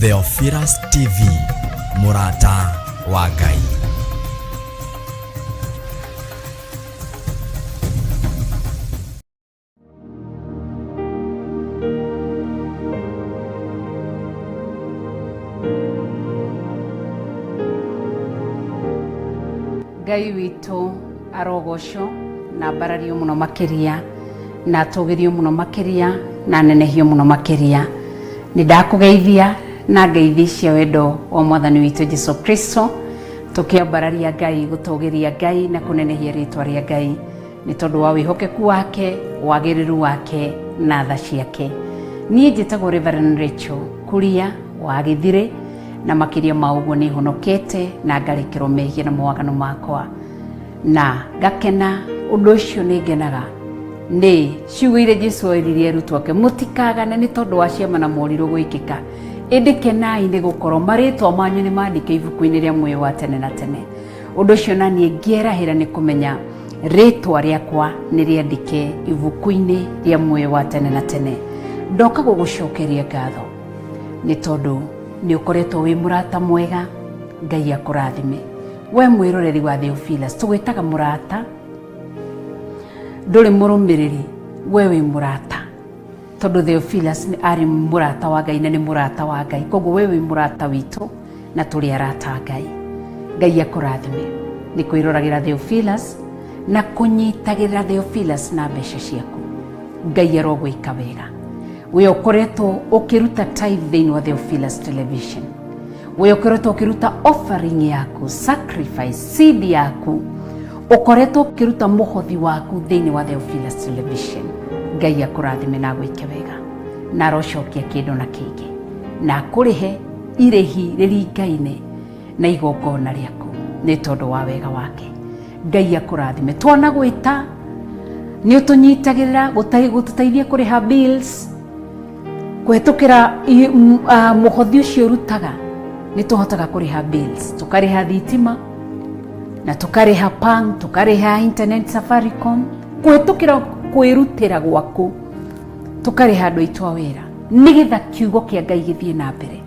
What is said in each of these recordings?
Theophilus TV, mũrata wa Ngai. Ngai witũ arogocwo na ambarario mũno makĩria na atũgĩrio mũno makĩria na anenehio mũno makĩria. Nĩ ndakũgeithia na ngeithi cia wendo wa mwathani witũ Jesu Kristo, tũkĩambararia Ngai, gũtũgĩria Ngai na kũnenehia rĩtwa rĩa Ngai nĩ tondũ wa wĩhokeku wake, wagĩrĩru wake na tha ciake. Niĩ njĩtagwo Reverend Rachel Kuria wa Gĩthirĩ, na makĩria ma ũguo nĩ honokete na ngarekerwo mehia na mawaganu makwa na ngakena. Ũndũ ũcio nĩ ngenaga nĩ ciugo iria Jesu oririe arutwo ake, mũtikagane nĩ tondũ wa ciama na morirũ gwĩkĩka, ĩndĩ kenai nĩ gũkorwo marĩtwa manyu nĩ mandĩke ibuku-inĩ rĩa muoyo wa tene na tene. Ũndũ ũcio na niĩ ngĩerahĩra nĩ kũmenya rĩtwa rĩakwa nĩ rĩandĩke ibuku-inĩ rĩa muoyo wa tene na tene. Ndoka gũgũcokeria ngatho nĩ tondũ nĩ ũkoretwo wĩ mũrata mwega. Ngai akũrathime we mwĩroreri wa Theophilus. Tũgwĩtaga mũrata, ndũrĩ mũrũmĩrĩri, we wĩ mũrata tondũ Theophilus nĩ arĩ mũrata wa Ngai na nĩ mũrata wa Ngai, koguo we wĩ mũrata witũ na tũrĩ arata a Ngai. Ngai akũrathime nĩ kwĩroragĩra Theophilus na kũnyitagĩrĩra Theophilus na mbeca ciaku. Ngai arogwĩka wega. We ũkoretwo ũkĩruta tithe thĩinĩ wa Theophilus Television, we ũkoretwo ũkĩruta offering yaku, sacrifice seed yaku, ũkoretwo ũkĩruta mũhothi waku thĩinĩ wa Theophilus Television, Ngai akũrathime na agwĩke wega na arocokia kĩndũ na kĩngĩ na akũrĩhe irĩhi rĩringaine na igongona rĩaku nĩ tondũ wa wega wake. Ngai akũrathime. Twana gwĩta nĩ ũtũnyitagĩrĩra gũtũteithia kũrĩha bills kũhetũkĩra mũhothi ũcio ũrutaga. Nĩ tũhotaga kũrĩha bills, tũkarĩha thitima na tũkarĩha pang, tũkarĩha internet Safaricom kũhetũkĩra kwĩrutĩra gwaku, tũkarĩha andũ aitũ a wĩra nĩgetha kiugo kĩa Ngai gĩthiĩ na mbere.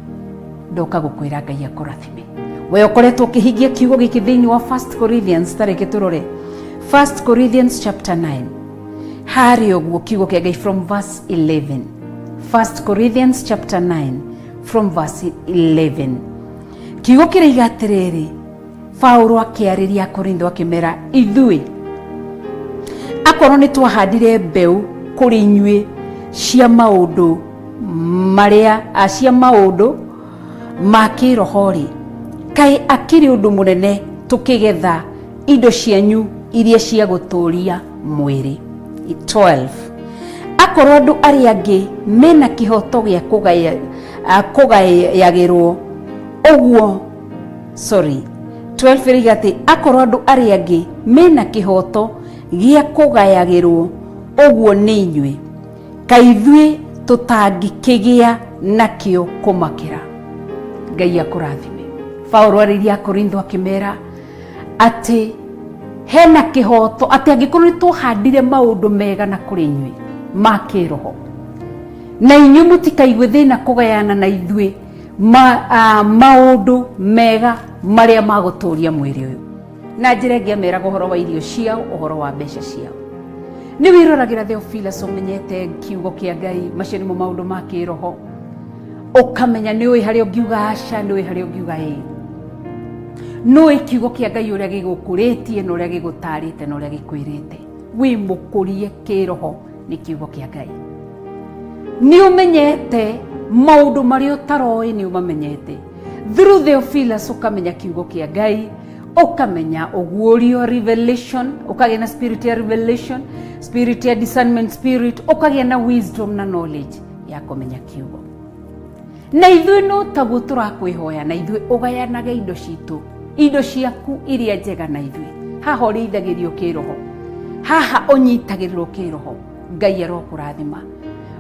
Ndoka gũkwĩra Ngai akũrathime we ũkoretwo ũkĩhingia kiugo gĩkĩ thĩinĩ wa 1 Corinthians. Tareke tũrore 1 Corinthians chapter 9 harĩ ũguo kiugo kĩa Ngai from verse 11. 1 Corinthians chapter 9 from verse 11, kiugo kĩraiga atĩrĩrĩ, Paulo akĩarĩria Korintho akĩmera, ithuĩ akorwo nĩ twahandire mbeũ kũrĩ inyuĩ cia maũndũ marĩa cia maũndũ ma kĩroho-rĩ, kaĩ akĩrĩ ũndũ mũnene tũkĩgetha indo cianyu iria cia gũtũũria mwĩrĩ? 12 akorwo andũ arĩa angĩ mena kĩhoto gĩa kũgayagĩrwo ũguo, sorry, 12 ĩrĩiga atĩ akorwo andũ arĩa angĩ mena kĩhoto gĩa kũgayagĩrwo ũguo nĩ inyuĩ, kaĩ ithuĩ tũtangĩkĩgĩa nakĩo kũmakĩra? Ngai akũrathime. Paulo arĩirie Akorintho akĩmera atĩ hena kĩhoto atĩ angĩkorwo nĩ twahandire maũndũ mega na kũrĩ inyuĩ ma kĩroho, na inyuĩ mũtikaigue thĩna kũgayana na ithuĩ maũndũ mega marĩa ma gũtũũria mwĩrĩ ũyũ. Na njĩra ĩngĩ ameraga ũhoro wa irio ciao, ũhoro wa mbeca ciao. Nĩ wĩroragĩra Theophilus, ũmenyete kiugo kĩa Ngai, macio nĩmo maũndũ ma kĩroho, ũkamenya nĩ ũĩ harĩa ũngiuga aca, nĩ ũĩ harĩa ũngiuga ĩĩ, nĩ ũĩ kiugo kĩa Ngai ũrĩa gĩgũkũrĩtie na ũrĩa gĩgũtarĩte na ũrĩa gĩkwĩrĩte. Wĩ mũkũrie kĩroho nĩ kiugo kĩa Ngai. Nĩ ũmenyete maũndũ marĩa ũtaroĩ, nĩ ũmamenyete through Theophilus. Ũkamenya kiugo kĩa Ngai, ũkamenya ũguũrio, revelation, ũkagĩa na spirit ya revelation, spirit ya discernment spirit, ũkagĩa na wisdom na knowledge ya kũmenya kiugo. Na ithuĩ no taguo tũrakwĩhoya, na ithuĩ ũgayanage indo citũ, indo ciaku iria njega na ithuĩ. Haha ũrĩithagĩrio kĩroho, haha ũnyitagĩrĩrwo kĩroho. Ngai arokũrathima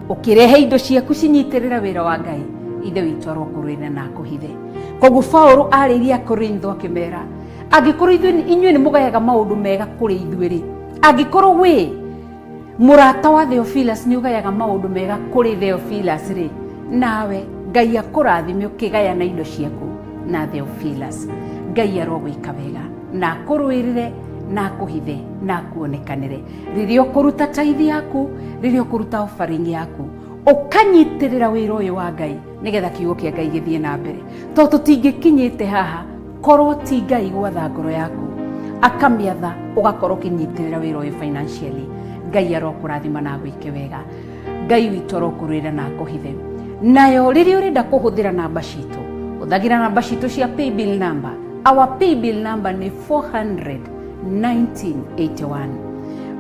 ũkĩrehe indo ciaku cinyitĩrĩra wĩra wa Ngai. Ithe witũ arokũrũĩrĩra na akũhithe. Koguo Paulo arĩirie Akorintho akĩmera, angĩkorwo inyuĩ nĩ mũgayaga maũndũ mega kũrĩ ithuĩ rĩ, angĩkorwo wĩ mũrata wa Theophilus nĩ ũgayaga maũndũ mega kũrĩ Theophilus rĩ, nawe Ngai akũrathime ũkĩgayana indo ciaku na Theophilus. Ngai arogwĩka wega na akũrũĩrĩre na akũhithe na akuonekanĩre rĩrĩa ũkũruta taithi yaku, rĩrĩa ũkũruta offering yaku, ũkanyitĩrĩra wĩra ũyũ wa Ngai nĩgetha kiugo kĩa Ngai gĩthiĩ na mbere, tondũ tũtingĩkinyĩte haha korwo ti Ngai gwatha ngoro yaku akamĩatha ũgakorwo ũkĩnyitĩrĩra wĩra ũyũ financially. Ngai arokũrathima na agwĩke wega. Ngai witũ arokũrũĩra na akũhithe. Nayo rĩrĩa ũrenda kũhũthĩra namba citũ, hũthagĩra namba citũ cia paybill number. Our paybill number nĩ 400 1981.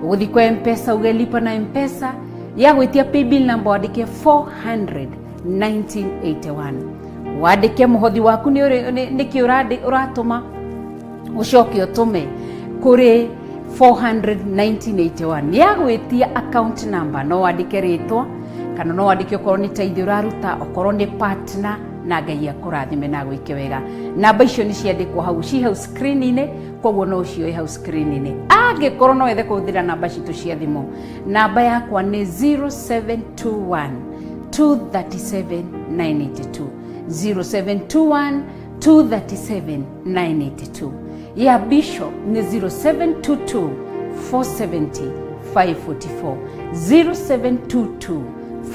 Ũgũthiĩ kwa Mpesa uge lipa na Mpesa, ya gwĩtia paybill number wandĩke 400 1981, wandĩke mũhothi waku nĩkĩ ũratũma, ũcoke ũtũme kũrĩ 400 1981. Nĩ agwĩtia account number, no wandĩke rĩtwa kana no wandĩke okorwo nĩ tithe ũraruta, okorwo nĩ partner, na Ngai akũrathime na agwĩke wega. Namba icio nĩ ciandĩkwo hau, ci hau screen-inĩ, koguo no ũcioe hau screen-inĩ. Angĩkorwo no wethe kũhũthĩra namba citũ cia thimũ, namba yakwa nĩ 0721 237 982, 0721 237 982. Ya Bishop nĩ 0722 470 544, 0722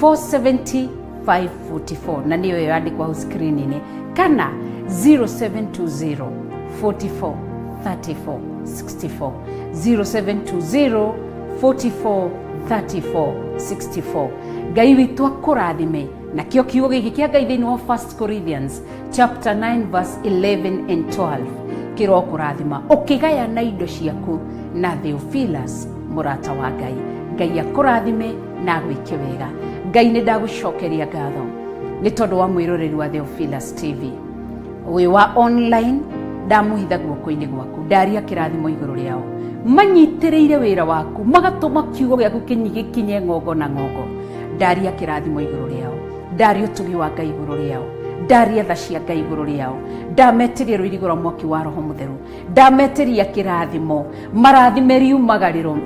470 544, na nĩyo ĩyo yandĩkwo hau screen-inĩ, kana 0720 44 34 64, 0720 44 34 64. Ngai witũ akũrathime. Nakĩo kiugo gĩkĩ kĩa Ngai thĩinĩ wa 1 Corinthians chapter 9 verse 11 and 12 kĩrokũrathima ũkĩgayana indo ciaku na Theophilus mũrata wa Ngai. Ngai akũrathime na agwĩke wega. Ngai, nĩ ndagũcokeria ngatho nĩ tondũ wa mwĩroreri wa Theophilus TV wĩ wa online. Ndamũhitha guoko-inĩ gwaku, ndaria kĩrathimo igũrũ rĩao manyitĩrĩire wĩra waku, magatũma kiugo gĩaku gĩkinye ng'ongo na ng'ongo. Ndaria kĩrathimo igũrũ rĩao, ndaria ũtugi wa Ngai igũrũ rĩao, ndaria tha cia Ngai igũrũ rĩao, ndametĩria rũirigo rwa mwaki wa Roho Mũtheru, ndametĩria kĩrathimo, marathime riumagarĩro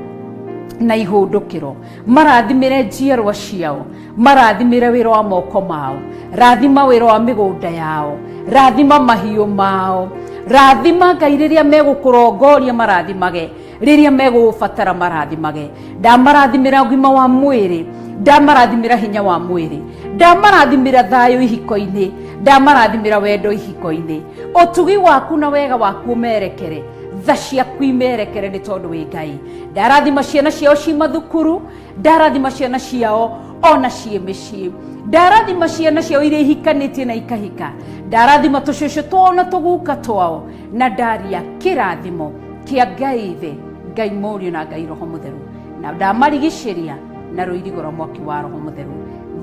na ihũndũkĩro, marathimĩre njiarwa ciao, marathimĩre wĩra wa moko mao, rathima wĩra wa mĩgũnda yao, rathima mahiũ mao, rathima Ngai rĩrĩa megũkũrongoria, marathimage rĩrĩa megũgũbatara, marathimage. Ndamarathimĩra ũgima wa mwĩrĩ, ndamarathimĩra hinya wa mwĩrĩ, ndamarathimĩra thayũ ihiko-inĩ, ndamarathimĩra wendo ihiko-inĩ. Ũtugi waku na wega waku ũmerekere, tha ciaku imerekere, nĩ tondũ wĩ Ngai. Ndarathima ciana ciao ci mathukuru, ndarathima ciana ciao ona ciĩ mĩciĩ, ndarathima ciana ciao iria ihikanĩtie na ikahika, ndarathima tũcũcũ twao na tũguka twao, na ndaria kĩrathimo kĩa Ngai Ithe, Ngai Mũriũ na Ngai Roho Mũtheru, na ndamarigicĩria na rũirigo rwa mwaki wa Roho Mũtheru,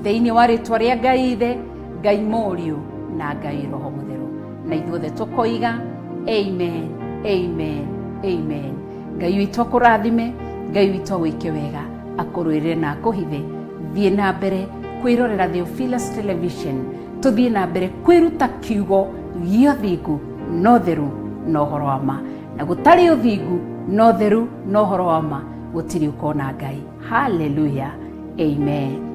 thĩinĩ wa rĩtwa rĩa Ngai Ithe, Ngai Mũriũ na Ngai Roho Mũtheru. Na ithuothe tũkoiga amen, amen, amen. Ngai witũ akũrathime, Ngai witũ agwĩke wega, akũrũĩrĩre na akũhithe. Thiĩ na mbere kwĩrorera Theophilus Television, tũthiĩ na mbere kwĩruta kiugo gĩa ũthingu na ũtheru na ũhoro wa ma. Na gũtarĩ ũthingu na ũtheru na ũhoro wa ma, gũtirĩ ũkona Ngai. Haleluya, amen.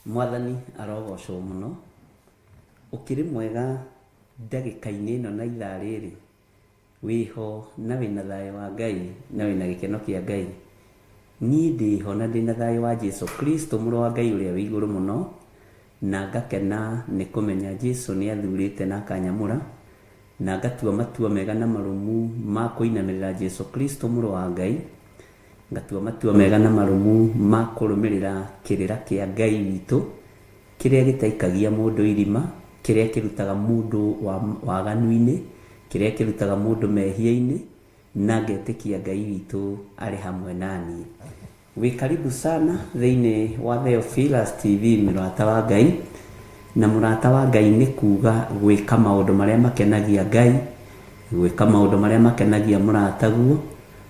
Mwathani arogocwo mũno. Ũkĩrĩ mwega ndagĩka-inĩ ĩno na ithaa rĩrĩ? Wĩho na wĩna thayũ wa Ngai na wĩna gĩkeno kĩa Ngai? Niĩ ndĩho na ndĩna thayũ wa Jesu Kristo mũrũ wa Ngai ũrĩa wĩ igũrũ mũno, na ngakena nĩ kũmenya Jesu nĩ athurĩte na akanyamũra, na ngatua matua mega na marũmu ma kũinamĩrĩra Jesu Kristo mũrũ wa Ngai, ngatua matua mega na marũmu ma kũrũmĩrĩra kĩrĩra kĩa Ngai witũ, kĩrĩa gĩtaikagia mũndũ irima, kĩrĩa kĩrutaga mũndũ waganu-inĩ, kĩrĩa kĩrutaga mũndũ mehia-inĩ, na ngetĩkia Ngai witũ arĩ hamwe naniĩ. Wĩ karibu sana thĩinĩ wa Theophilus TV mũrata wa Ngai, na mũrata wa Ngai nĩ kuga gwĩka maũndũ marĩa makenagia Ngai, gwĩka maũndũ marĩa makenagia mũrataguo,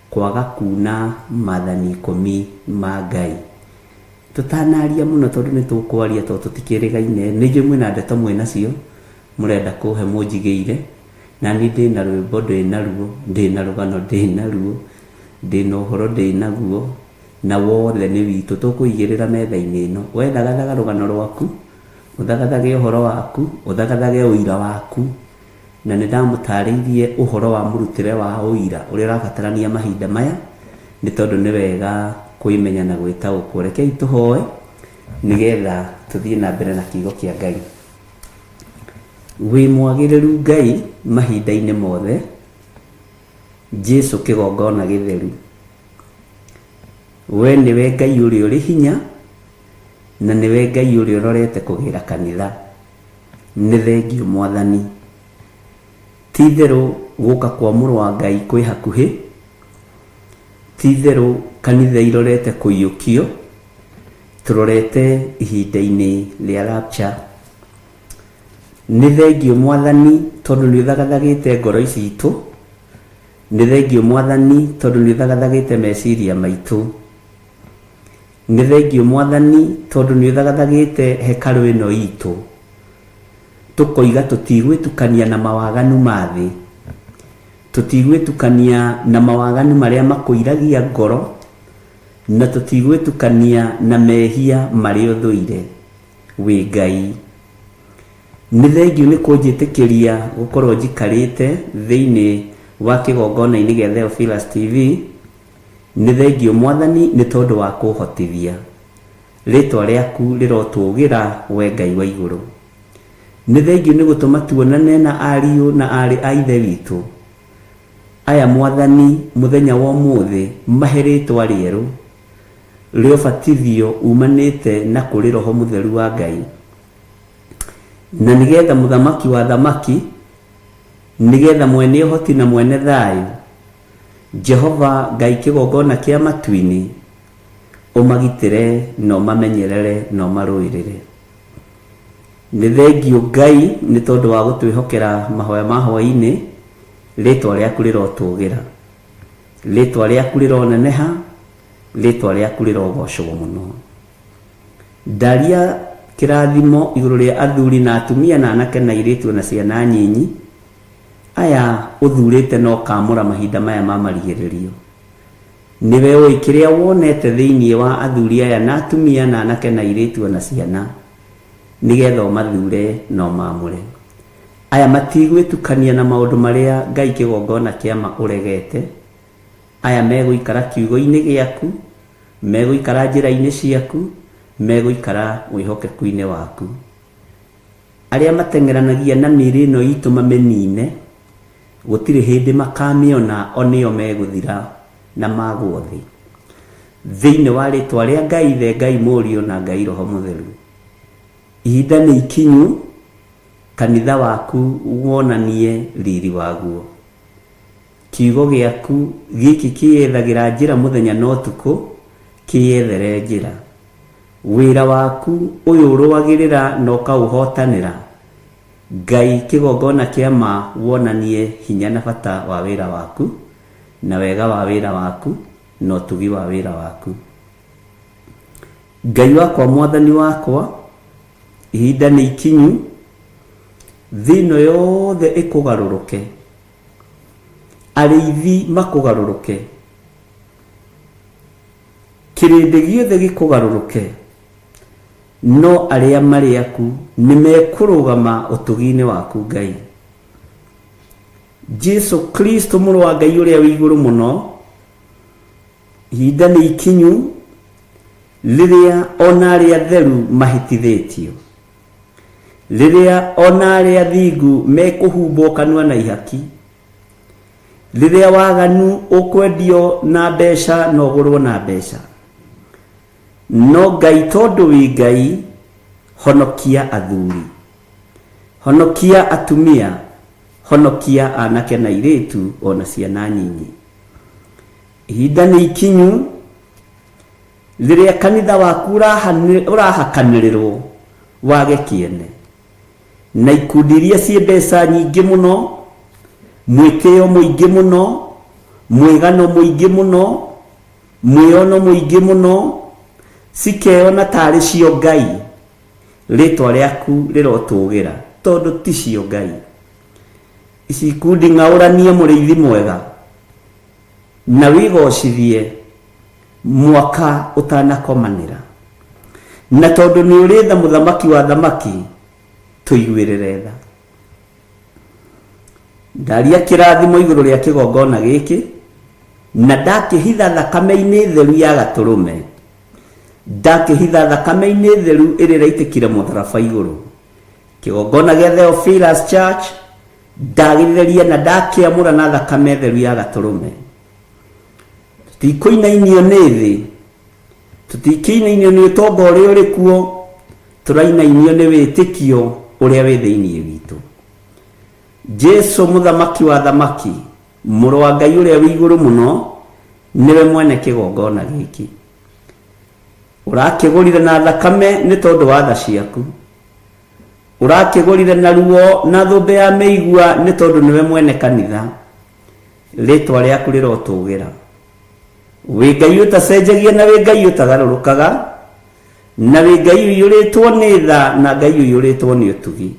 kwaga kuna maathani ikũmi ma Ngai. Tũtanaria mũno tondũ nĩ tũkwaria tondũ tũtikĩrĩgaine, nĩ njũĩ mwĩna ndeto mwĩnacio mũrenda kũhe mũnjigĩire, na niĩ ndĩna rwĩmbo ndĩnaruo, ndĩna rũgano ndĩnaruo, ndĩna ũhoro ndĩnaguo, na wothe nĩ witũ tũkũigĩrĩra metha-inĩ ĩno. We thagathaga rũgano rwaku, ũthagathage ũhoro waku, ũthagathage ũira waku, na nĩ ndamũtarĩirie ũhoro wa mũrutĩre wa ũira ũrĩa ũrabatarania mahinda maya, nĩ tondũ nĩ wega kwĩmenya na gwĩtaũkwo. Rekei tũhoe nĩgetha tũthiĩ na mbere na kiugo kĩa Ngai. Wĩ mwagĩrĩru Ngai mahinda-inĩ mothe, Jesu kĩgongona gĩtheru. We nĩwe Ngai ũrĩa ũrĩ hinya, na nĩwe Ngai ũrĩa ũrorete kũgĩra kanitha. Nĩ thengio Mwathani. Ti-itherũ gũka kwa Mũrũ wa Ngai kwĩ hakuhĩ, ti-itherũ kanitha irorete kũiyũkio, tũrorete ihinda-inĩ rĩa rapture. Nĩ thengio Mwathani tondũ nĩ ũthagathagĩte ngoro citũ, nĩ thengio Mwathani tondũ nĩ ũthagathagĩte meciria maitũ. Nĩ thengio Mwathani tondũ nĩ ũthagathagĩte hekarũ ĩno itũ, tũkoiga tũtigwĩtukania na mawaganu ma thĩ, tũtigwĩtukania na mawaganu marĩa makũiragia ngoro, na tũtigwĩtukania na mehia marĩa ũthũire. Wĩ Ngai. Nĩ thengio nĩ kũnjĩtĩkĩria gũkorwo njikarĩte thĩinĩ wa kĩgongona-inĩ gĩa Theophilus TV. Nĩ thengio Mwathani nĩ tondũ wa kũhotithia. Rĩtwa rĩaku rĩrotũgĩra we Ngai wa igũrũ. Nĩ thengio nĩ gũtũma tuonane na ariũ na aarĩ a Ithe witũ. Aya Mwathani mũthenya wa ũmũthĩ mahe rĩtwa rĩerũ rĩa ũbatithio umanĩte na kũrĩ Roho Mũtheru wa Ngai. Na nĩgetha mũthamaki wa thamaki, nĩgetha mwene ũhoti na mwene thayũ, Jehova Ngai kĩgongona kĩa matu-inĩ, ũmagitĩre na ũmamenyerere na ũmarũĩrĩre. Nĩ thengio Ngai nĩ tondũ wa gũtwĩhokera mahoya ma hwaĩ-inĩ, rĩtwa rĩaku rĩrotũgĩra, rĩtwa rĩaku rĩroneneha, rĩtwa rĩaku rĩrogocwo mũno. Ndaria kĩrathimo igũrũ rĩa athuri na atumia na anake na airĩtu na ciana nyinyi, aya ũthurĩte na ũkamũra mahinda maya ma marigĩrĩrio. Nĩwe ũĩ kĩrĩa wonete thĩinĩ wa athuri aya na atumia na anake na airĩtu o na ciana, nĩgetha ũmathure na ũmaamũre. Aya matigwĩtukania na maũndũ marĩa Ngai kĩgongona kĩa ma ũregete. Aya megũikara kiugo-inĩ gĩaku, megũikara njĩra-inĩ ciaku, megũikara wĩhokeku-inĩ waku. Arĩa mateng'eranagia na mĩĩrĩ ĩno itũ mamĩnine, gũtirĩ hĩndĩ makamĩona, o nĩo megũthira na magwo thĩ. Thĩinĩ wa rĩtwa rĩa Ngai Ithe, Ngai Mũriũ na Ngai Roho Mũtheru. Ihinda nĩ ikinyu kanitha waku wonanie riri waguo. Kiugo gĩaku gĩkĩ kĩyethagĩra njĩra mũthenya na ũtukũ, kĩyethere njĩra. Wĩra waku ũyũ ũrũagĩrĩra na ũkaũhotanĩra, Ngai kĩgongona kĩa ma wonanie hinya na bata wa wĩra waku, na wega wa wĩra waku, na ũtugi wa wĩra waku. Ngai wakwa Mwathani wakwa, ihinda nĩ ikinyu, thĩ ĩno yothe ĩkũgarũrũke, arĩithi makũgarũrũke, kĩrĩndĩ gĩothe gĩkũgarũrũke. No arĩa marĩ aku nĩ mekũrũgama ũtugi-inĩ waku Ngai. Jesu Kristo mũrũ wa Ngai ũrĩa wĩ igũrũ mũno, ihinda nĩ ikinyu rĩrĩa ona arĩa atheru mahĩtithĩtio, rĩrĩa ona arĩa athingu mekũhumbwo kanua na ihaki, rĩrĩa waganu ũkwendio na mbeca na ũgũrwo na mbeca. No Ngai tondũ wĩ Ngai, honokia athuri, honokia atumia, honokia anake na airĩtu ona ciana nyinyi. Ihinda nĩ ikinyu rĩrĩa kanitha waku ũrahakanĩrĩrwo wage kĩene na ikundi iria ciĩ mbeca nyingĩ mũno, mwĩtĩo mũingĩ mũno, mwĩgano mũingĩ mũno, mwĩono mũingĩ mũno, cikeyona tarĩ cio Ngai. Rĩtwa rĩaku rĩrotũgĩra tondũ ti cio Ngai. Ici ikundi ng'aũranie mũrĩithi mwega na wĩgocithie mwaka ũtanakomanĩra. Na tondũ nĩ ũrĩ tha mũthamaki wa thamaki, tũiguĩrĩre tha. Ndaria kĩrathimo igũrũ rĩa kĩgongona gĩkĩ, na ndakĩhitha thakame-inĩ theru ya gatũrũme, ndakĩhitha thakame-inĩ theru ĩrĩa ĩraitĩkire mũtharaba igũrũ. Kĩgongona gĩa Theophilus Church ndagĩtheria na ndakĩamũra na thakame theru ya gatũrũme. Tũtikũinainio nĩ thĩ, tũtikĩinainio nĩ ũtonga ũrĩa ũrĩ kuo, tũrainainio nĩ wĩtĩkio ũrĩa wĩ thĩinĩ witũ. Jesu mũthamaki wa thamaki, mũrũ wa Ngai ũrĩa wĩ igũrũ mũno, nĩwe mwene kĩgongona gĩkĩ. Ũrakĩgũrire na thakame nĩ tondũ wa tha ciaku. Ũrakĩgũrire na ruo na thũmbĩ ya mĩigua nĩ tondũ nĩwe mwene kanitha. Rĩtwa rĩaku rĩrotũgĩra. Wĩ Ngai ũtacenjagia na wĩ Ngai ũtagarũrũkaga, na wĩ Ngai ũiyũrĩtwo nĩ tha na Ngai ũiyũrĩtwo nĩ ũtugi.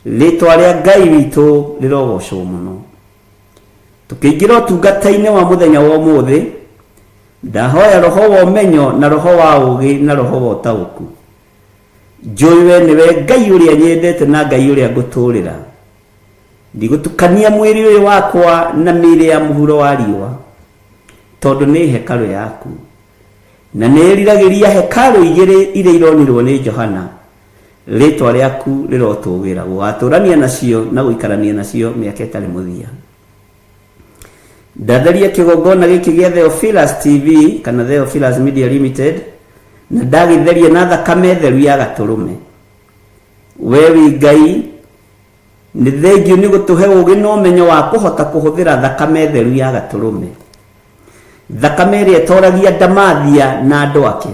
Rĩtwa rĩa Ngai witũ rĩrogocwo mũno. Tũkĩingĩra ũtungata-inĩ wa mũthenya wa ũmũthĩ, ndahoya roho wa ũmenyo na roho wa ũũgĩ na roho wa ũtaũku. Njũĩ we nĩwe Ngai ũrĩa nyendete na Ngai ũrĩa ngũtũũrĩra. Ndigũtukania mwĩrĩ ũyũ wakwa na mĩĩrĩ ya mũhuro wa riũa, tondũ nĩ hekarũ yaku. Na nĩĩriragĩria hekarũ igĩrĩ iria ironirwo nĩ Johana. Rĩĩtwa rĩaku rĩrotũũgĩra, gũgatũũrania nacio na gũikarania nacio mĩaka ĩtarĩ mũthia. Ndatheria kĩgongona gĩkĩ gĩa Theophilus TV kana Theophilus Media Limited na ndagĩtheria na thakame theru ya gatũrũme. We wĩ Ngai, nĩ thengiũ nĩ gũtũhe ũũgĩ na ũmenyo wa kũhota kũhũthĩra thakame theru ya gatũrũme. Thakame ĩrĩa ĩtoragia ndamathia na andũ ake.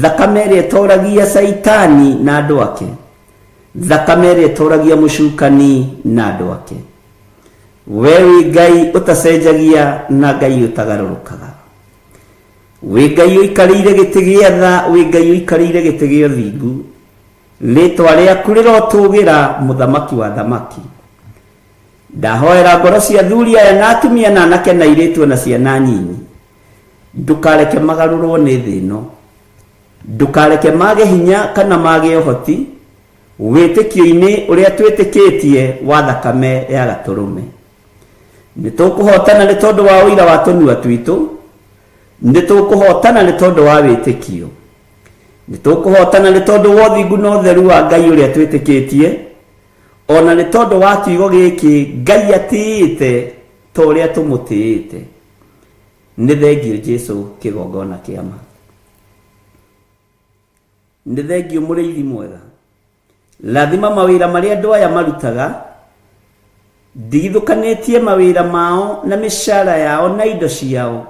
Thakame ĩrĩa ĩtoragia Caitani na andũ ake. Thakame ĩrĩa ĩtoragia mũcukani na andũ ake. We wĩ Ngai ũtacenjagia na Ngai ũtagarũrũkaga. Wĩ Ngai ũikarĩire gĩtĩ gĩa tha, wĩ Ngai ũikarĩire gĩtĩ gĩa ũthingu. Rĩtwa rĩaku rĩrotũgĩra, mũthamaki wa thamaki. Ndahoera ngoro cia athuri aya na atumia na anake na airĩtu na ciana nyinyi. Ndũkareke magarũrwo nĩ thĩ ĩno. Ndũkareke mage hinya kana mage ũhoti wĩtĩkio-inĩ ũrĩa twĩtĩkĩtie wa thakame ya gatũrũme. Nĩ tũkũhotana nĩ tondũ wa ũira wa tũnua twitũ, nĩ tũkũhotana nĩ tondũ wa wĩtĩkio. Nĩ tũkũhotana nĩ tondũ wa ũthingu na ũtheru wa Ngai ũrĩa twĩtĩkĩtie, ona nĩ tondũ wa kiugo gĩkĩ Ngai atĩĩte ta ũrĩa tũmũtĩĩte. Nĩ thengiũ Jesu kĩgongona kĩa ma. Nĩ thengiũ mũrĩithi mwega. Rathima mawĩra marĩa andũ aya marutaga, ndigithũkanĩtie mawĩra mao na mĩcara yao na indo ciao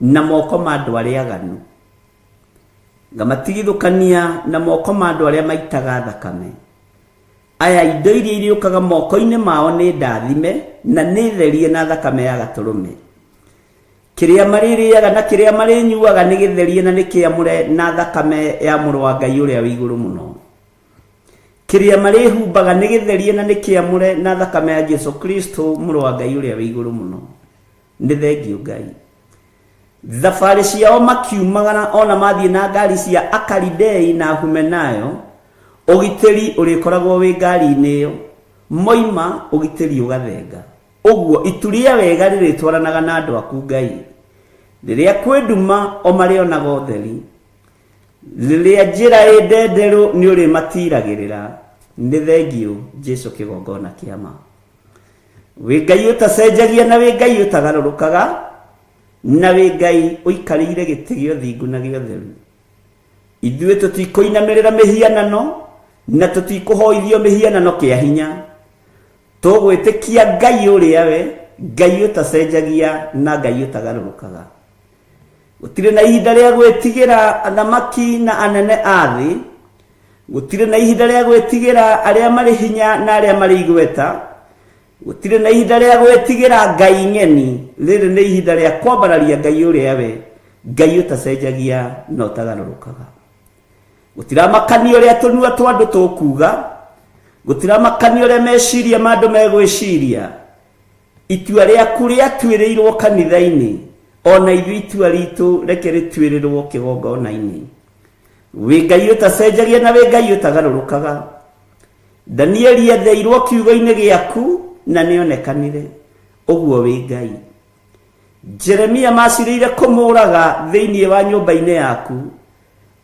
na moko ma andũ arĩa aganu. Ngamatigithũkania na moko ma andũ arĩa maitaga thakame. Aya indo iria irĩũkaga moko-inĩ mao nĩ ndathime na nĩ therie na thakame ya gatũrũme. Kĩrĩa marĩrĩaga na kĩrĩa marĩnyuaga nĩ gĩtherie na nĩ kĩamũre na thakame ya Mũrũ wa Ngai ũrĩa wĩ igũrũ mũno. Kĩrĩa marĩhumbaga nĩ gĩtherie na nĩ kĩamũre na thakame ya Jesu Kristo Mũrũ wa Ngai ũrĩa wĩ igũrũ mũno. Nĩ thengiũ Ngai. Thabarĩ ciao makiumagara ona mathiĩ na ngari cia Akalidei na Humenayo, ũgitĩri ũrĩkoragwo wĩ ngari-inĩ ĩyo. Moima, ũgitĩri ũgathenga. Ũguo itu rĩa wega rĩrĩtwaranaga na andũ aku Ngai. Rĩrĩa kwĩ nduma o marĩonaga ũtheri. Rĩrĩa njĩra ĩ ndenderũ nĩ ũrĩmatiragĩrĩra. Nĩ thengiũ Jesu kĩgongona kĩa ma. Wĩ Ngai ũtacenjagia na wĩ Ngai ũtagarũrũkaga na wĩ Ngai ũikarĩire gĩtĩ gĩa ũthingu na gĩa ũtheru. Ithuĩ tũtikũinamĩrĩra mĩhianano na tũtikũhoithio mĩhianano kĩa hinya. Tũgwĩtĩkia Ngai ũrĩa we, Ngai ũtacenjagia na Ngai ũtagarũrũkaga. Gũtirĩ na ihinda rĩa gwĩtigĩra athamaki na anene a thĩ. Gũtirĩ na ihinda rĩa gwĩtigĩra arĩa marĩ hinya na arĩa marĩ igweta. Gũtirĩ na ihinda rĩa gwĩtigĩra ngai ng'eni. Rĩrĩ nĩ ihinda rĩa kwambararia Ngai ũrĩa we, Ngai ũtacenjagia na ũtagarũrũkaga. Gũtiramakania ũrĩa tũnua twa andũ tũkuuga. Gũtiramakania ũrĩa meciria ma andũ megwĩciria. Itua rĩaku rĩatuĩrĩirwo kanitha-inĩ, o na ithuĩ itua ritũ reke rĩtuĩrĩrwo kĩgongona-inĩ. Wĩ Ngai ũtacenjagia na wĩ Ngai ũtagarũrũkaga. Danieli etheirwo kiugo-inĩ gĩaku na nĩonekanire. Ũguo wĩ Ngai. Jeremia macirĩire kũmũraga thĩinĩ wa nyũmba-inĩ yaku.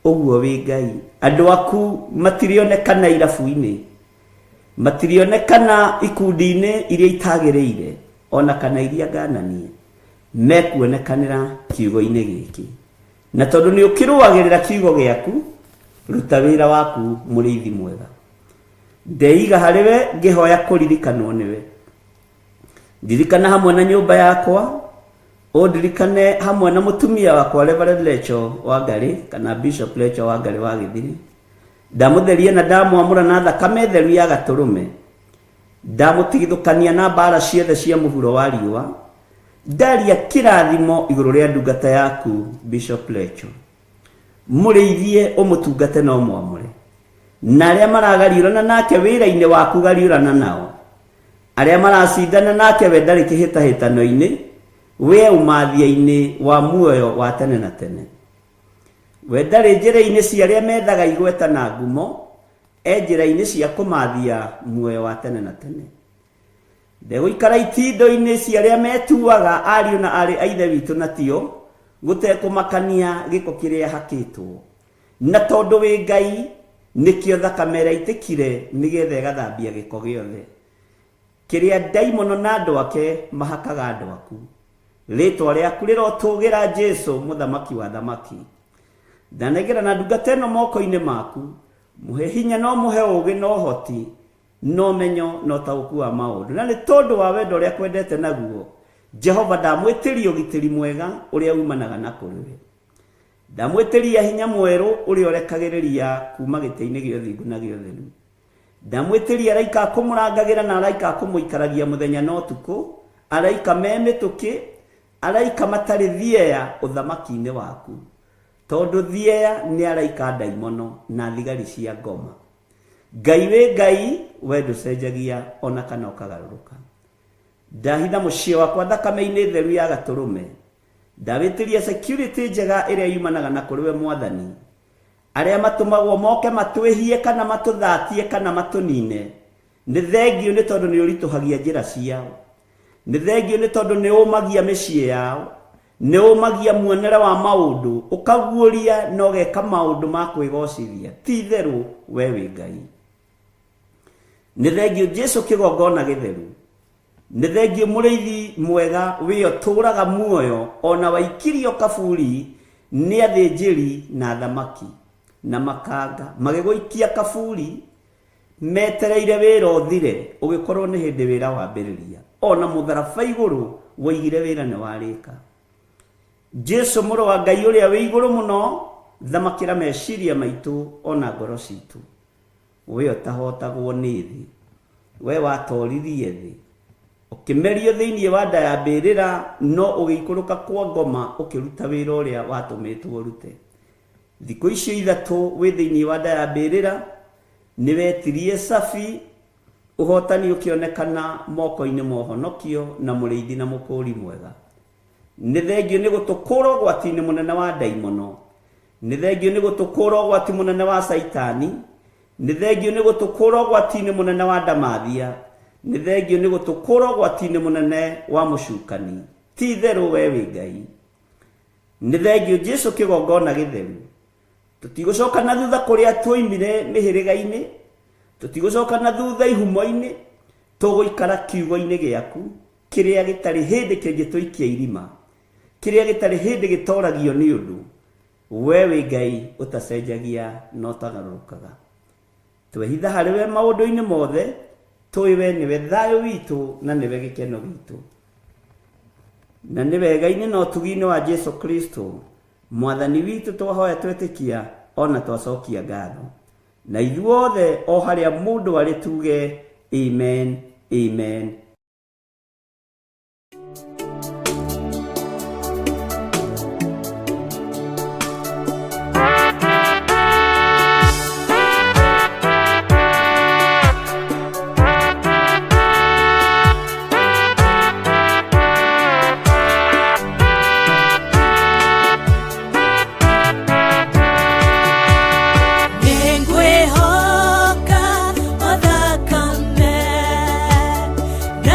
Ũguo wĩ Ngai. Andũ aku matirĩonekana irabu-inĩ. Matirĩonekana ikundi-inĩ iria itagĩrĩire ona kana iria ngananie. Mekuonekanĩra kiugo-inĩ gĩkĩ. Na tondũ nĩ ũkĩrũagĩrĩra kiugo gĩaku, ruta wĩra waku mũrĩithi mwega. Ndeiga harĩ we ngĩhoya kũririkanwo nĩwe. Ndirikana hamwe na nyũmba yakwa, ũndirikane hamwe na mũtumia wakwa Reverend Lecho Wangari kana Bishop Lecho Wangari wa Gĩthiri. Ndamũtheria na ndamwamũra na thakame theru ya gatũrũme. Ndamũtigithũkania na mbaara ciothe cia mũhuro wa riũa. Ndaria kĩrathimo igũrũ rĩa ndungata yaku Bishop Lecho. Mũrĩithie ũmũtungate na ũmwamũre. Na arĩa maragariũrana nake wĩra-inĩ waku gariũrana nao. Arĩa maracindana nake we ndarĩ kĩhĩtahĩtano-inĩ, we ũmathia-inĩ wa muoyo wa tene na tene. We ndarĩ njĩra-inĩ cia arĩa methaga igweta na ngumo, e njĩra-inĩ cia kũmathia muoyo wa tene na tene. Ndegũikara itindo-inĩ cia arĩa metuaga ariũ na aarĩ a Ithe witũ na tio, gũtekũmakania gĩko kĩrĩa hakĩtwo. Na tondũ wĩ Ngai, nĩkĩo thakame ĩraitĩkire nĩgetha ĩgathambia gĩko gĩothe kĩrĩa ndaimono na andũ ake mahakaga andũ aku. Rĩtwa rĩaku rĩrotũgĩra Jesu, Mũthamaki wa athamaki. Ndanengerana ndungata ĩno moko-inĩ maku, mũhe hinya na ũmũhe ũũgĩ na ũhoti na ũmenyo na ũtaũku wa maũndũ. Na nĩ tondũ wa wendo ũrĩa akwendete naguo, Jehova ndamwĩtĩria ũgitĩri mwega ũrĩa umanaga na kũrĩ we. Ndamwĩtĩria hinya mwerũ ũrĩa ũrekagĩrĩria kuuma gĩtĩ-inĩ gĩa ũthingu na gĩa ũtheru. Ndamwĩtĩria araika a kũmũrangagĩra na araika a kũmũikaragia mũthenya na ũtukũ, araika me mĩtũkĩ, araika matarĩ thieya ũthamaki-inĩ waku. Tondũ thieya nĩ araika a ndaimono na thigari cia ngoma. Ngai wĩ Ngai, we ndũcenjagia o na kana ũkagarũrũka. Ndahitha mũciĩ wakwa thakame-inĩ theru ya gatũrũme. Ndawĩtĩria security njega ĩrĩa yumanaga na kũrĩ we Mwathani. Arĩa matũmagwo moke matwĩhie kana matũthatie kana matũnine, nĩ thengiũ nĩ tondũ nĩ ũritũhagia njĩra ciao. Nĩ thengiũ nĩ tondũ nĩ ũmagia mĩciĩ yao. Nĩ ũmagia muonere wa maũndũ, ũkaguũria na ũgeka maũndũ ma kwĩgocithia. Ti itherũ we wĩ Ngai. Nĩ thengiũ Jesu kĩgongona gĩtheru. Nĩ thengiũ mũrĩithi mwega wĩ ũtũũraga muoyo o na waikirio kaburi nĩ athĩnjĩri na athamaki na makanga magĩgũikia kaburi metereire wĩra ũthire ũgĩkorwo nĩ hĩndĩ wĩra wambĩrĩria. O na mũtharaba igũrũ woigire wĩra nĩ warĩka. Jesu mũrũ wa Ngai ũrĩa wĩ igũrũ mũno, thamakĩra meciria maitũ o na ngoro citũ. We ũtahotagwo nĩ thĩ, we watoririe thĩ, ũkĩmerio thĩinĩ wa nda ya mbĩrĩra, no ũgĩikũrũka kwa ngoma ũkĩruta wĩra ũrĩa watũmĩtwo ũrute. Thikũ icio ithatũ wĩ thĩinĩ wa nda ya mbĩrĩra, nĩ wetirie cabi, ũhotani ũkĩonekana moko-inĩ ma ũhonokio na mũrĩithi na mũkũũri mwega. Nĩ thengiũ nĩ gũtũkũra ũgwati-inĩ mũnene wa ndaimono. Nĩ thengiũ nĩ gũtũkũra ũgwati mũnene wa Caitani. Nĩ thengiũ nĩ gũtũkũra ũgwati-inĩ mũnene wa ndamathia. Nĩ thengiũ nĩ gũtũkũra ũgwati-inĩ mũnene wa mũcukani. Ti itherũ we wĩ Ngai. Nĩ thengiũ Jesu kĩgongona gĩtheru. Tũtigũcoka na thutha kũrĩa tuoimire mĩhĩrĩga-inĩ, tũtigũcoka na thutha ihumo-inĩ, tũgũikara kiugo-inĩ gĩaku kĩrĩa gĩtarĩ hĩndĩ kĩngĩtũikia irima, kĩrĩa gĩtarĩ hĩndĩ gĩtoragio nĩ ũndũ. We wĩ Ngai ũtacenjagia na ũtagarũrũkaga. Twehitha harĩ we maũndũ-inĩ mothe, tũĩ we nĩwe thayũ witũ na nĩwe gĩkeno gitũ. Na nĩ wega-inĩ na ũtugi-inĩ wa Jesu Kristo Mwathani witũ twahoya twetĩkia ona twacokia ngatho. Na ithuothe o harĩa mũndũ arĩ tuge amen, amen. Nĩngwĩhoka o thakame na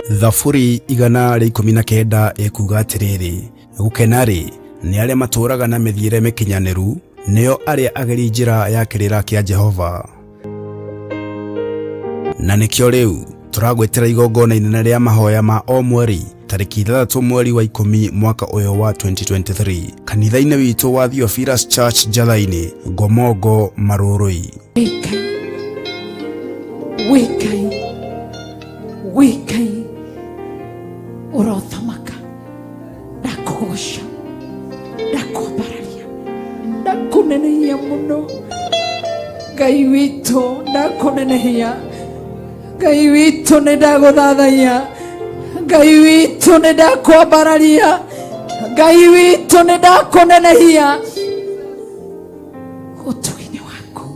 Thaburi 119 ĩkuuga atĩrĩrĩ, gũkena-rĩ, nĩ arĩa matũũraga na mĩthiĩre mĩkinyanĩru, nĩo arĩa ageri njĩra ya kĩrĩra kĩa Jehova. Na nĩkĩo rĩu tũragwĩtĩra igongona inene rĩa mahoya ma o mweri tarĩki 6 mweri wa 10 mwaka ũyũ wa 2023 kanitha-inĩ witũ wa Theophilus Church Njatha-inĩ, Ngomongo, Marũrũi. Wĩ Ngai, wĩ Ngai, ũrothamaka, ndakũgoca, ndakwambararia, ndakũnenehia mũno. Ngai witũ, ndakũnenehia. Ngai witũ, nĩ ndagũthathaiya. Ngai witũ, nĩ ndakwambararia. Ngai witũ, nĩ ndakũnenehia ũtugi-inĩ waku.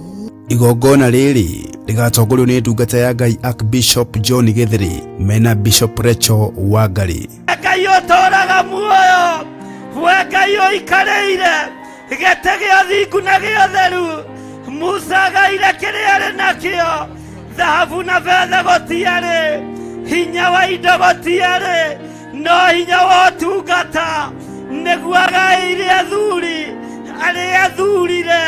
Igongona rĩrĩ rĩgatongorio nĩ ndungata ya Ngai Archbishop John Gĩthĩrĩ mena Bishop Rachel Wangari. Ngai ũtũũraga muoyo, we Ngai ũikarĩire gĩtĩ gĩa thingu na gĩa ũtheru. Musa agaire kĩrĩa arĩ nakĩo, thahabu na betha gũtiarĩ, hinya wa indo gũtiarĩ, no hinya wa ũtungata nĩguo agaĩire athuri arĩa athurire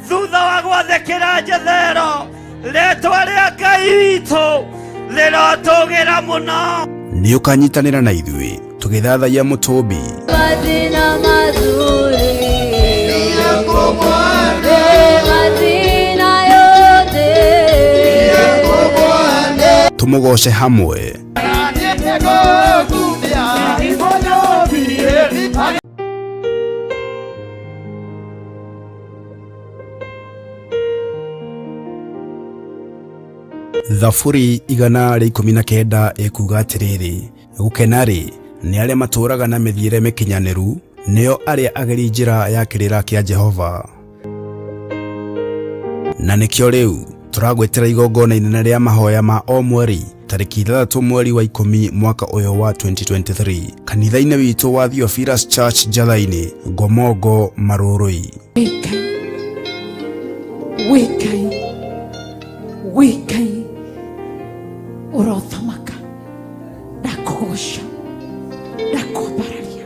thutha wa gwathĩkĩra Jethero. Rĩtwa rĩa Ngai witũ rĩrotũgĩra mũno. Nĩ ũkanyitanĩra na ithuĩ tũgĩthathaiya mũtũmbi. Majina mazuri majina yote Tũmũgoce hamwe. Thaburi 119 ĩkuuga atĩrĩrĩ, gũkena-rĩ, nĩ arĩa matũũraga na mĩthiĩre mĩkinyanĩru, nĩo arĩa ageri njĩra ya kĩrĩra kĩa Jehova. Na nĩkĩo rĩu tũragwĩtĩra igongona inene rĩa mahoya ma o mweri tarĩki 6 mweri wa 10 mwaka ũyũ wa 2023 kanitha-inĩ witũ wa Theophilus Church Njatha-inĩ, Ngomongo, Marũrũi. Wĩ Ngai, wĩ Ngai, wĩ Ngai, ũrothamaka, ndakũgoca, ndakwambararia,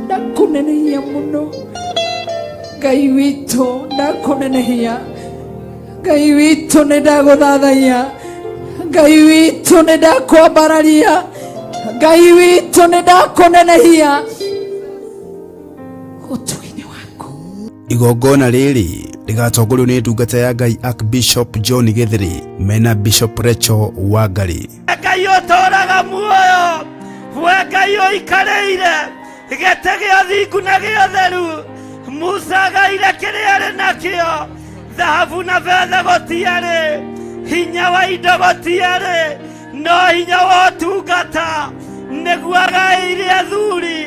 ndakũnenehia mũno. Ngai witũ, ndakũnenehia. Ngai witũ, nĩ ndagũthathaiya. Ngai witũ, nĩ ndakwambararia. Ngai witũ, nĩ ndakũnenehia ũtugi-inĩ waku. Igongona rĩrĩ rĩgatongorio nĩ ndungata ya Ngai Archbishop John Gĩthĩrĩ mena Bishop Rachel Wangari. Ngai ũtũũraga muoyo, we Ngai ũikarĩire gĩtĩ gĩa thingu na gĩa ũtheru. Musa agaire kĩrĩa arĩ nakĩo, thahabu na betha gũtiarĩ, hinya wa indo gũtiarĩ, no hinya wa ũtungata nĩguo agaĩire athuri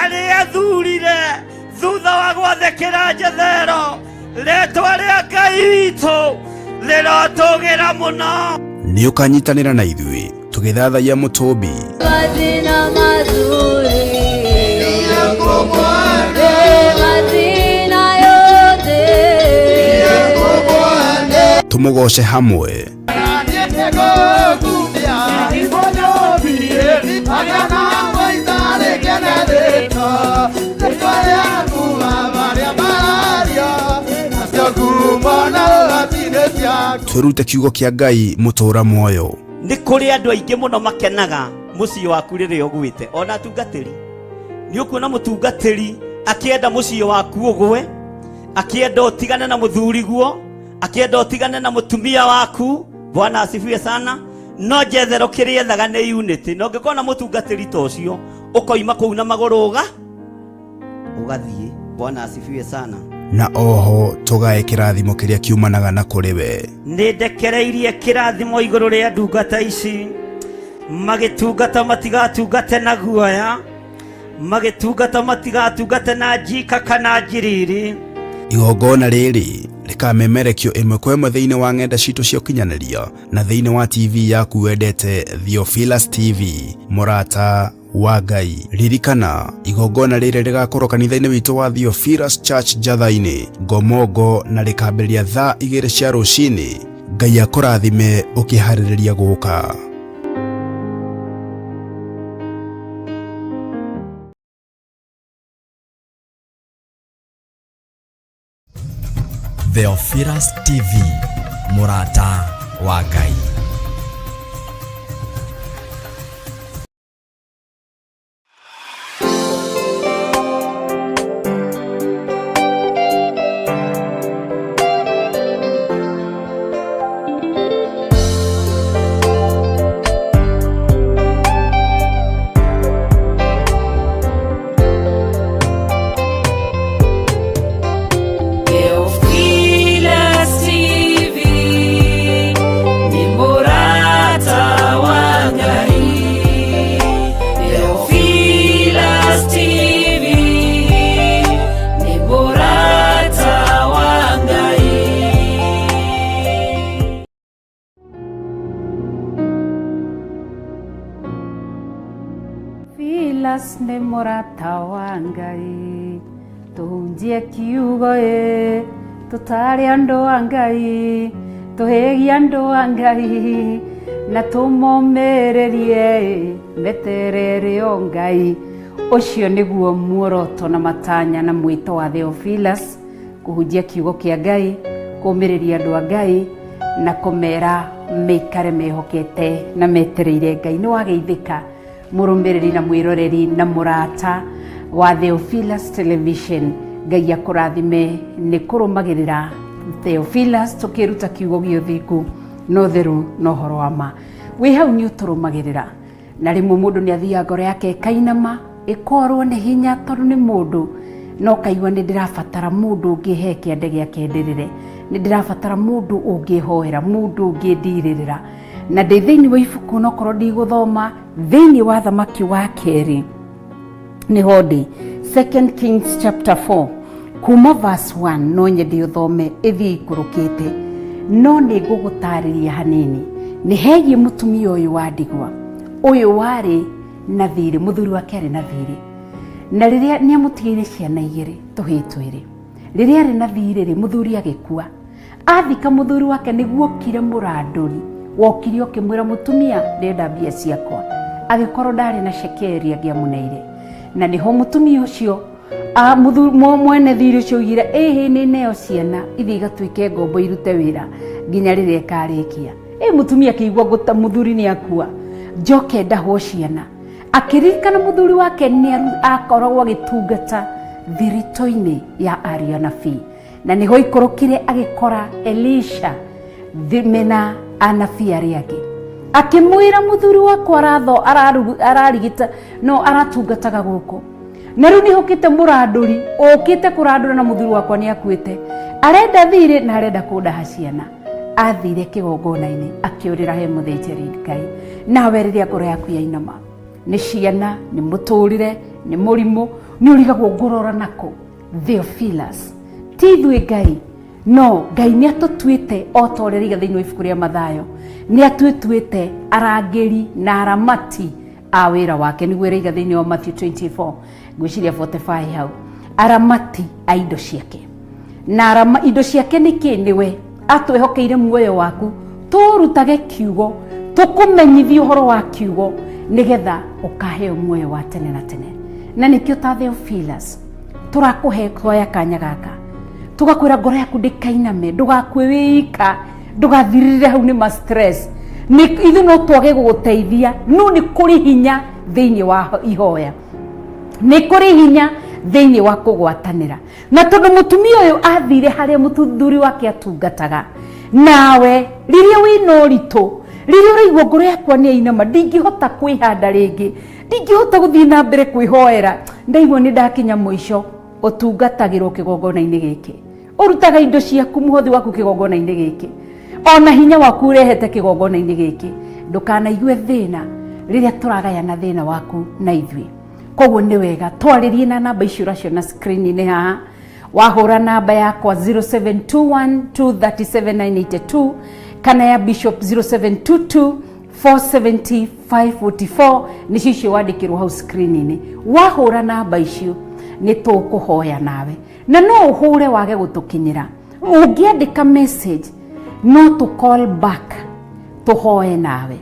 arĩa athurire thutha wa gwathĩkĩra Jethero. Rĩtwa rĩa Ngai witũ rĩrotũgĩra mũno. Nĩ ũkanyitanĩra na ithuĩ tũgĩthathaiya mũtũmbi. Majina mazuri majina yote Tũmũgoce hamwe. Twĩrute kiugo kĩa Ngai mũtũũra muoyo. Nĩ kũrĩ andũ aingĩ mũno makenaga mũciĩ waku rĩrĩa ũgwĩte, ona atungatĩri. Nĩ ũkuona mũtungatĩri akĩenda mũciĩ waku ũgwe, akĩenda ũtigane na mũthuriguo, akĩenda ũtigane na mũtumia waku. Bwana asifiwe sana. No Jethero kĩrĩa ethaga nĩ unity. Na ũngĩkorwo na mũtungatĩri ta ũcio, ũkoima kũu na magũrũ ũgathiĩ. Bwana asifiwe sana. Na oho tũgae kĩrathimo kĩrĩa kiumanaga na kũrĩ we. Nĩ ndekereirie kĩrathimo igũrũ rĩa ndungata ici, magĩtungata matigatungate na guoya, magĩtungata matigatungate na njika kana njiriri. Igongona rĩrĩ rĩkamemerekio ĩmwe kwa ĩmwe thĩinĩ wa ng'enda citũ cia ũkinyanĩria na thĩinĩ wa TV yaku wendete Theophilus TV, mũrata wa Ngai. Ririkana, igongona rĩrĩ rĩgakorwo kanitha-inĩ witũ wa Theophilus Church Njatha-inĩ, Ngomongo, na rĩkambĩrĩria thaa 2 cia rũcinĩ. Ngai akũrathime ũkĩharĩrĩria gũka. Theophilus TV, mũrata wa Ngai. Theophilus TV ni murata wa Ngai. Theophilus TV ni murata wa Ngai. Filas nĩ mũrata wa Ngai, tũhunjie kiugo ĩ, tũtare andũ a Ngai, tũhĩgie andũ a Ngai, na tũmomĩrĩrie ĩ, meterere o Ngai. Ũcio nĩguo muoroto na matanya na mwĩto wa Theophilus, kũhunjia kiugo kĩa Ngai, kũmĩrĩria andũ a Ngai, na kũmera meikare mehokete na metereire Ngai. Nĩ wageithĩka mũrũmĩrĩri na mwĩroreri na mũrata wa Theophilus Television. Ngai akũrathime nĩ kũrũmagĩrĩra Theophilus tũkĩruta kiugo gĩa ũthingu na ũtheru na ũhoro wa ma. Wĩ hau nĩ ũtũrũmagĩrĩra na rĩmwe mũndũ nĩ athiaga ngoro yake ĩkainama ĩkorwo nĩ hinya tondũ nĩ mũndũ no kaigua nĩ ndĩrabatara mũndũ ũngĩhe kĩande gĩake ndĩrĩre, nĩ ndĩrabatara mũndũ ũngĩhoera, mũndũ ũngĩndirĩrĩra. Na ndĩ thĩinĩ wa ibuku nokorwo ndigũthoma thĩinĩ wa Thamaki wa kerĩ nĩho ndĩ, Second Kings chapter 4 kuma verse 1, no nyende ũthome ĩthiĩ ikũrũkĩte, no nĩ ngũgũtarĩria hanini. Nĩ hegiĩ mũtumia ũyũ wa ndigwa, ũyũ warĩ na thirĩ, mũthuri wake arĩ na thirĩ, na rĩrĩa nĩ amũtigĩire ciana igĩrĩ, tũhĩĩ twĩrĩ. Rĩrĩa arĩ na thirĩ rĩ, mũthuri agĩkua. Athika mũthuri wake nĩguo okire mũrandũri wokire ũkĩmwĩra, mũtumia, ndĩrenda mbia ciakwa. Agĩkorwo ndarĩ na cekeri angĩamũneire, na nĩho mũtumia ũcio mwene thirĩ ũcio oigire, ĩhĩ, nĩ neo ciana ithiĩ igatuĩke ngombo irute wĩra nginya rĩrĩa ĩkarĩkia. Ĩ mũtumia akĩigua ngũta mũthuri nĩ akua, njoke ndahwo ciana. Akĩririkana mũthuri wake nĩ akoragwo agĩtungata thiritũ-inĩ ya ariũ anabii, na nĩho ikũrũkire agĩkora Elisha mena anabii arĩa angĩ. Akĩmwĩra, mũthuri wakwa aratho ararigita no aratungataga gũkũ, na rĩu nĩhũkĩte mũrandũri ũkĩte kũrandũra, na mũthuri wakwa nĩ akuĩte, arenda thirĩ na arenda kũndaha ciana. Athire kĩgongona-inĩ akĩũrĩra he mũthĩnjĩri Ngai. Nawe rĩrĩa ngoro yaku yainama nĩ ciana, nĩ mũtũrĩre, nĩ mũrimũ, nĩ ũrigagwo ngũrora nako, Theophilus ti ithuĩ Ngai, no Ngai nĩ atũtuĩte o ta ũrĩa rĩiga thĩinĩ wa ibuku rĩa Mathayo, nĩ atũtuĩte arangĩri na aramati a wĩra wake, nĩguo ĩraiga thĩinĩ wa Matthew 24, ngwĩciria 45 hau, aramati a indo ciake. Na arama indo ciake nĩ kĩ? Nĩwe atwĩhokeire muoyo waku, tũrutage kiugo, tũkũmenyithie ũhoro wa kiugo, nĩgetha ũkaheo muoyo wa tene na tene. Na nĩkĩo ta Theophilus tũrakũhe kuoya kanya gaka, tũgakwĩra ngoro yaku ndĩkainame, ndũgakue wĩika, ndũgathirĩrĩre hau nĩ ma stress. Nĩ ithuĩ no twage gũgũteithia, no nĩ kũrĩ hinya thĩinĩ wa ihoya, nĩ kũrĩ hinya thĩinĩ wa kũgwatanĩra. Na tondũ mũtumia ũyũ athire harĩa mũthuri wake atungataga, nawe rĩrĩa wĩna ũritũ, rĩrĩa ũraigua ngoro yakwa nĩ yainama, ndingĩhota kwĩhanda rĩngĩ, ndingĩhota gũthiĩ na mbere kwĩhoera, ndaigua nĩ ndakinya mũico, ũtungatagĩrwo kĩgongona-inĩ gĩkĩ, ũrutaga indo ciaku, mũhothi waku kĩgongona-inĩ gĩkĩ, ona hinya waku ũrehete kĩgongona-inĩ gĩkĩ. Ndũkanaigue thĩna rĩrĩa tũragayana thĩna waku na ithuĩ. Koguo nĩ wega twarĩrie na namba icio ũraciona screen-inĩ haha. Wahũra namba yakwa 0721237982 kana ya Bishop 0722 470 544, nĩcio icio wandĩkĩrwo hau screen-inĩ. Wahũra namba icio nĩ tũkũhoya nawe, na no ũhũre wage gũtũkinyĩra, ũngĩandĩka message no tũ call back tũhoe nawe.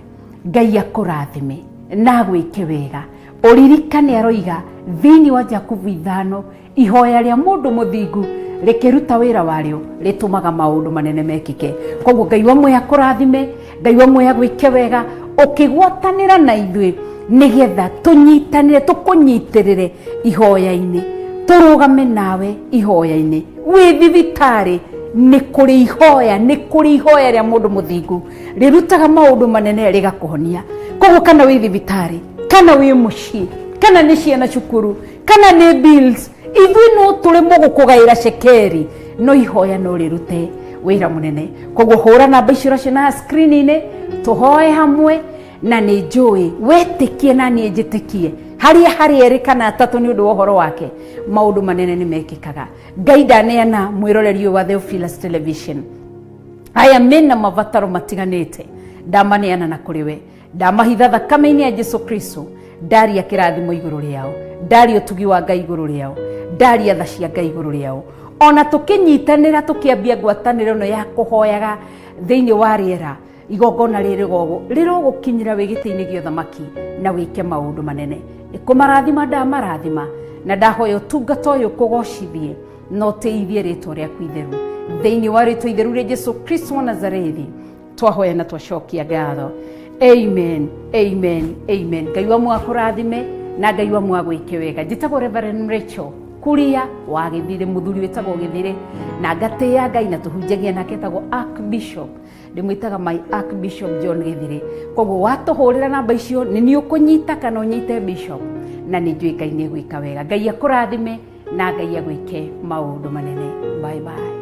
Ngai akũrathime na agwĩke wega. Ũririkane aroiga thĩinĩ wa Jakubu 5, ihoya rĩa mũndũ mũthingu Rĩkĩruta wĩra warĩo, rĩtũmaga maũndũ manene mekĩke. Koguo Ngai wa muoyo akũrathime, Ngai wa muoyo agwĩke wega, ũkĩgwatanĩra na ithuĩ nĩgetha tũnyitanĩre, tũkũnyitĩrĩre ihoya-inĩ, tũrũgame nawe ihoya-inĩ. Wĩ thibitarĩ nĩ kũrĩ ihoya, nĩ kũrĩ ihoya rĩa mũndũ mũthingu rĩrutaga maũndũ manene rĩgakũhonia. Koguo kana wĩ thibitarĩ, kana wĩ mũciĩ, kana nĩ ciana cukuru, kana nĩ bills, ithuĩ no tũremwo gũkũgaĩra cekeri, no ihoya no rĩrute wĩra mũnene. Koguo hũra namba icio ũraciona screen-inĩ, tũhoe hamwe, na nĩ njũĩ wetĩkie na niĩ njĩtĩkie harĩa harĩ erĩ kana atatũ nĩ ũndũ wa ũhoro wake, maũndũ manene nĩ mekĩkaga. Ngai ndaneana mwĩroreri ũyũ wa Theophilus Television, aya mena mabataro matiganĩte, ndamaneana na kũrĩ we, ndamahitha thakame-inĩ ya Jesu Kristo, ndaria kĩrathimo igũrũ rĩao, ndaria ũtugi wa Ngai igũrũ rĩao, ndaria tha cia Ngai igũrũ rĩao. Ona tũkĩnyitanĩra, tũkĩambia ngwatanĩro ĩno ya kũhoyaga thĩinĩ wa rĩera, igongona rĩrĩ rĩrogũkinyĩra wĩ gĩtĩ-inĩ gĩa ũthamaki na wĩke maũndũ manene. Nĩ kũmarathima ndamarathima, na ndahoya ũtungata ũyũ kũgocithie na ũtĩithie rĩtwa rĩaku itheru. Thĩinĩ wa rĩtwa itheru rĩa Jesu Kristo wa Nazarethi twahoya na twacokia ngatho. Amen, amen, amen. Ngai wa muoyo akũrathime na Ngai wa muoyo agwĩke wega. Njĩtagwo Reverend Rachel Kuria wa Gĩthirĩ, mũthuri wĩtagwo Gĩthirĩ, na ngatĩĩa Ngai na tũhunjagia nake, etagwo Archbishop, ndĩmwĩtaga my Archbishop John Gĩthirĩ. Koguo watũhũrĩra namba icio nĩ niĩ ũkũnyita kana ũnyite Bishop, na nĩ njũĩ Ngai nĩ egwĩka wega. Ngai akũrathime na Ngai agwĩke maũndũ manene. Bye bye.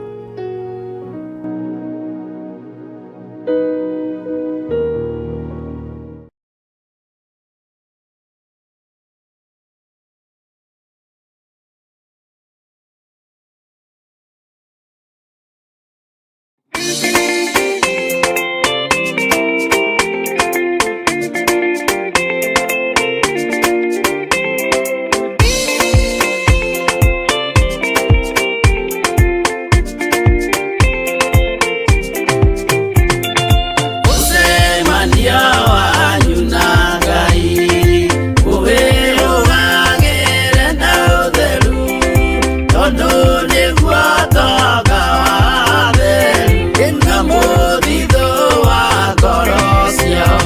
Ũcemania wanyu na Ngai ũwĩrũgagĩre na ũtheru, tondũ nĩguo tonga wa atheru na mũthithũ wa ngoro ciao.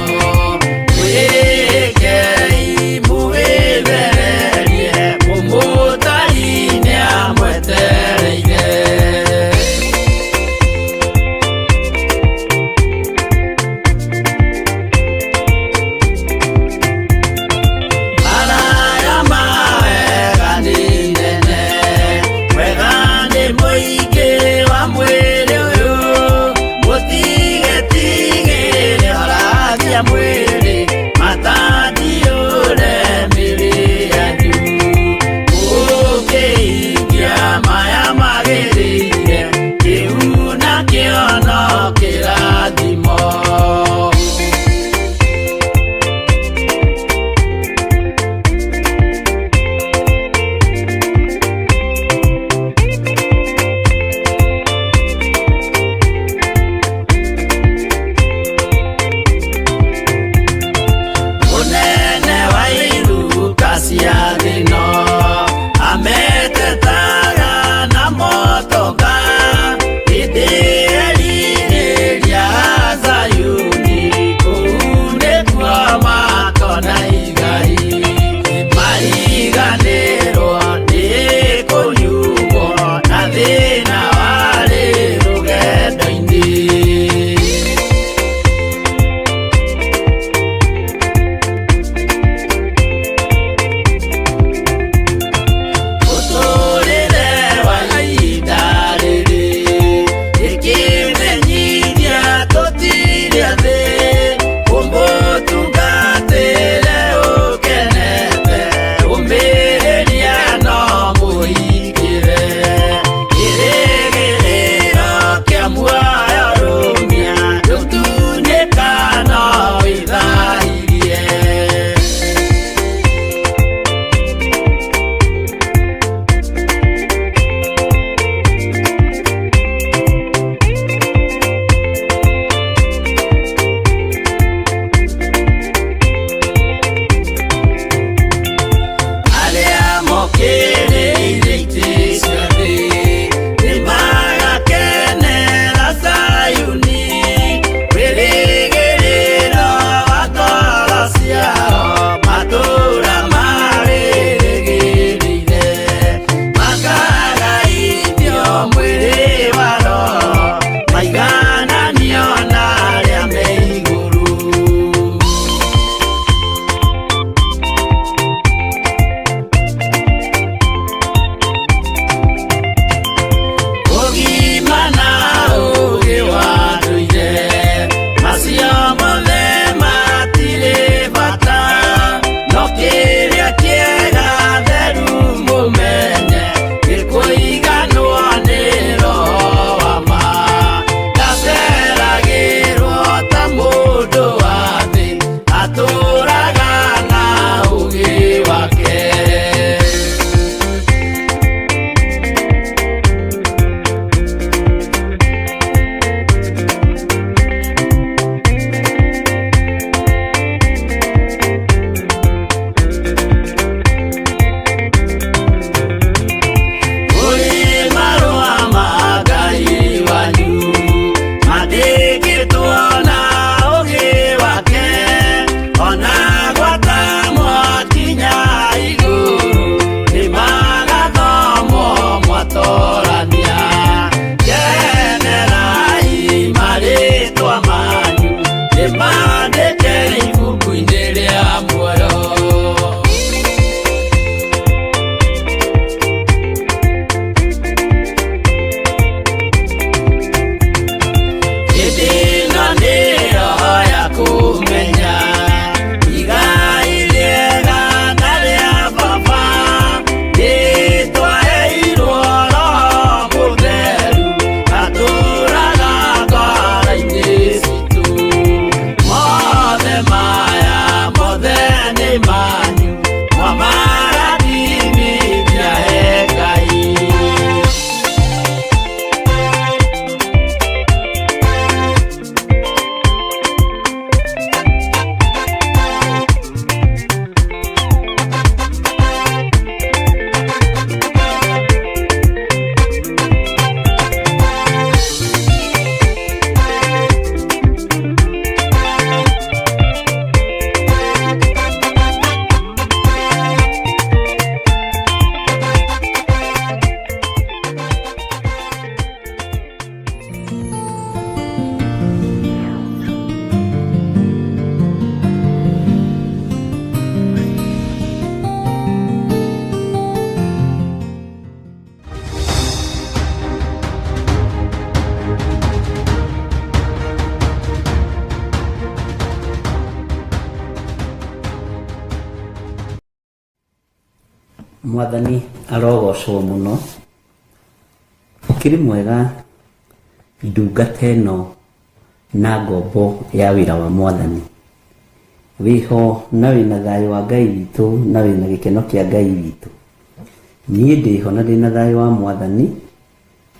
Mwĩkei mũwĩthererie, mũmũtari nĩamwetereire. Maraya mawega nĩ nene, wega nĩ mũingĩ wa mwĩrĩ ũyũ, mũtigetigĩre horagia mwĩrĩ, matandiũre mĩrĩ yanyu. Mũkĩhingia maya magĩrĩire, kĩu nakĩo no kĩrathimo. Mũnene wa iruka cia thĩno ametetaga na moto. Mwathani arogocwo mũno. Ũkĩrĩ mwega ndungata ĩno na ngombo ya wĩra wa Mwathani. Wĩho na wĩna thayũ wa Ngai witũ na wĩna gĩkeno kĩa Ngai witũ. Niĩ ndĩho na ndĩna thayũ wa Mwathani.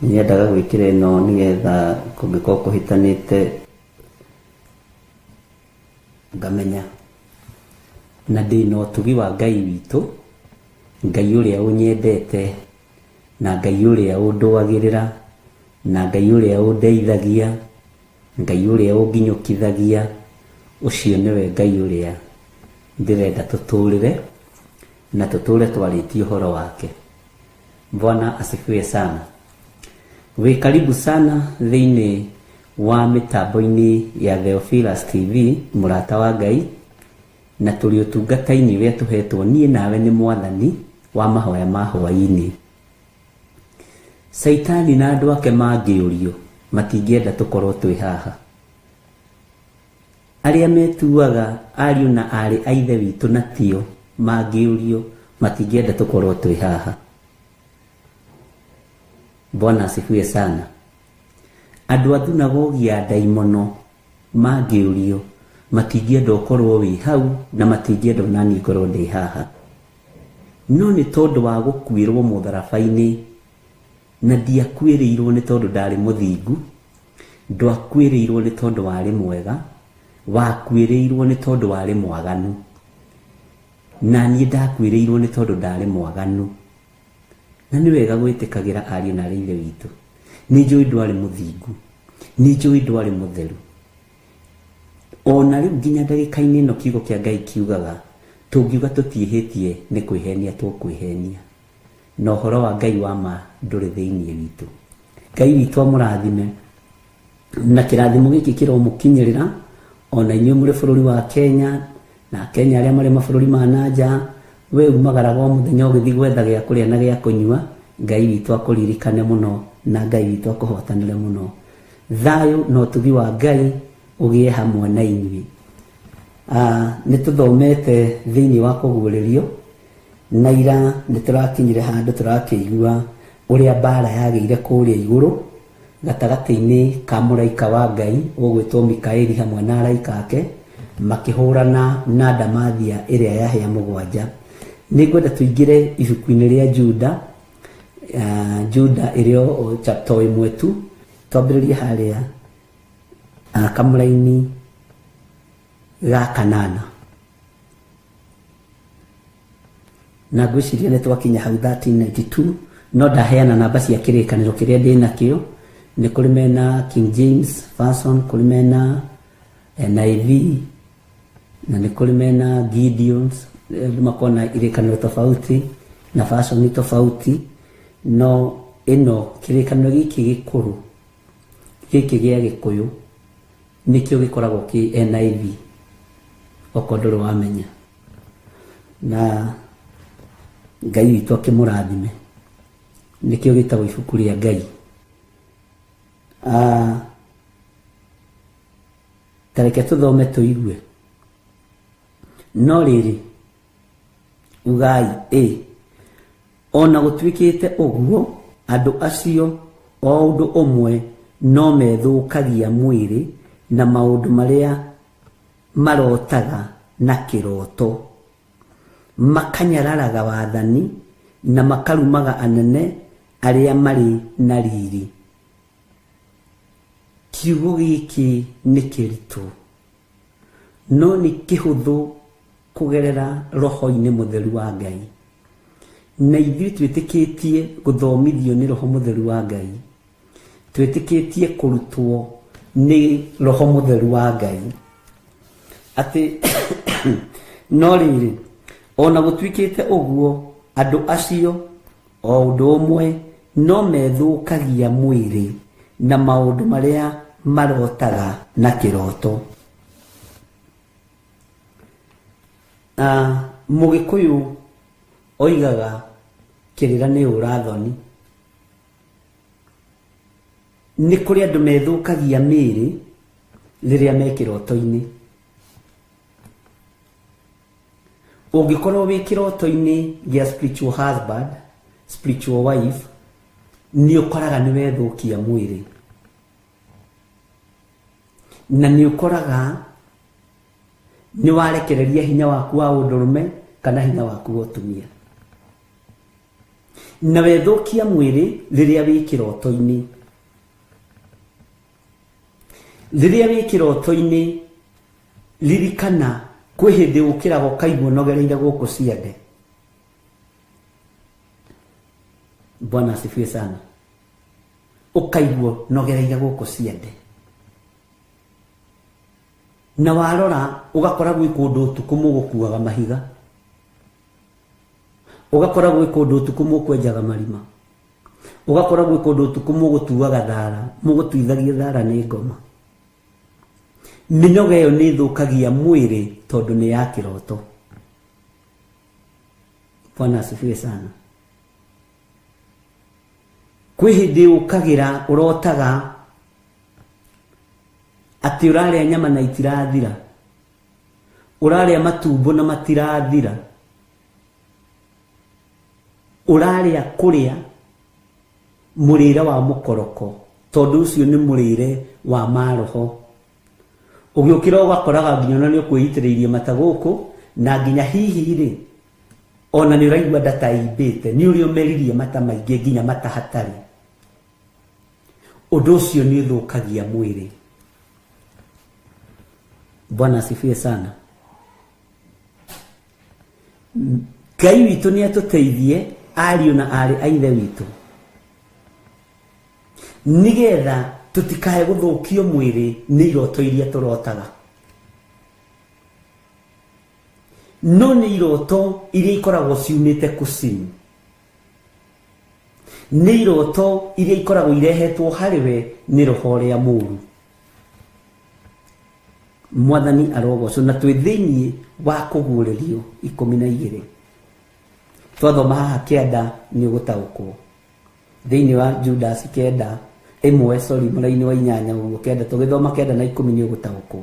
Nyendaga gwĩkĩra ĩno nĩgetha kũngĩkorwo kũhĩtanĩte ngamenya. Na ndĩna ũtugi wa Ngai witũ, Ngai ũrĩa ũnyendete, na Ngai ũrĩa ũndũagĩrĩra, na Ngai ũrĩa ũndeithagia, Ngai ũrĩa ũnginyũkithagia, ũcio nĩwe Ngai ũrĩa ndĩrenda tũtũrĩre na tũtũre twarĩtie ũhoro wake. Bwana asifiwe sana. Wĩ karibu sana thĩinĩ wa mĩtambo-inĩ ya Theophilus TV, mũrata wa Ngai, na tũrĩ ũtungata-inĩ ũrĩa tũhetwo niĩ nawe nĩ Mwathani wa mahoya ma hwaĩ-inĩ. Caitani na andũ ake mangĩũrio matingĩenda tũkorwo twĩ haha. Arĩa metuaga ariũ na aarĩ a Ithe witũ na tio mangĩũrio matingĩenda tũkorwo twĩ haha. Bwana asifiwe sana. Andũ a thunagogi ya ndaimono mangĩũrio matingĩenda ũkorwo wĩ hau na matingĩenda ona niĩ ngorwo ndĩ haha. No nĩ tondũ wa gũkuĩrwo mũtharaba-inĩ, na ndiakuĩrĩirwo nĩ tondũ ndarĩ mũthingu, ndwakuĩrĩirwo nĩ tondũ warĩ mwega, wakuĩrĩirwo nĩ tondũ warĩ mwaganu. Na niĩ ndakuĩrĩirwo nĩ tondũ ndarĩ mwaganu. Na nĩ wega gwĩtĩkagĩra ariũ na aarĩ a Ithe witũ. Nĩ njũĩ ndwarĩ mũthingu, nĩ njũĩ ndwarĩ mũtheru. Ona rĩu nginya ndagĩka-inĩ ĩno kiugo kĩa Ngai kiugaga tũngiuga tũtiĩhĩtie nĩ kwĩhenia tũkwĩhenia, na ũhoro wa Ngai wa ma ndũrĩ thĩinĩ witũ. Ngai witũ amũrathime, na kĩrathimo gĩkĩ kĩromũkinyĩrĩra ona inyuĩ mũrĩ bũrũri wa Kenya na Kenya arĩa marĩ mabũrũri ma na nja. We umagaraga o mũthenya ũgĩthiĩ gwetha gĩa kũrĩa na gĩa kũnyua. Ngai witũ akũririkane mũno na Ngai witũ akũhotanĩre mũno. Thayũ na ũtugi wa Ngai ũgĩe hamwe na inyuĩ. Nĩ tũthomete thĩinĩ wa kũguũrĩrio, na ira nĩ tũrakinyire handũ tũrakĩigua ũrĩa mbara yagĩire kũrĩa igũrũ gatagatĩ-inĩ ka mũraika wa Ngai ũgwĩtwo Mikaeli hamwe na araika ake makĩhũrana na ndamathia ĩrĩa ya hĩa mũgwanja. Nĩngwenda tũingĩre ibuku-inĩ rĩa Juda, Juda ĩrĩ o chapter ĩmwe tu, twambĩrĩrie harĩa kamũraini ga kanana. Na ngwĩciria nĩ twakinya hau 1392, no ndaheana namba cia kĩrĩkanĩro kĩrĩa ndĩ nakĩo. Nĩ kũrĩ mena King James Version, kũrĩ mena NIV, na nĩ kũrĩ mena Gideons, andũ makoragwo na irĩkanĩro tofauti na version tofauti, no ĩno kĩrĩkanĩro gĩkĩ gĩkũrũ gĩkĩ gĩa Gĩkũyũ nĩkĩo gĩkoragwo kĩ NIV, okorwo ndũrĩ wamenya. Na Ngai witũ akĩmũrathime. Nĩkĩo gĩtagwo ibuku rĩa Ngai. Ta reke tũthome tũigue. No rĩrĩ, ugai ĩ, ona gũtuĩkĩte ũguo, andũ acio o ũndũ ũmwe no methũkagia mwĩrĩ na maũndũ marĩa marotaga na kĩroto, makanyararaga wathani na makarumaga anene arĩa marĩ na riri. Kiugo gĩkĩ nĩ kĩritũ, no nĩ kĩhũthũ kũgerera roho-inĩ mũtheru wa Ngai. Na ithuĩ twĩtĩkĩtie gũthomithio nĩ roho mũtheru wa Ngai, twĩtĩkĩtie kũrutwo nĩ roho mũtheru wa Ngai. Atĩ no rĩrĩ, ona gũtuĩkĩte ũguo, andũ acio o ũndũ ũmwe no methũkagia mwĩrĩ na maũndũ marĩa marotaga na kĩroto. Mũgĩkũyũ oigaga kĩrĩra nĩ ũrathoni. Nĩ kũrĩ andũ methũkagia mĩĩrĩ rĩrĩa me kĩroto-inĩ. Ũngĩkorwo wĩ kĩroto-inĩ gĩa spiritual husband, spiritual wife, nĩ ũkoraga nĩ wethũkia mwĩrĩ, na nĩ ũkoraga nĩ warekereria hinya waku wa ũndũrũme kana hinya waku wa ũtumia, na wethũkia mwĩrĩ rĩrĩa wĩ kĩroto-inĩ. Rĩrĩa wĩ kĩroto-inĩ, ririkana kwĩ hĩndĩ ũkĩraga ũkaigua ũnogereire gũkũ ciande. Bwana asifiwe sana. Ũkaigua ũnogereire gũkũ ciande, na warora ũgakora gwĩ kũndũ ũtukũ mũgũkuaga mahiga, ũgakora gwĩ kũndũ ũtukũ mũkwenjaga marima, ũgakora gwĩ kũndũ ũtukũ mũgũtuaga thara, mũgũtuithagia thara nĩ ngoma. Mĩnoga ĩyo nĩ ĩthũkagia mwĩrĩ tondũ nĩ ya kĩroto. Bwana asifiwe sana. Kwĩ hĩndĩ ũkagĩra ũrotaga atĩ ũrarĩa nyama na itirathira, ũrarĩa matumbo na matirathira, ũrarĩa kũrĩa mũrĩre wa mũkoroko, tondũ ũcio nĩ mũrĩre wa maroho. Ũgĩũkĩra ũgakoraga nginya ona nĩ ũkwĩitĩrĩirie mata gũkũ, na nginya hihi rĩ ona nĩ ũraigua nda ta ĩimbĩte, nĩ ũrĩa ũmeririe mata maingĩ nginya mata hatarĩ. Ũndũ ũcio nĩ ũthũkagia mwĩrĩ. Bwana asifiwe sana. Ngai witũ nĩ atũteithie ariũ na aarĩ a ithe witũ, nĩgetha tũtikae gũthũkio mwĩrĩ nĩ iroto iria tũrotaga. No nĩ iroto iria ikoragwo ciumĩte kusimu, nĩ iroto iria ikoragwo irehetwo harĩ we nĩ roho ũrĩa mũũru. Mwathani arogocwo. Na twĩ thĩinĩ wa kũguũrĩrio 12, twathoma haha 9 nĩ ũgũtaũkwo. Thĩinĩ wa Judas 9 ĩmwe, sorry, mũraini wa 8 ũguo, 9 tũgĩthoma 9 na 10 nĩ ũgũtaũkwo,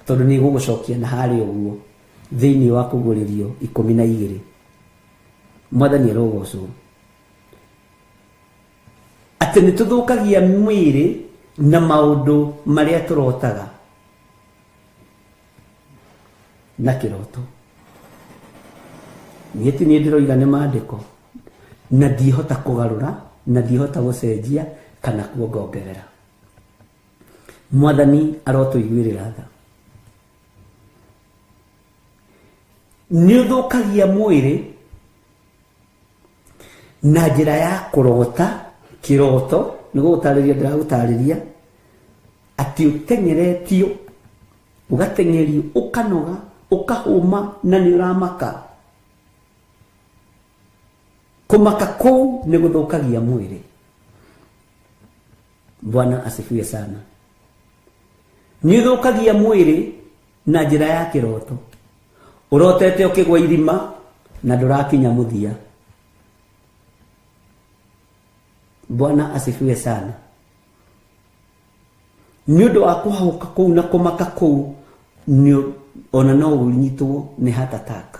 tondũ nĩ ĩgũgũcokia na harĩa ũguo thĩinĩ wa kũguũrĩrio 12. Mwathani arogocwo. Atĩ nĩ tũthũkagia mwĩrĩ na maũndũ marĩa tũrotaga na kĩroto. Niĩ ti niĩ ndĩroiga, nĩ maandĩko, na ndihota kũgarũra na ndihota gũcenjia kana kuongongerera. Mwathani arotũiguĩrĩra tha. Nĩ ũthũkagia mwĩrĩ na njĩra ya kũrota kĩroto. Nĩ gũgũtarĩria ndĩragũtarĩria atĩ ũteng'eretio, ũgateng'erio, ũkanoga, ũkahũma na nĩ ũramaka. Kũmaka kũu nĩ gũthũkagia mwĩrĩ. Bwana asifiwe sana. Nĩ ũthũkagia mwĩrĩ na njĩra ya kĩroto. Ũrotete ũkĩgwa irima na ndũrakinya mũthia. Bwana asifiwe sana. Nĩ ũndũ wa kũhahũka kũu na kũmaka kũu, ona no ũnyitwo nĩ heart attack.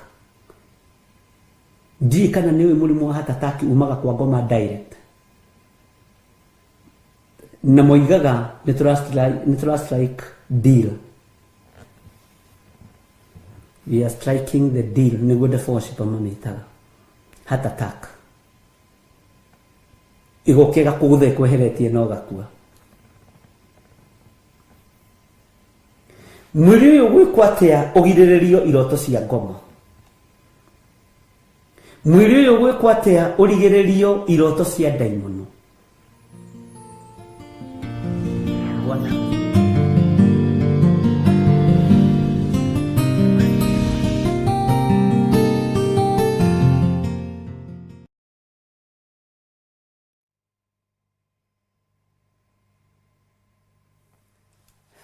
Ndiũĩ kana nĩ ũĩ mũrimũ wa heart attack umaga kwa ngoma direct, na moigaga nĩ tũra strike deal. We are striking the deal, nĩguo the worship mamĩtaga heart attack. Ĩgoka ĩgakũgũtha ĩkweheretie na ũgakua. Mwĩrĩ ũyũ ũgwĩkwo atĩa ũgirĩrĩrio iroto cia ngoma? Mwĩrĩ ũyũ ũgwĩkwo atĩa ũrigĩrĩrio iroto cia ndaimono? Bwana.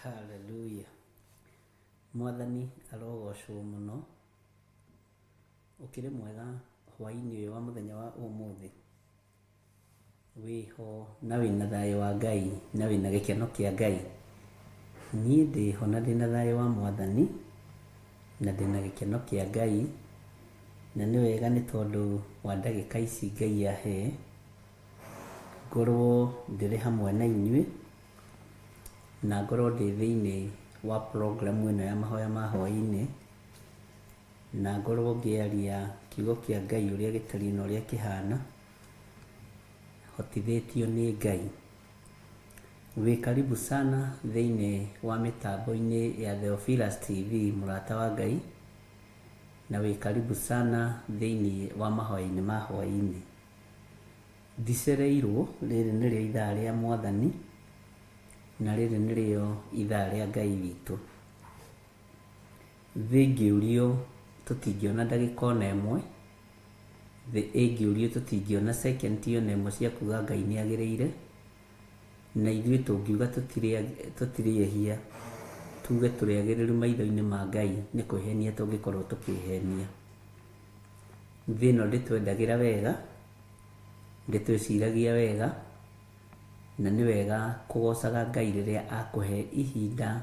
Hallelujah. Mwathani arogocwo mũno. Ũkĩrĩ mwega hwaĩ-inĩ ũyũ wa mũthenya wa ũmũthĩ. Wĩho na wĩna thayũ wa Ngai na wĩna gĩkeno kĩa Ngai. Niĩ ndĩho na ndĩna thayũ wa Mwathani na ndĩna gĩkeno kĩa Ngai. Na nĩ wega nĩ tondũ wa ndagĩka ici Ngai ahe, ngorwo ndĩrĩ hamwe na inyuĩ, na ngorwo ndĩ thĩinĩ wa program ĩno ya mahoya ma hwaĩ-inĩ, na ngorwo ngĩaria kiugo kĩa Ngai ũrĩa gĩtariĩ na ũrĩa kĩhana, hotithĩtio nĩ Ngai. Wĩ karibu sana thĩinĩ wa mĩtambo-inĩ ya Theophilus TV mũrata wa Ngai, na wĩ karibu sana thĩinĩ wa mahoya-inĩ ma hwaĩ-inĩ. Ndicereirwo, rĩrĩ nĩrĩo ithaa rĩa Mwathani, na rĩrĩ nĩrĩo ithaa rĩa Ngai witũ. Thĩ ĩngĩũrio tũtingĩona ndagĩka ona ĩmwe, thĩ ĩngĩũrio tũtingĩona second ona ĩmwe cia kuga Ngai nĩ agĩrĩire, na ithuĩ tũngiuga tũtirĩ ehia, tuge tũrĩ agĩrĩru maitho-inĩ ma Ngai nĩ kwĩhenia tũngĩkorwo tũkĩhenia. Thĩ ĩno ndĩtwendagĩra wega, ndĩtwĩciragia wega, na nĩ wega kũgocaga Ngai rĩrĩa akũhe ihinda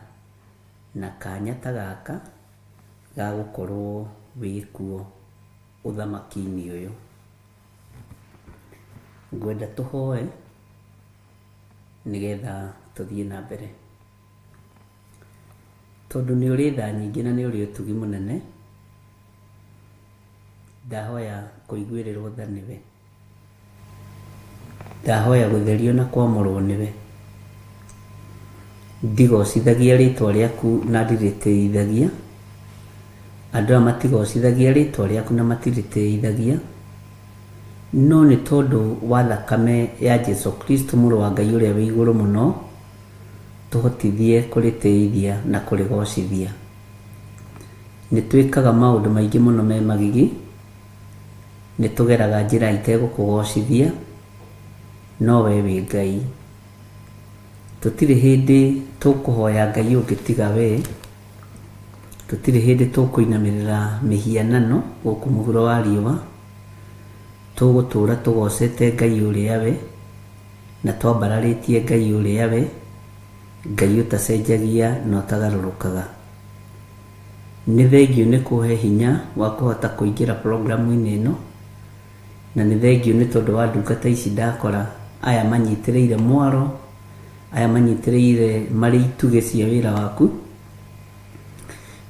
na kanya ta gaka ga gũkorwo wĩ kuo ũthamaki-inĩ ũyũ. Ngwenda tũhoe nĩgetha tũthiĩ na mbere. Tondũ nĩ ũrĩ tha nyingĩ na nĩ ũrĩ ũtugi mũnene, ndahoya kũiguĩrĩrwo tha nĩwe. Ndahoya gũtherio na kwamũrwo nĩwe. Ndigocithagia rĩtwa rĩaku na ndirĩtĩithagia. Andũ aya matigocithagia rĩtwa rĩaku na matirĩtĩithagia, no nĩ tondũ wa thakame ya Jesu Kristo mũrũ wa Ngai ũrĩa wĩ igũrũ mũno, tũhotithie kũrĩtĩithia na kũrĩgocithia. Nĩ twĩkaga maũndũ maingĩ mũno me magigi, nĩ tũgeraga njĩra itegũkũgocithia, no we wĩ Ngai. Tũtirĩ hĩndĩ tũkũhoya Ngai ũngĩ tiga we, tũtirĩ hĩndĩ tũkũinamĩrĩra mĩhianano gũkũ mũhuro wa riũa, tũgũtũra tũgocete Ngai ũrĩa we, na twambararĩtie Ngai ũrĩa we, Ngai ũtacenjagia na ũtagarũrũkaga. Nĩ thengiũ nĩ kũhe hinya wa kũhota kũingĩra programu-inĩ ĩno, na nĩ thengiũ nĩ tondũ wa ndungata ici ndakora, aya manyitĩrĩire mwaro, aya manyitĩrĩire marĩ itugĩ cia wĩra waku,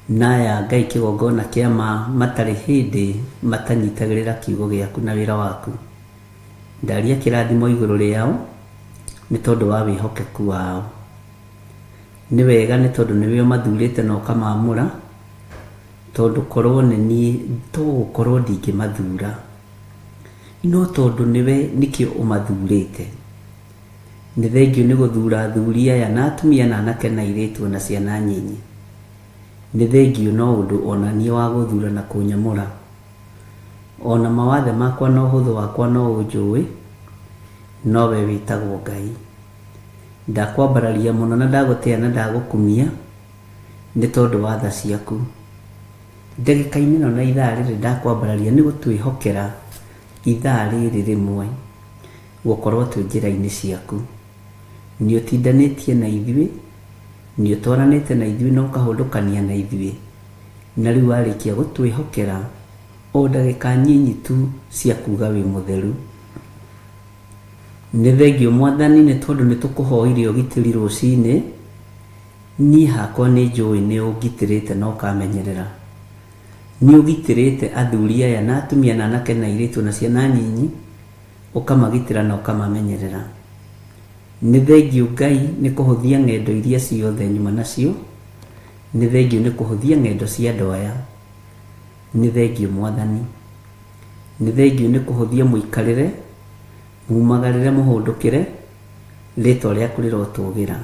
na aya Ngai kĩgongona kĩa ma matarĩ hĩndĩ matanyitagĩrĩra kiugo gĩaku na wĩra waku. Ndaria kĩrathimo igũrũ rĩao nĩ tondũ wa wĩhokeku wao. Nĩ wega nĩ tondũ nĩwe ũmathurĩte na ũkamaamũra, tondũ korwo nĩ niĩ to gũkorwo ndingĩmathura. No tondũ nĩwe nĩkĩo ũmathurĩte. Nĩ thengiũ nĩ gũthura athuri aya na atumia na anake na airĩtu ona ciana nyinyi. Nĩ thengiũ no ũndũ ona niĩ wa gũthura na kũnyamũra. Ona mawathe makwa na ũhũthũ wakwa no ũnjũĩ, nowe wĩtagwo Ngai. Ndakwambararia mũno na ndagũtĩa na ndagũkumia nĩ tondũ wa tha ciaku. Ndagĩka-inĩ ĩno na ithaa rĩrĩ ndakwambararia nĩ gũtwĩhokera ithaa rĩrĩ rĩmwe gũkorwo twĩ njĩra-inĩ ciaku. Nĩ ũtindanĩtie na ithuĩ, nĩ ũtwaranĩte na ithuĩ na ũkahũndũkania na ithuĩ. Na rĩu warĩkia gũtwĩhokera o ndagĩka nyinyi tu cia kuga wĩ mũtheru. Nĩ thengiũ Mwathani nĩ tondũ nĩ tũkũhoire ũgitĩri rũcinĩ, niĩ hakwa nĩ njũĩ nĩ ũngitĩrĩte na ũkamenyerera. Nĩ ũgitĩrĩte athuri aya na atumia na anake na airĩtu na ciana nyinyi, ũkamagitĩra na ũkamamenyerera. Nĩ thengiũ Ngai nĩ kũhũthia ng'endo iria ciothe nyuma nacio, nĩ thengiũ nĩ kũhũthia ng'endo cia andũ aya. Nĩ thengiũ Mwathani. Nĩ thengiũ nĩ kũhũthia mũikarĩre, mumagarĩre mũhũndũkĩre, rĩtwa rĩaku rĩrotũgĩra.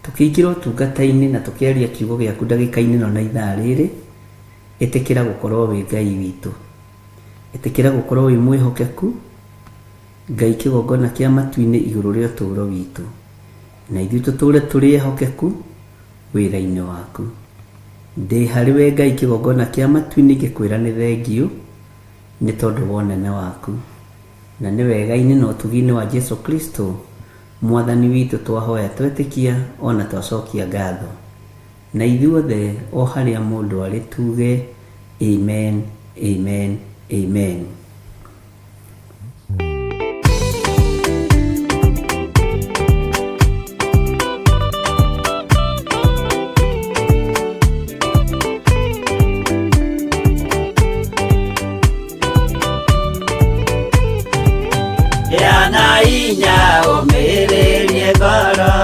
Tũkĩingĩra ũtungata-inĩ na tũkĩaria kiugo gĩaku ndagĩka-inĩ ĩno na ithaa rĩrĩ, ĩtĩkĩra gũkorwo wĩ Ngai witũ. Ĩtĩkĩra gũkorwo wĩ mwĩhokeku, Ngai kĩgongona kĩa matu-inĩ igũrũ rĩa ũtũũro witũ. Na ithuĩ tũtũũre tũrĩ ehokeku wĩra-inĩ waku. Ndĩ harĩ we Ngai kĩgongona kĩa matu-inĩ ngĩkwĩra nĩ thengiũ nĩ tondũ wa ũnene waku. Na nĩ wega-inĩ na ũtugi-inĩ wa Jesu Kristo Mwathani witũ twahoya twetĩkia ona twacokia ngatho. Na ithuothe o harĩa mũndũ arĩ tuge Amen. Amen, amen. Gĩa na hinya ũmĩrĩrie ngoro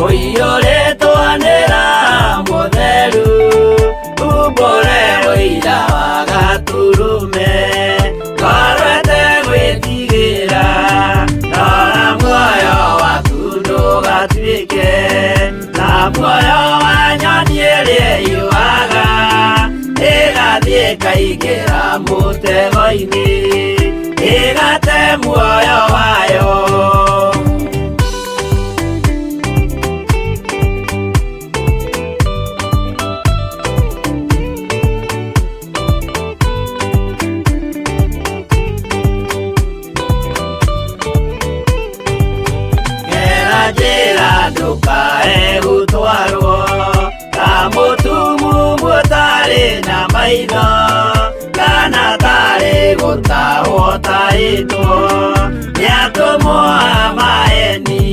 ũiyũrĩtwo nĩ Roho Mũtheru, umbũre ũira wa Gatũrũme, ngoro ĩtegwĩtigĩra, rora muoyo waku ndũgatuĩke ta muoyo wa nyoni ĩrĩa ĩyũaga, ĩgathiĩ ĩkaingĩra mũtego-inĩ, ĩgate muoyo wayo. Gera njĩra ndũkae gũtwarwo ta mũtumumu ũtarĩ na maitho, kana tarĩ gũtahwo tahĩtwo nĩ atũmwo a maeni.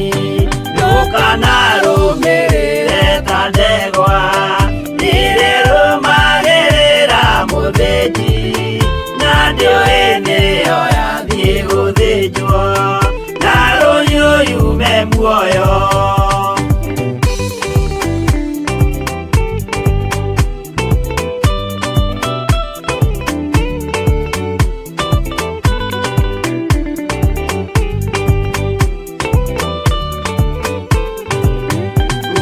Ndũkanarũmĩrĩre ta ndegwa nĩrĩrũmagĩrĩra mũthĩnji, na ndĩũĩ nĩyo yathiĩ gũthĩnjwo, na rũhiũ yume muoyo.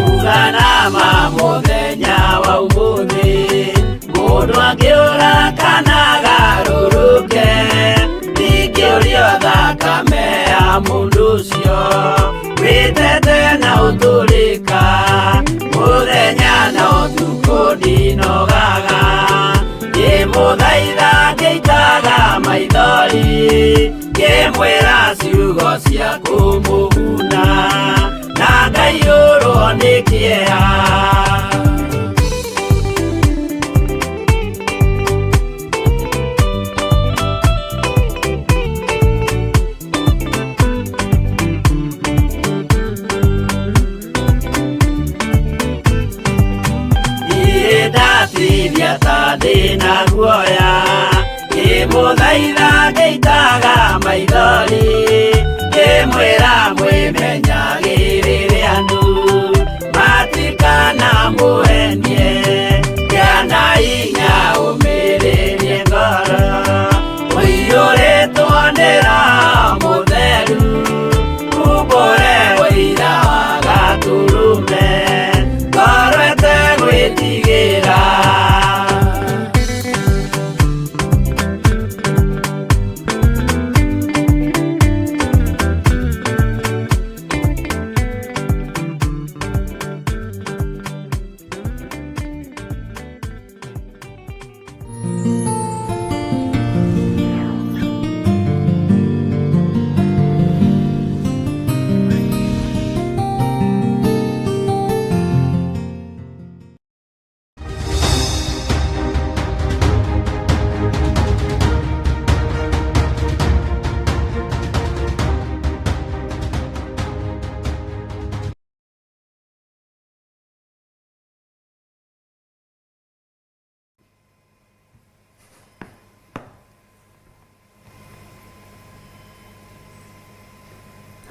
Uganama mũthenya wa ũmũthĩ, mũndũ angĩũra kana agarũrũke, ndingĩũrio thakame ya mũndũ ũcio, wĩtete na ũtũrĩka, mũthenya na ũtukũ ndinogaga, ngĩmũthaitha ngĩitaga maithori, ngĩmwĩra ciugo cia kũmũguna, na ngaiyũrwo nĩ kĩeha. Niĩ ndatithia ta ndĩna guoya, ngĩmũthaitha ngĩitaga maithori, ngĩmwĩra mwĩmenyagĩrĩre andũ matikanamũhenie, gĩa na hinya ũmĩrĩrie ngoro, ũiyũrĩtwo nĩ Roho Mũtheru, umbũre ũira wa Gatũrũme, ngoro ĩtegwĩtigĩra.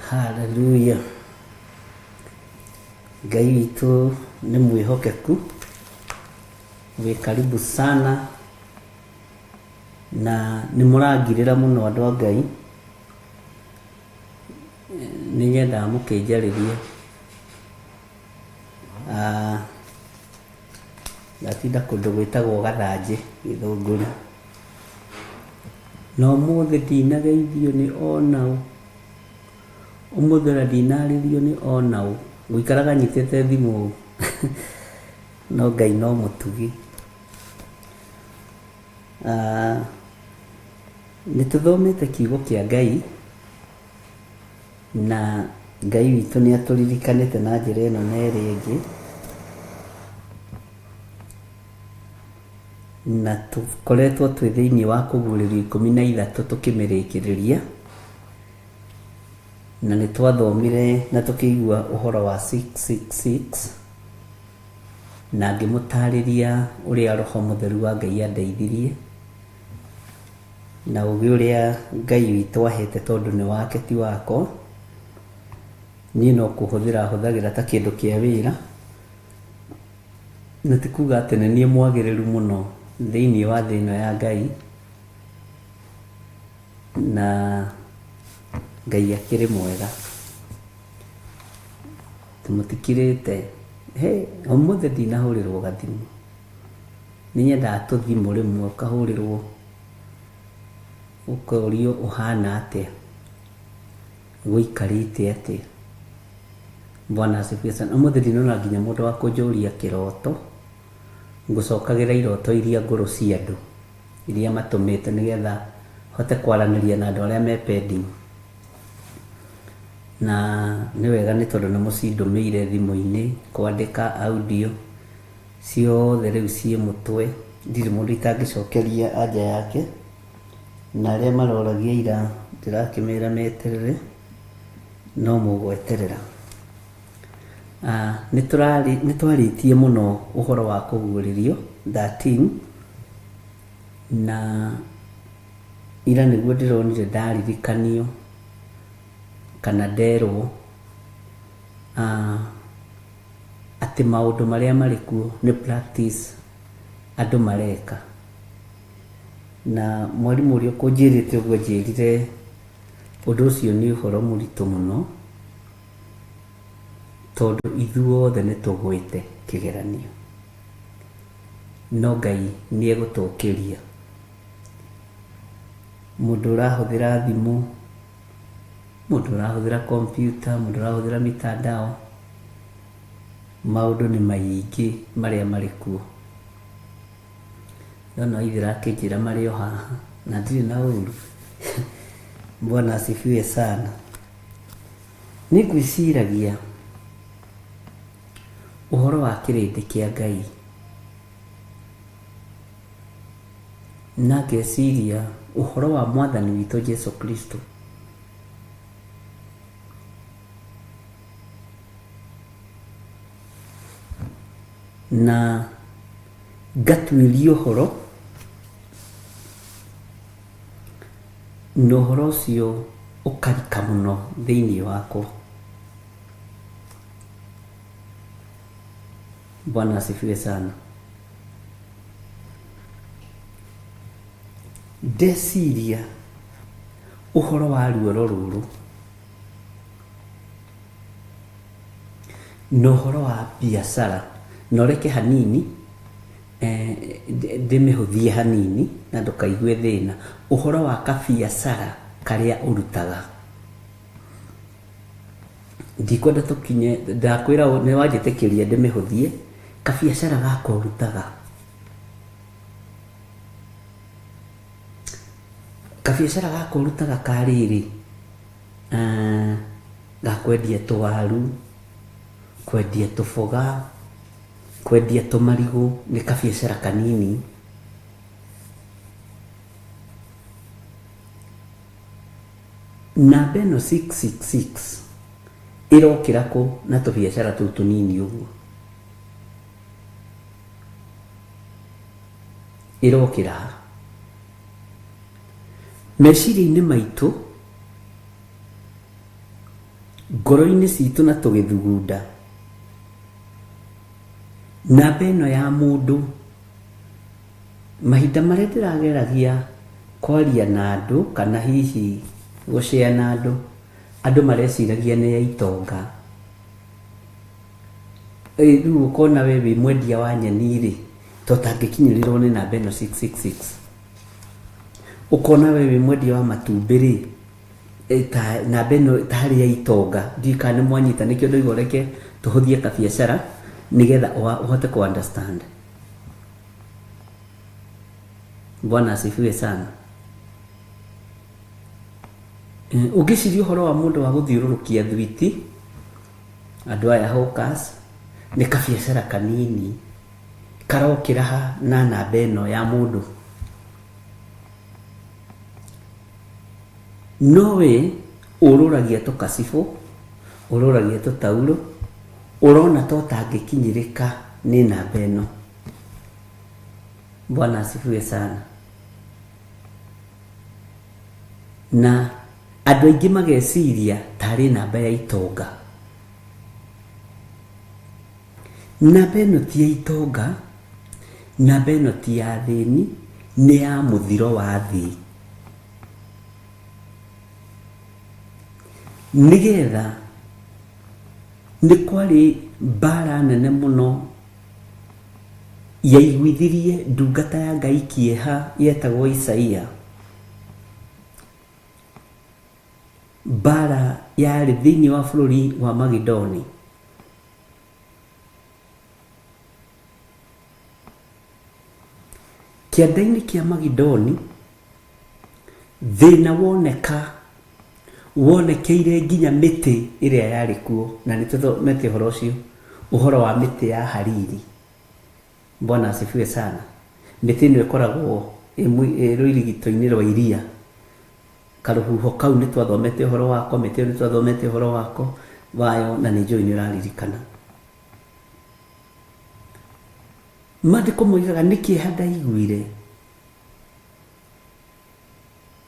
Haleluya. Ngai witũ nĩ mwĩhokeku, wĩ karibu sana, na nĩ mũrangirĩra mũno andũ a Ngai. Nĩ nyendaga mũkĩnjarĩrie. Ah, ndatinda kũndũ gwĩtagwo Gathanjĩ Gĩthũngũri. Na ũmũthĩ ndinageithio nĩ onaũ, ũmũthĩ ona ndinarĩrio nĩ onaũ, ngũikaraga nyitĩte thimũ ũũ no Ngai no mũtugi. Ah, nĩ tũthomete kiugo kĩa Ngai na Ngai witũ nĩ atũririkanĩte na njĩra ĩno na ĩrĩa ĩngĩ. Na tũkoretwo twĩ thĩinĩ wa kũguũrĩrio 13 tũkĩmĩrĩkĩrĩria. Na nĩ twathomire na tũkĩigua ũhoro wa 666 na ngĩmũtarĩria ũrĩa Roho Mũtheru wa Ngai andeithirie na ũgĩ ũrĩa Ngai witũ ahete tondũ nĩ wake ti wakwa. Niĩ no kũhũthĩra hũthagĩra ta kĩndũ kĩa wĩra. Na ti kuga atĩ nĩ niĩ mwagĩrĩru mũno thĩinĩ wa thĩ ĩno ya Ngai, na Ngai akĩrĩ mwega. Mũtikirĩte, hĩ, ũmũthĩ ndinahũrĩrwo gathimũ. Nĩ nyendaga tũthimũ rĩmwe ũkahũrĩrwo ũkorio ũhana atĩa, gũikarĩte atĩa. Bwana asifiwe sana. Ũmũthĩ ndinona nginya mũndũ wa kũnjũria kĩroto, ngũcokagĩra iroto iria ngũrũ cia andũ, iria matũmĩte nĩgetha hote kwaranĩria na andũ arĩa me pending. Na nĩ wega nĩ tondũ nĩ mũcindũmĩire thimũ-inĩ, kwandĩka audio, ciothe rĩu ciĩ mũtwe, ndirĩ mũndũ itangĩcokeria anja yake, na arĩa maroragia ira ndĩrakĩmera meterere, no mũgweterera. Nĩ twarĩtie mũno ũhoro wa kũguũrĩrio 13 na ira nĩguo ndĩronire ndaririkanio kana nderwo atĩ maũndũ marĩa marĩ kuo nĩ practice andũ mareka. Na mwarimũ ũrĩa ũkũnjĩrĩte ũguo anjĩrire ũndũ ũcio nĩ ũhoro mũritũ mũno tondũ ithuothe nĩ tũgwĩte kĩgeranio. No Ngai nĩ egũtũkĩria. Mũndũ ũrahũthĩra thimũ, mũndũ ũrahũthĩra kompiuta, mũndũ ũrahũthĩra mitandao, maũndũ nĩ maingĩ marĩa marĩ kuo. Ndona Waithera akĩnjĩra marĩ o haha na ndirĩ na ũru. Bwana asifiwe sana. Nĩ ngwĩciragia ũhoro wa kĩrĩndĩ kĩa Ngai na ngeciria ũhoro wa mwathani witũ Jesu Kristo. Na ngatuĩria ũhoro na ũhoro ũcio ũkarika mũno thĩinĩ wakwa. Bwana asifiwe sana. Ndeciria ũhoro wa ruoro rũrũ na ũhoro wa biacara na ũreke hanini ndĩmĩhũthie hanini na ndũkaigue thĩna, ũhoro wa kabiacara karĩa ũrutaga. Ndikwenda tũkinye, ndakwĩra nĩ wanjĩtĩkĩria ndĩmĩhũthie, kabiacara gaka ũrutaga. Kabiacara gaka ũrutaga ka rĩrĩ, ga kwendia tũwaru, kwendia tũboga, kwendia tũmarigũ, nĩ kabiacara kanini. Namba ĩno 666 ĩrokĩra kũ na tũbiacara tũu tũnini ũguo? Ĩrokĩra ha? Meciria-inĩ maitũ, ngoro-inĩ citũ na tũgĩthugunda, namba ĩno ya mũndũ, mahinda marĩa ndĩrageragia kwaria na andũ kana hihi gũ share na andũ, andũ mareciragia nĩ ya itonga. Rĩu ũkona we wĩ mwendia wa nyeni rĩ, ta ũtangĩkinyĩrĩrwo nĩ namba ĩno 666. Ũkona we wĩ mwendia wa matumbĩ rĩ, ta namba ĩno tarĩ ya itonga. Ndiũĩ kana nĩ mwanyita nĩkĩo ndoiga ũreke tũhũthie kabiacara nĩgetha ũhote kũ understand. Bwana asifiwe sana. Ũngĩciria ũhoro wa mũndũ wa gũthiũrũrũkia thwiti, andũ aya hawkers, nĩ kabiacara kanini Karokĩra ha na namba ĩno ya mũndũ? No we ũrũragia tũkacibũ, ũrũragia tũtaurũ, ũrona ta ũtangĩkinyĩrĩka nĩ namba ĩno. Bwana asifiwe sana. Na andũ aingĩ mageciria tarĩ namba ya itonga. Namba ĩno ti ya itonga, namba ĩno ti ya athĩni, nĩ ya mũthiro wa thĩ. Nĩgetha nĩ kwarĩ mbara nene mũno yaiguithirie ndungata ya Ngai kĩeha yetagwo Isaia. Mbara yarĩ thĩinĩ wa bũrũri wa Magidoni. Kĩanda-inĩ kĩa Magidoni, thĩna woneka wonekeire nginya mĩtĩ ĩrĩa yarĩ kuo, na nĩ tũthomete ũhoro ũcio, ũhoro wa mĩtĩ ya hariri. Bwana asifiwe sana. Mĩtĩ ĩno ĩkoragwo ĩ rũirigito-inĩ rwa iria. Karũhuho kau nĩ twathomete ũhoro wako, mĩtĩ ĩyo nĩ twathomete ũhoro wako wayo, na nĩ njũĩ nĩ ũraririkana. Maandĩko moigaga nĩ kĩeha ndaiguire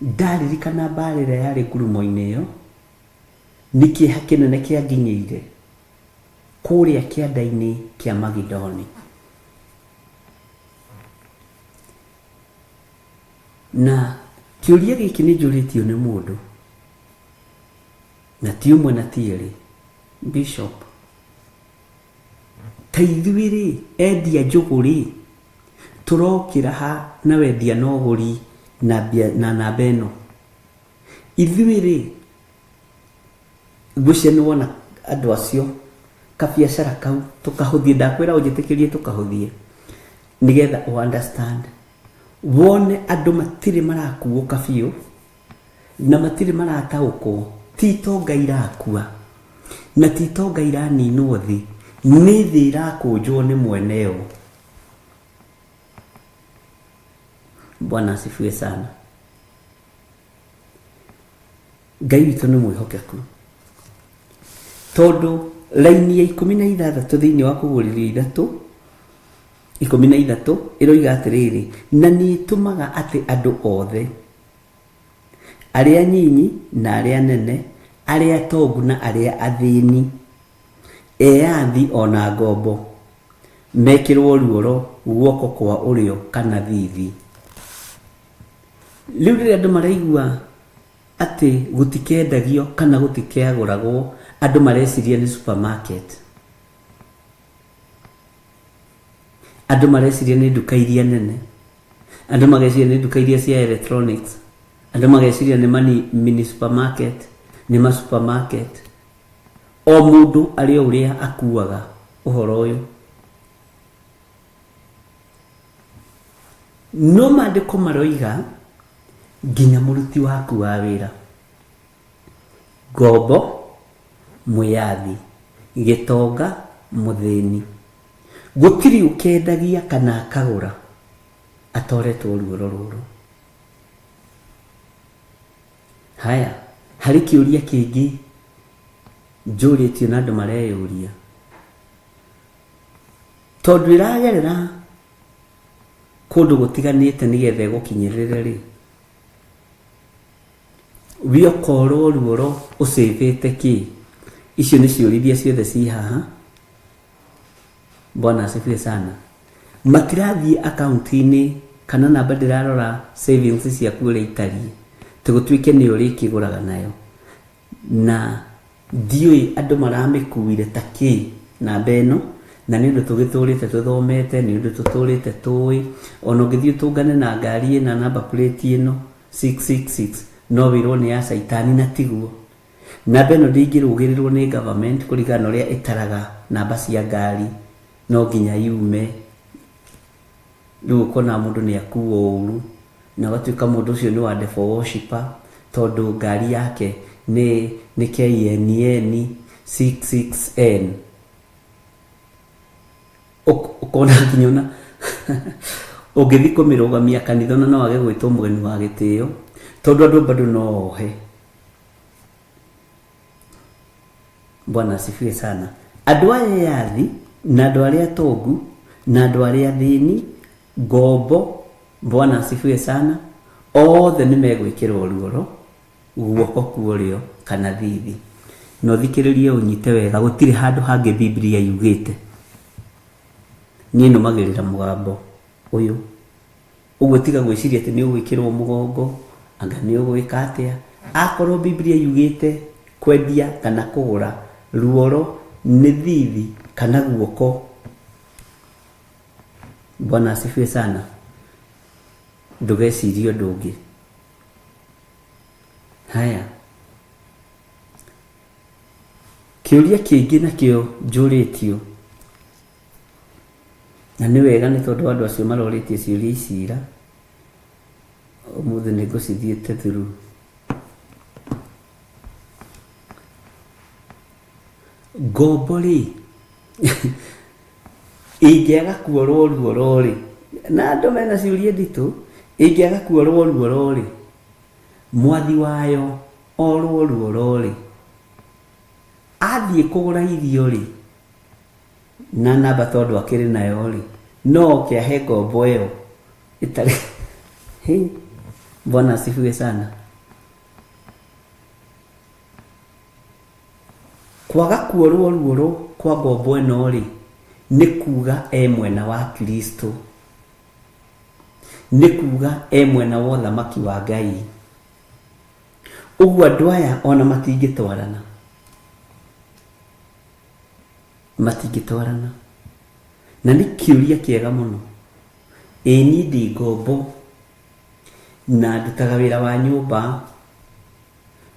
ndaririkana mbaara ĩrĩa yarĩ ngurumo-inĩ ĩyo, nĩ kĩeha kĩnene kĩanginyĩire kũrĩa kĩanda-inĩ kĩa Magidoni. Na kĩũria gĩkĩ nĩ njũrĩtio nĩ mũndũ, na ti ũmwe na ti erĩ, Bishop, ta ithuĩ rĩ, endia njũgũ rĩ, tũrokĩra ha na wendia na ũgũri na mbia, na namba ĩno? Ithuĩ rĩ, ngwĩciria nĩ wona andũ acio kabiacara kau tũkahũthie, ndakwĩra ũnjĩtĩkĩrie tũkahũthie nĩgetha ũ understand wone andũ matirĩ marakuũka biũ na matirĩ marataũkwo ti itonga irakua na ti itonga iraninwo thĩ nĩ thĩ ĩrakũnjwo nĩ mweneo bwana asifiwe sana Ngai witũ nĩ mwĩhokeku tondũ raini ya 16 thĩinĩ wa kũgũrĩrio ithatũ 13 ĩroiga atĩrĩrĩ na nĩ ĩtũmaga atĩ andũ othe arĩa nyinyi na arĩa nene arĩa atongu na arĩa athĩni eyathi ona ngombo mekĩrwo ruoro guoko kwa ũrĩo kana thithi rĩu rĩrĩa andũ maraigua atĩ gũtikendagio kana gũtikeagũragwo andũ mareciria nĩ supermarket andũ mareciria nĩ nduka iria nene andũ mageciria nĩ nduka iria cia electronics andũ mageciria nĩ mani mini supermarket nĩ ma supermarket o mũndũ arĩ o ũrĩa akuaga ũhoro ũyũ No maandĩko maroiga nginya mũruti waku wa wĩra, ngombo, mwĩyathi, gĩtonga, mũthĩni, gũtirĩ ũkendagia kana akagũra atoretwo ruoro rũrũ. Haya, harĩ kĩũria kĩngĩ njũrĩtio na andũ mareyũria, tondũ ĩragerera kũndũ gũtiganĩte nĩgetha ĩgũkinyĩrĩre rĩ, we ũkorwo ruoro ũcĩvĩte kĩ? Icio nĩ ciũria iria ciothe ci haha. Bwana asifiwe sana. Matirathiĩ akaunti-inĩ kana namba ndĩrarora savings ciaku ũrĩa itariĩ, tĩ gũtuĩke nĩ ũrĩkĩgũraga nayo. Na ndiũĩ andũ maramĩkuire ta kĩ namba ĩno, na nĩ ũndũ tũgĩtũrĩte tũthomete, nĩ ũndũ tũtũrĩte tũĩ, ona ũngĩthiĩ ũtũngane na ngari ĩna number plate ĩno 666 no wĩrwo nĩ ya caitani na tiguo. Namba ĩno ndĩngĩrũgĩrĩrwo nĩ government kũringana na ũrĩa ĩtaraga namba cia ngari, no nginya yume. Rĩu ũkona mũndũ nĩ akuo ũru na ũgatuĩka mũndũ ũcio nĩ wa devil worshipper tondũ ngari yake nĩ nĩ KNN 66N. Ũkona nginya ona Ũngĩthiĩ kũmĩrũgamia kanitha ona no wage gwĩtwo mũgeni wa gĩtĩo, tondũ andũ bado no ohe. Bwana asifiwe sana. Andũ aya eyathi na andũ arĩa atongu na andũ arĩa athĩni, ngombo, Bwana asifiwe sana, othe nĩ megwĩkĩrwo ruoro guoko kwa ũrĩo kana thithi. Na ũthikĩrĩrie ũnyite wega, gũtirĩ handũ hangĩ Biblia yugĩte. Niĩ nũmagĩrĩra mũgambo ũyũ. Ũguo tiga gwĩciria atĩ nĩ ũgwĩkĩrwo mũgongo, anga nĩ ũgwĩka atĩa. Akorwo Biblia yugĩte kwendia kana kũgũra, ruoro nĩ thithi kana guoko. Bwana asifiwe sana. Ndũgecirie ũndũ ũngĩ. Haya. Kĩũria kĩngĩ nakĩo njũrĩtio, na nĩ wega nĩ tondũ andũ acio marorĩtie ciũria ici ira, ũmũthĩ nĩ ngũcithiĩte through. Ngombo rĩ, ĩngĩaga kuorwo ruoro rĩ, na andũ mena ciũria nditũ, ĩngĩaga kuorwo ruoro rĩ, mwathi wayo orwo ruoro rĩ, athiĩ kũgũra irio rĩ, na namba tondũ akĩrĩ nayo rĩ, no oke ahe ngombo ĩyo ĩtarĩ. Hey, Bwana asifiwe sana. Kwaga kuorwo ruoro kwa ngombo ĩno rĩ, nĩ kuga e mwena wa Kristo, nĩ kuga e mwena wa ũthamaki wa Ngai. Ũguo andũ aya ona matingĩtwarana, matingĩtwarana. Na nĩ kĩũria kĩega mũno. Ĩĩ niĩ ndĩ ngombo na ndutaga wĩra wa nyũmba,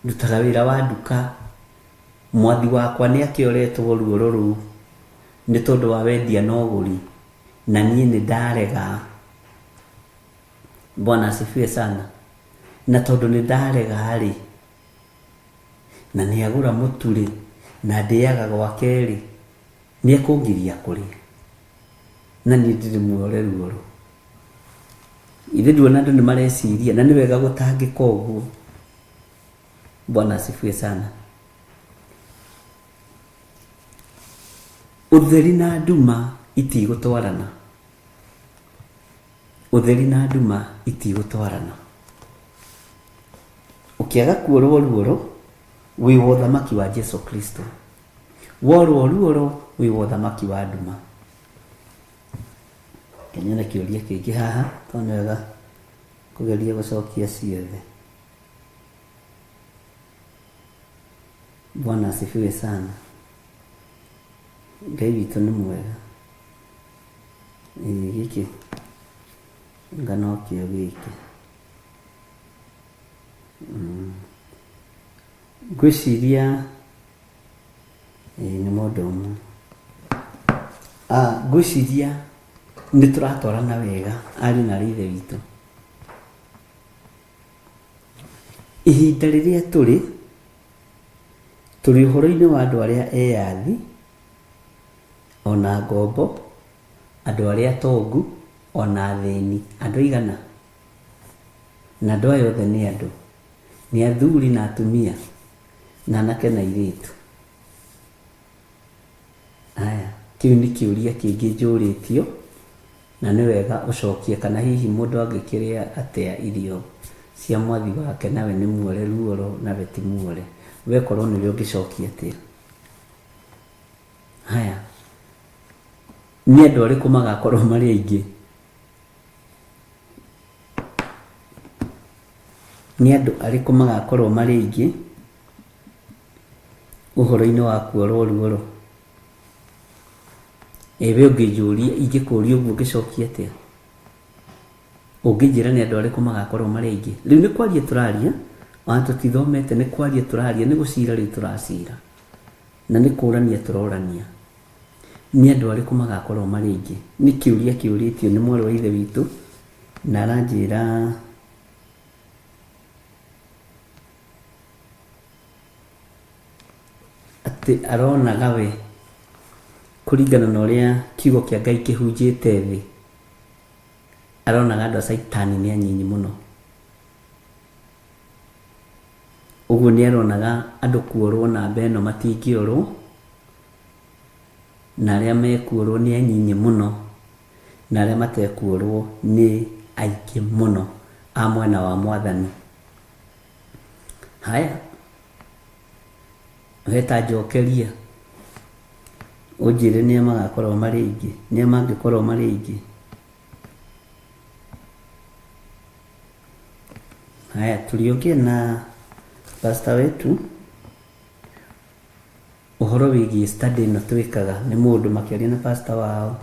ndutaga wĩra wa nduka, mwathi wakwa nĩ akĩoretwo ruoro rũu nĩ tondũ wa wendia na ũgũri, na niĩ nĩ ndarega. Bwana asifiwe sana. Na tondũ nĩ ndarega-rĩ, na nĩ agũra mũtu-rĩ, na ndĩaga gwake-rĩ, nĩ ekũngiria kũrĩa? Na niĩ ndirĩ muore ruoro. Ithe nduona andũ nĩ mareciria, na nĩ wega gũtangĩka ũguo. Bwana asifiwe sana. Ũtheri na nduma itigũtwarana. Ũtheri na nduma itigũtwarana. Ũkĩaga kuorwo ruoro, wĩ wa ũthamaki wa Jesu Kristo. Worwo ruoro, wĩ wa ũthamaki wa nduma. Reke nyone kĩũria kĩngĩ haha, tondũ nĩ wega kũgeria gũcokia ciothe. Bwana asifiwe sana. Ngai witũ nĩ mwega. Ĩĩ gĩkĩ anga nokĩo gĩkĩ. Ngwĩciria ĩĩ nĩ mũndũ ũmwe. Ngwĩciria nĩ tũratwarana wega ariũ na aarĩ a Ithe witũ. Ihinda rĩrĩa tũrĩ, tũrĩ ũhoro-inĩ wa andũ arĩa eyathi, o na ngombo, andũ arĩa atongu, o na athĩni. Andũ aigana? Na andũ aya othe nĩ andũ. Nĩ athuri na atumia, na anake na airĩtu. Haya, kĩu nĩ kĩũria kĩngĩ njũrĩtio, na nĩ wega ũcokie kana hihi mũndũ angĩkĩrĩa atĩa irio cia mwathi wake nawe nĩ muore ruoro nawe ti muore. We korwo nĩwe ũngĩcokia atĩa? Haya, nĩ andũ arĩkũ magakorwo marĩ aingĩ? Nĩ andũ arĩkũ magakorwo marĩ aingĩ ũhoro-inĩ wa kuorwo ruoro? Ĩ we ũngĩnjũria, ingĩkũria ũguo ũngĩcokia atĩa? Ũngĩnjĩra nĩ andũ arĩkũ magakorwo marĩ aingĩ? Rĩu nĩ kwaria tũraria, ona tũtithomete, nĩ kwaria tũraria, nĩ gũcira rĩu tũracira. Na nĩ kũrania tũrorania. Nĩ andũ arĩkũ magakorwo marĩ aingĩ? Nĩ kĩũria kĩũrĩtio nĩ mwarĩ wa ithe witũ, na aranjĩra atĩ aronaga we kũringana na ũrĩa kiugo kĩa Ngai kĩhunjĩte thĩ. Aronaga andũ a Caitani nĩ anyinyi mũno. Ũguo nĩ aronaga andũ kuorwo namba ĩno matingĩorwo, na arĩa mekuorwo nĩ anyinyi mũno, na arĩa matekuorwo nĩ aingĩ mũno a mwena wa Mwathani. Haya, we ta njokeria ũnjĩre nĩa magakorwo marĩ aingĩ, nĩa mangĩkorwo marĩ aingĩ. Haya, tuliongea na pastor wetu ũhoro wĩgiĩ study ĩno twĩkaga nĩ mũndũ makĩaria na pastor wao.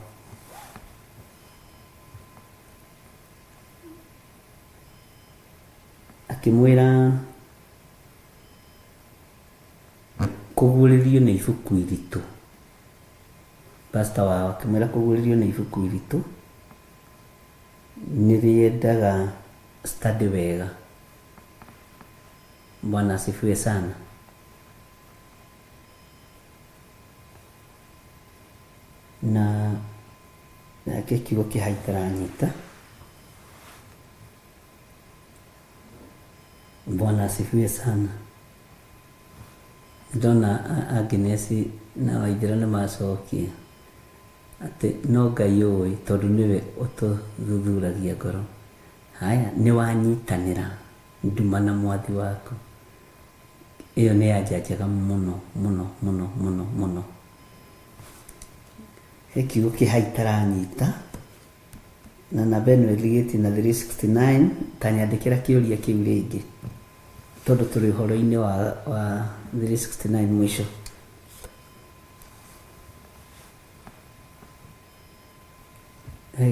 Akĩmwĩra kũguũrĩrio nĩ ibuku iritũ. Pastor wao akĩmwĩra kũguũrĩrio nĩ ibuku iritũ nĩ rĩendaga study wega. Bwana asifiwe sana. Na nake kiugo kĩha itaranyita. Bwana asifiwe sana. Ndona Agnes na Waithera nĩ macokia atĩ no Ngai ũĩ tondũ nĩwe ũtũthuthuragia ngoro. Haya, nĩ wanyitanĩra nduma na mwathi waku. Ĩyo nĩ anja njega mũno mũno mũno mũno mũno. He kiugo kĩha itaranyita na namba ĩno ĩrigĩtie na 369 ta nyandĩkĩra kĩũria kĩu rĩngĩ tondũ tũrĩ ũhoro-inĩ wa, wa 369 mũico.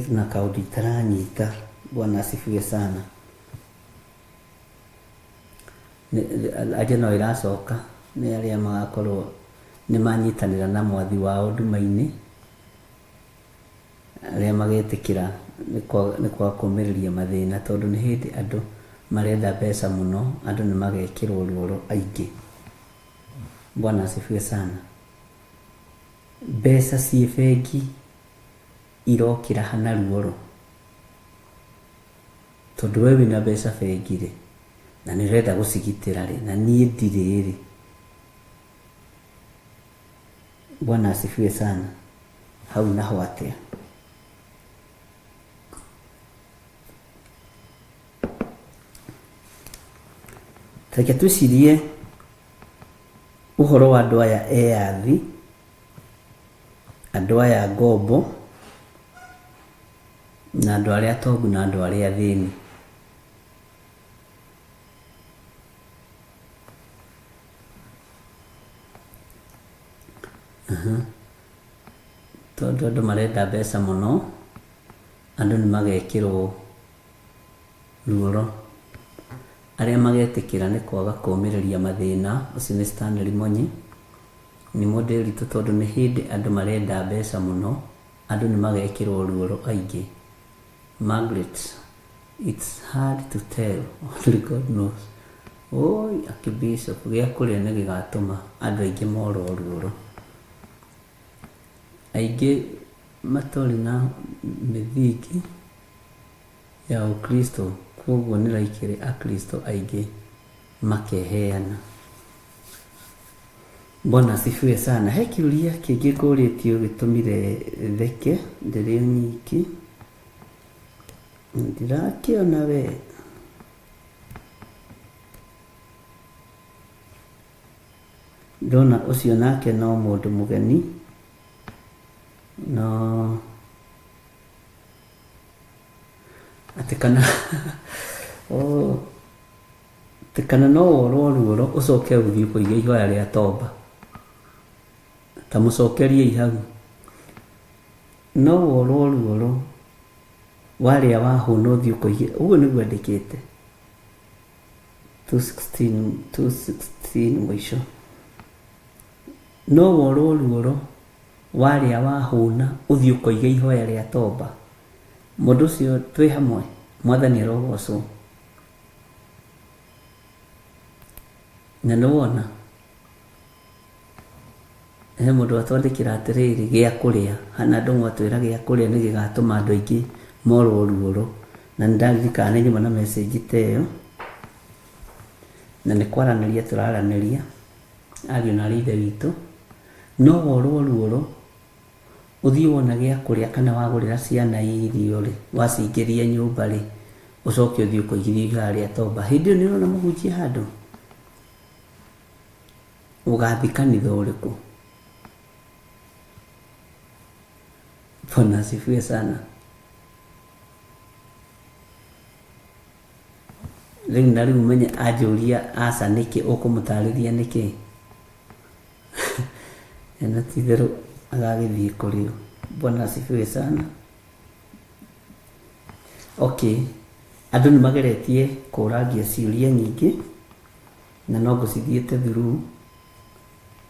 Na kaũndũ itaranyita. Bwana asifiwe sana. Anja no ĩracoka nĩ arĩa magakorwo nĩ manyitanĩra na mwathi wao nduma-inĩ, arĩa magetĩkĩra nĩ kwaga kũmĩrĩria mathĩna, tondũ nĩ hĩndĩ andũ marenda mbeca mũno, andũ nĩ magekĩrwo ruoro aingĩ. Bwana asifiwe sana. Mbeca ciĩ bengi irokĩra ha na ruoro? Tondũ we wĩna mbeca bengi rĩ, na nĩ ũrenda gũcigitĩra rĩ, na niĩ ndirĩ rĩ. Bwana asifiwe sana. Hau naho atĩa? Reke twĩcirie ũhoro wa andũ aya eyathi, andũ aya ngombo, na andũ arĩa atongu na andũ arĩa athĩni. Tondũ andũ marenda mbeca mũno, andũ nĩ magekĩrwo ruoro. Arĩa magetĩkĩra nĩ kwaga kũmĩrĩria mathĩna, ũcio nĩ Stanley Monyi. Nĩ mũndĩritũ tondũ nĩ hĩndĩ andũ marenda mbeca mũno, andũ nĩ magekĩrwo ruoro aingĩ. Margaret, it's hard to tell, only God knows. Oi, Archbishop, gĩa kũrĩa nĩ gĩgatũma andũ aingĩ morwo ruoro. Aingĩ matorĩ na mĩthingi ya ũkristo, kwoguo nĩ likely akristo aingĩ makeheana. Bwana asifiwe sana. He kĩũria kĩngĩ ngũrĩtio gĩtũmire theke ndĩrĩ o nyiki. Ndirakĩona we. Ndona ũcio nake no mũndũ mũgeni no atĩ kana oh, atĩ kana no worwo ruoro ũcoke ũthiĩ ũkoige ihoya rĩa tomba. Ta mũcokeriei hau. No worwo ruoro warĩa wahũna ũthiĩ ũkoige ũguo nĩguo andĩkĩte. 216 216 mũico. No worwo ruoro warĩa wahũna ũthiĩ ũkoige ihoya rĩa tomba. Mũndũ ũcio twĩ hamwe, Mwathani arogocwo. Na nĩ wona he mũndũ watwandĩkĩra atĩrĩrĩ, gĩa kũrĩa hana andũ mwatwĩra gĩa kũrĩa nĩ gĩgatũma andũ aingĩ morwo ruoro. Na nĩ ndaririkana nĩ nyuma na message ta ĩyo, na nĩ kwaranĩria tũraranĩria, ariũ na aarĩ a Ithe witũ, no worwo ruoro, ũthiĩ wona gĩa kũrĩa kana wagũrĩra ciana irio rĩ, wacingĩria nyũmba rĩ, ũcoke ũthiĩ ũkoigithie igaa rĩa tomba. Hĩndĩ ĩyo nĩ ũrona mũhunjia handũ? Ũgathiĩ kanitha ũrĩkũ? Bwana asifiwe sana. Rĩu na rĩu menye anjũria aca nĩkĩ ũkũmũtarĩria nĩkĩ? Na ti itherũ agagĩthiĩ kũrĩ ũ. Bwana asifiwe sana. Okay, andũ nĩ mageretie kũrangia ciũria nyingĩ na no ngũcithiĩte through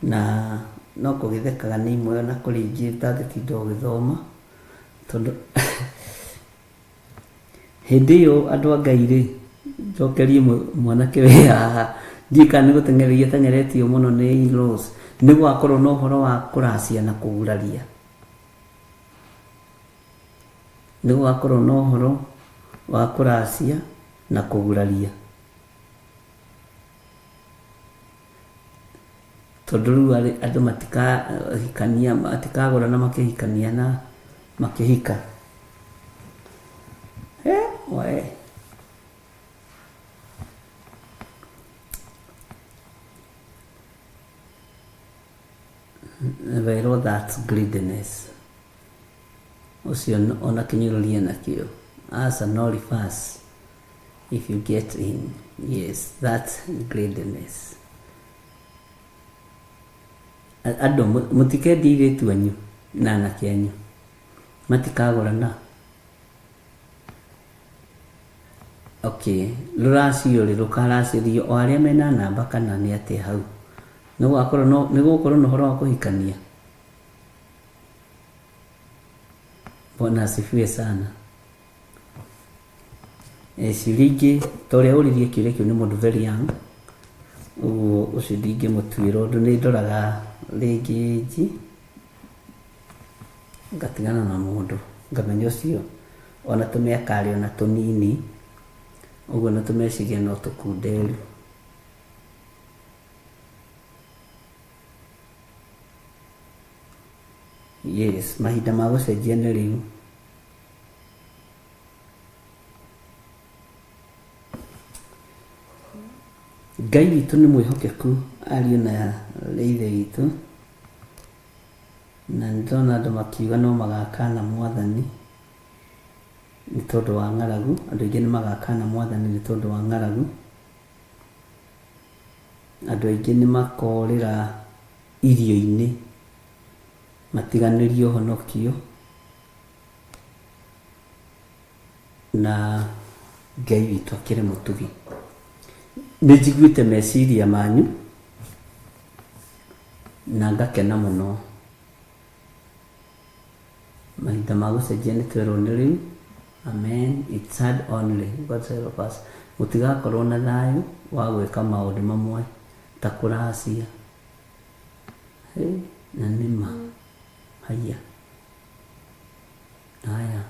na no kũgĩthekaga nĩ imwe na kũrĩ ingĩ ũtangĩtinda ũgĩthoma tondũ Hĩndĩ ĩyo andũ a Ngai rĩ, njokerie mwanake wĩ haha, ndiũĩ kana nĩ gũteng'ereria ateng'eretio mũno nĩ in-laws, nĩ gũgakorwo na ũhoro wa kũracia na kũguraria. Nĩ gũgakorwo na ũhoro wa kũracia na kũguraria. Tondũ rĩu andũ matikahikania, matikagũrana makĩhikania na makĩhika. We. Werwo that's greediness. Ũcio ona kĩnyũrũri enakĩo. Aca no reverse if you get in. Yes, that's greediness. Andũ mũtikendie airĩtu anyu na anake anyu. Matikagũrana. Okay, rũracio rĩ rũkaracĩrio o arĩa mena namba kana nĩ atĩa hau? Nĩ gũgakorwo no nĩ gũgũkorwo na ũhoro wa kũhikania? Bwana asifiwe sana. Eh, ciũria ingĩ ta ũrĩa ũririe kĩũria kĩu nĩ mũndũ very young ũguo ũcio ndingĩmũtuĩra ũndũ nĩ ndoraga rĩngĩ age ngatigana na mũndũ ngamenya ũcio ona tũmĩaka arĩ ona tũnini ũguo na tũmeciria no tũkunderu. Yes, mahinda ma gũcenjia nĩ rĩu. Ngai witũ nĩ mwĩhokeku ariũ na ithe witũ. Na nĩ ndĩrona andũ makiuga no magakana mwathani nĩ tondũ wa ng'aragu. Andũ aingĩ nĩ magakana mwathani nĩ tondũ wa ng'aragu. Andũ aingĩ nĩ makorĩra irio-inĩ matiganĩrie ũhonokio na Ngai witũ akĩrĩ mũtugi. Nĩ njiguĩte meciria manyu na ngakena mũno. Mahinda ma gũcenjia nĩ twerwo nĩ rĩu. Amen. It's sad only. God help us. Gũtigakorwo na thayũ wa gwĩka maũndũ mamwe ta kũracia. Hey, na nĩ ma. Haiya. Haya.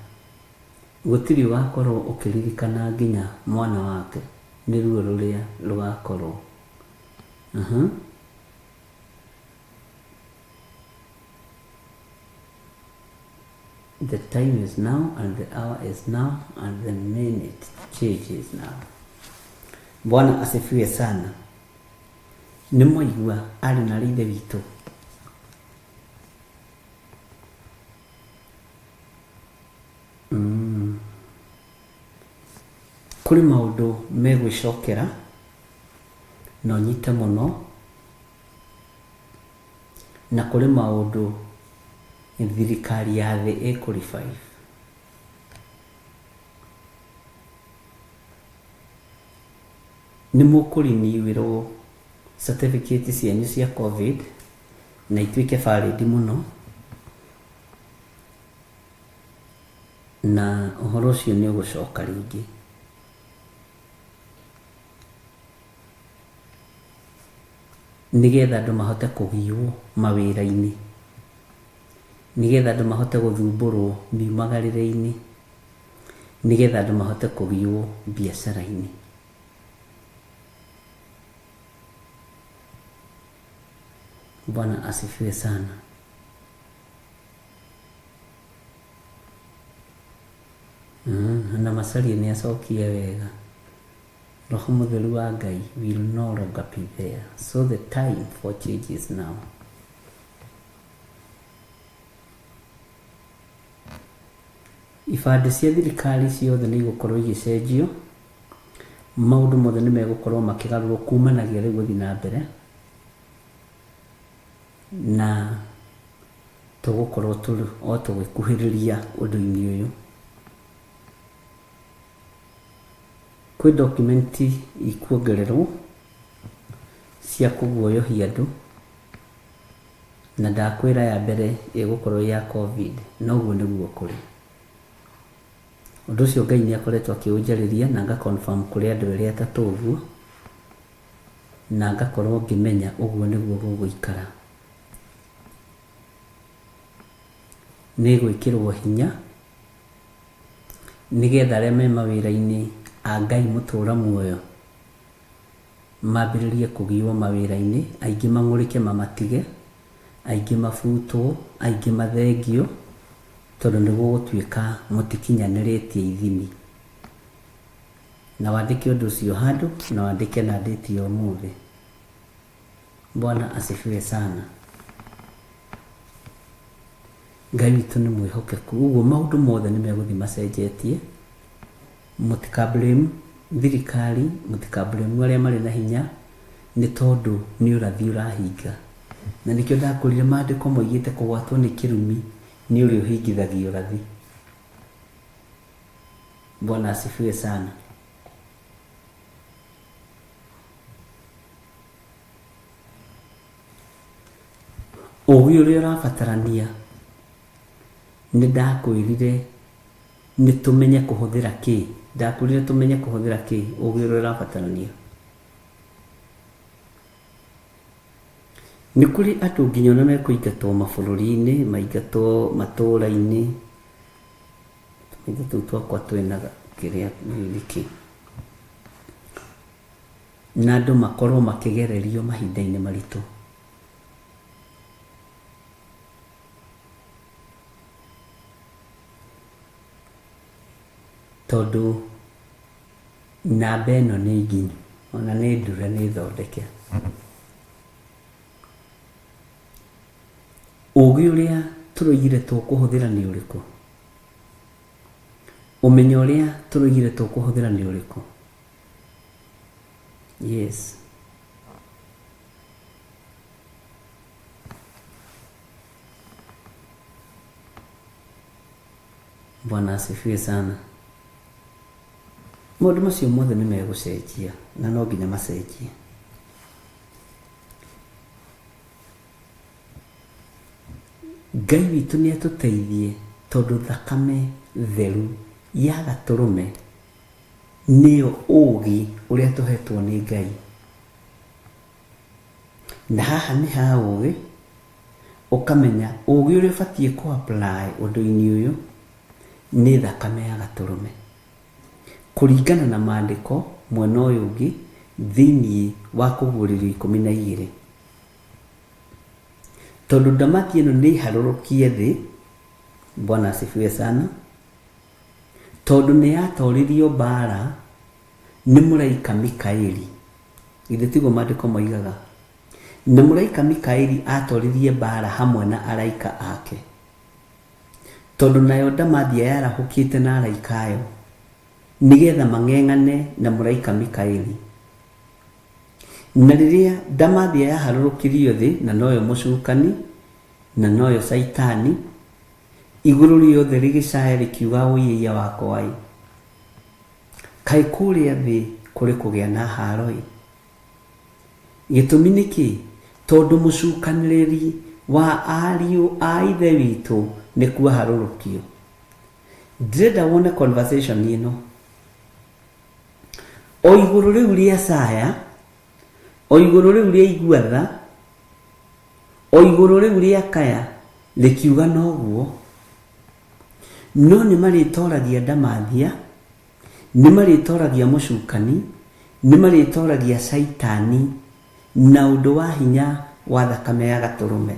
Gũtirĩ ũgakorwo ũkĩririkana nginya mwana wake nĩ ruo rũrĩa rũgakorwo. Uh -huh. The time is now and the hour is now and the minute change is now. Bwana asifiwe sana. Nĩ mwaigua arĩ na ithe witũ. Mm. Kũrĩ maũndũ megwĩcokera na ũnyite mũno Na kũrĩ maũndũ thirikari ya thĩ ĩkũ revive. Nĩ mũkũ renew ĩrwo certificate cianyu cia Covid na ituĩke valid mũno na ũhoro ũcio nĩ ũgũcoka rĩngĩ. Nĩgetha andũ mahote kũgiwo mawĩra-inĩ, nĩgetha andũ mahote gũthumbũrwo miumagarĩre-inĩ, Nĩgetha andũ mahote kũgiwo biacara-inĩ. Bwana asifiwe sana. Na Macharia nĩ acokia wega. Roho Mũtheru wa Ngai will no longer be there. So the time for change is now. Ibandĩ cia thirikari ciothe nĩ igũkorwo igĩcenjio, maũndũ mothe nĩ megũkorwo makĩgarũrwo kumanagia rĩu gũthiĩ na mbere, na tũgũkorwo tũrĩ o tũgĩkuhĩrĩria ũndũ-inĩ ũyũ. Kwĩ document ikuongererwo cia kũguoyohia andũ, na ndakwĩra ya mbere ĩgũkorwo ĩ ya Covid, na ũguo nĩguo kũrĩ. Ũndũ ũcio Ngai nĩ akoretwo akĩũnjarĩria na nga confirm kũrĩ andũ erĩ atatũ ũguo, na ngakorwo ngĩmenya ũguo nĩguo gũgũikara. Nĩ ĩgwĩkĩrwo hinya nĩgetha arĩa me mawĩra-inĩ a Ngai mũtũra muoyo mambĩrĩrie kũgiwo mawĩra-inĩ, aingĩ mang'ũrĩke mamatige, aingĩ mabutwo, aingĩ mathengio, tondũ nĩ gũgũtuĩka mũtikinyanĩrĩtie ithimi. Na wandĩke ũndũ ũcio handũ, na wandĩke na date ya ũmũthĩ. Bwana asifiwe sana. Ngai witũ nĩ mwĩhokeku, ũguo maũndũ mothe nĩ megũthiĩ macenjetie. Mũtika blame thirikari, mũtika blame arĩa marĩ na hinya, nĩ tondũ nĩ ũrathi ũrahinga. Na nĩkĩo ndakwĩrire maandĩko moigĩte kũgwatwo nĩ kĩrumi nĩ ũrĩa ũhingithagia ũrathi. Bwana asifiwe sana. Ũgĩ ũrĩa ũrabatarania nĩ ndakwĩrire nĩ tũmenye kũhũthĩra kĩ, ndakwĩrire tũmenye kũhũthĩra kĩ, ũgĩ ũrĩa ũrabatarania. Nĩ kũrĩ andũ nginya ona mekũingatwo mabũrũri-inĩ, maingatwo matũũra-inĩ, tũmaitho tũu twakwa twĩna kĩrĩa nĩkĩ, na andũ makorwo makĩgererio mahinda-inĩ maritũ. Tondũ namba ĩno nĩ nginyu, ona nĩ ndure nĩ thondeke. Ũgĩ ũrĩa tũroigire tũkũhũthĩra nĩ ũrĩkũ? Ũmenyo ũrĩa tũroigire tũkũhũthĩra nĩ ũrĩkũ? Yes. Bwana asifiwe sana. Maũndũ macio mothe nĩ megũcenjia na no nginya macenjie. Ngai witũ nĩ atũteithie tondũ thakame theru ya gatũrũme nĩyo ũũgĩ ũrĩa tũhetwo nĩ Ngai. Na haha nĩ ha ũũgĩ, ũkamenya ũũgĩ ũrĩa ũbatiĩ kũ apply ũndũ-inĩ ũyũ nĩ thakame ya gatũrũme. Kũringana na maandĩko mwena ũyũ ũngĩ thĩinĩ wa Kũguũrĩrio 12. Tondũ ndamathia ĩno nĩ harũrũkie thĩ, Bwana asifiwe sana, tondũ nĩ yatoririo mbara nĩ mũraika Mikaeli. Githĩ tiguo maandĩko moigaga? Na mũraika Mikaeli atoririe mbara hamwe na araika ake. Tondũ nayo ndamathia yarahũkĩte na araika ayo, nĩgetha mang'eng'ane na mũraika Mikaeli. Na rĩrĩa ndamathia yaharũrũkirio thĩ, na noyo mũcukani, na noyo Caitani, igũrũ rĩothe rĩgĩcaya rĩkiuga, Ũi-ĩiya wakwa-ĩ! Kaĩ kũrĩa thĩ kũrĩ kũgĩa na haaro-ĩ! Gĩtũmi nĩ kĩ? Tondũ mũcukanĩrĩri wa ariũ a Ithe witũ nĩ kuaharũrũkio. Ndĩrenda wone conversation ĩno. O igũrũ rĩu rĩa caya, o igũrũ rĩu rĩa igua tha, o igũrũ rĩu rĩa kaya, rĩkiuga noguo. No nĩ marĩtoragia ndamathia. Nĩ marĩtoragia mũcukani, nĩ marĩtoragia caitani na ũndũ wa hinya wa thakame ya gatũrũme.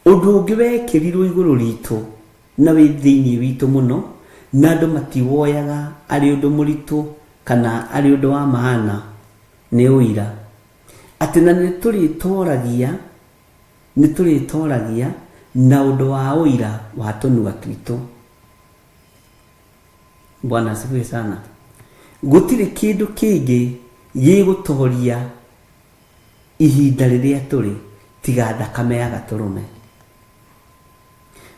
Ũndũ ũngĩ wekĩrirwo igũrũ ritũ na wĩ thĩinĩ witũ mũno na andũ matiwoyaga arĩ ũndũ mũritũ kana arĩ ũndũ wa maana nĩ ũira. Atĩ na nĩ tũrĩtoragia, nĩ tũrĩtoragia na ũndũ wa ũira wa tũnua twitũ. Bwana asifiwe sana. Gũtirĩ kĩndũ kĩngĩ gĩgũtoria ihinda rĩrĩa tũrĩ tiga thakame ya gatũrũme.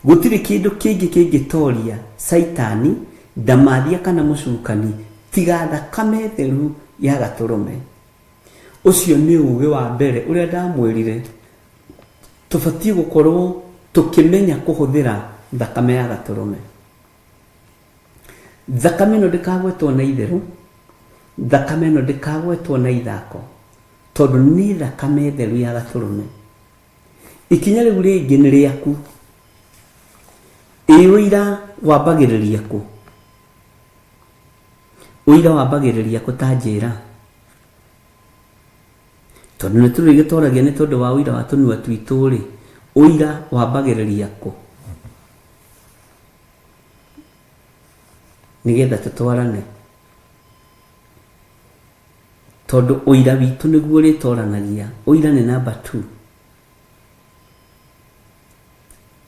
Gũtirĩ kĩndũ kĩngĩ kĩngĩtoria Caitani, ndamathia kana mũcukani tiga thakame theru ya gatũrũme. Ũcio nĩ ũgĩ wa mbere ũrĩa ndamwĩrire tũbatiĩ gũkorwo tũkĩmenya kũhũthĩra thakame ya gatũrũme. Thakame ĩno ndĩkagwetwo na itherũ, thakame ĩno ndĩkagwetwo na ithako, tondũ nĩ thakame theru ya gatũrũme. Ikinya rĩu rĩngĩ nĩ rĩaku. Ĩ ũira wambagĩrĩria kũ? Ũira wambagĩrĩria kũ ta njĩra? Tondũ nĩ tũrĩgĩtoragia nĩ tondũ wa ũira wa tũnua twitũ rĩ, ũira wambagĩrĩria kũ? Nĩgetha tũtwarane. Tondũ ũira witũ nĩguo ũrĩtoranagia. Ũira nĩ number 2.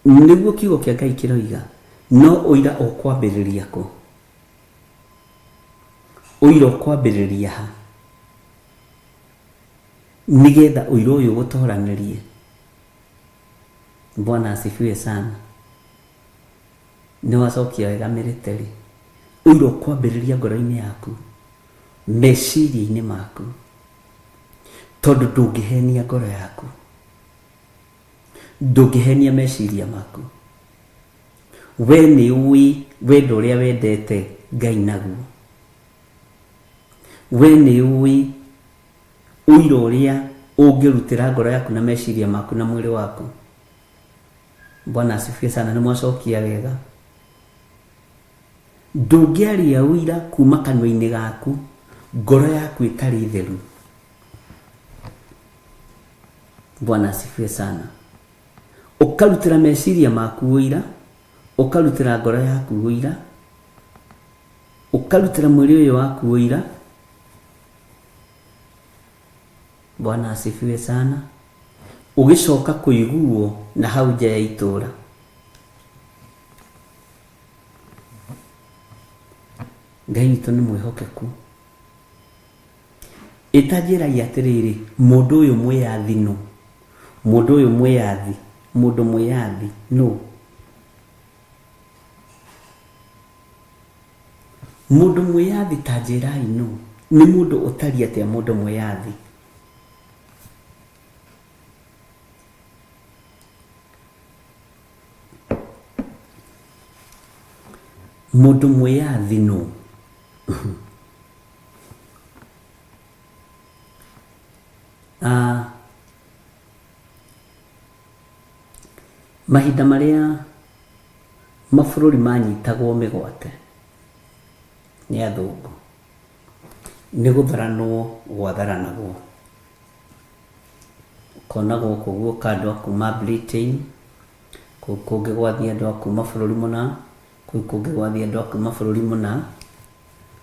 Nĩguo kiugo kĩa Ngai kĩroiga. No ũira ũkwambĩrĩria kũ? Ũira ũkwambĩrĩria ha? Nĩgetha ũira ũyũ ũgũtoranĩrie. Bwana asifiwe sana. Nĩ wacokia wega mĩrĩteri. Ũira ũkwambĩrĩria ngoro-inĩ yaku, meciria-inĩ maku, tondũ ndũngĩhenia ngoro yaku, ndũngĩhenia meciria maku. We nĩ ũĩ wendo ũrĩa wendete Ngai naguo. We nĩ ũĩ ũira ũrĩa ũngĩrutĩra ngoro yaku na meciria maku na mwĩrĩ waku. Bwana asifiwe sana. Nĩ mwacokia wega. Ndũngĩaria ũira kuma kanua-inĩ gaku ngoro yaku ĩtarĩ theru. Bwana asifiwe sana. Ũkarutĩra meciria maku ũira, ũkarutĩra ngoro yaku ũira, ũkarutĩra mwĩrĩ ũyũ waku ũira. Bwana asifiwe sana. Ũgĩcoka kũiguo na hau nja ya itũra. Ngai witũ nĩ mwĩhokeku. Ĩtanjĩrai atĩrĩrĩ, mũndũ ũyũ mwĩyathi nũ? Mũndũ ũyũ mwĩyathi, mũndũ mwĩyathi nũ? Mũndũ mwĩyathi ta njĩrai nũ? Nĩ mũndũ ũtariĩ atĩa mũndũ mwĩyathi? Mũndũ mwĩyathi nũ? Ah, mahinda marĩa mabũrũri manyitagwo mĩgwate nĩ athũngũ, nĩ gũtharanwo gwatharanagwo. Ũkona gũkũ guoka andũ a kuma Britain, kũu kũngĩ gwathiĩ andũ a kuma bũrũri mũna, kũu kũngĩ gwathiĩ andũ a kuma bũrũri mũna,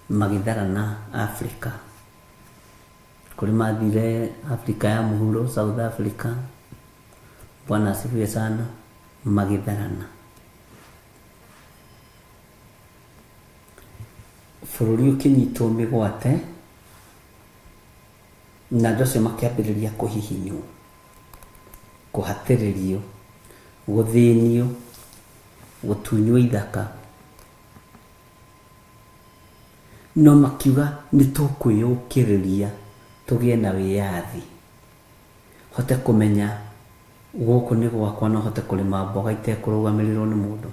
magĩtharana Africa. Kũrĩ mathire Africa ya mũhuro, South Africa, Bwana asifiwe sana, magĩtharana. Bũrũri ũkĩnyitwo mĩgwate, na andũ acio makĩambĩrĩria kũhihinywo, kũhatĩrĩrio, gũthĩnio, gũtunywo ithaka. No makiuga nĩ tũkwĩyũkĩrĩria tũgĩe na wĩyathi, hote kũmenya gũkũ nĩ gwakwa, no hote kũrĩma mboga itekũrũgamĩrĩrwo nĩ mũndũ,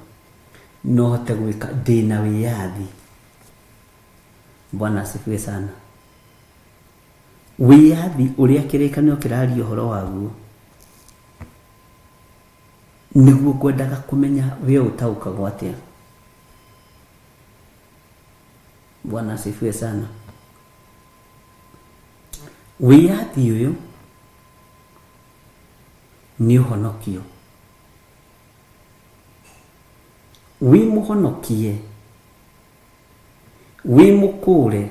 no hote gwĩka ndĩna wĩyathi. Bwana asifiwe sana. Wĩyathi ũrĩa kĩrĩkanĩro kĩraria ũhoro waguo nĩguo ngwendaga kũmenya we ũtaũkagwo atĩa. Bwana asifiwe sana. Wĩyathi ũyũ nĩ ũhonokio. Wĩ mũhonokie, wĩ mũkũre,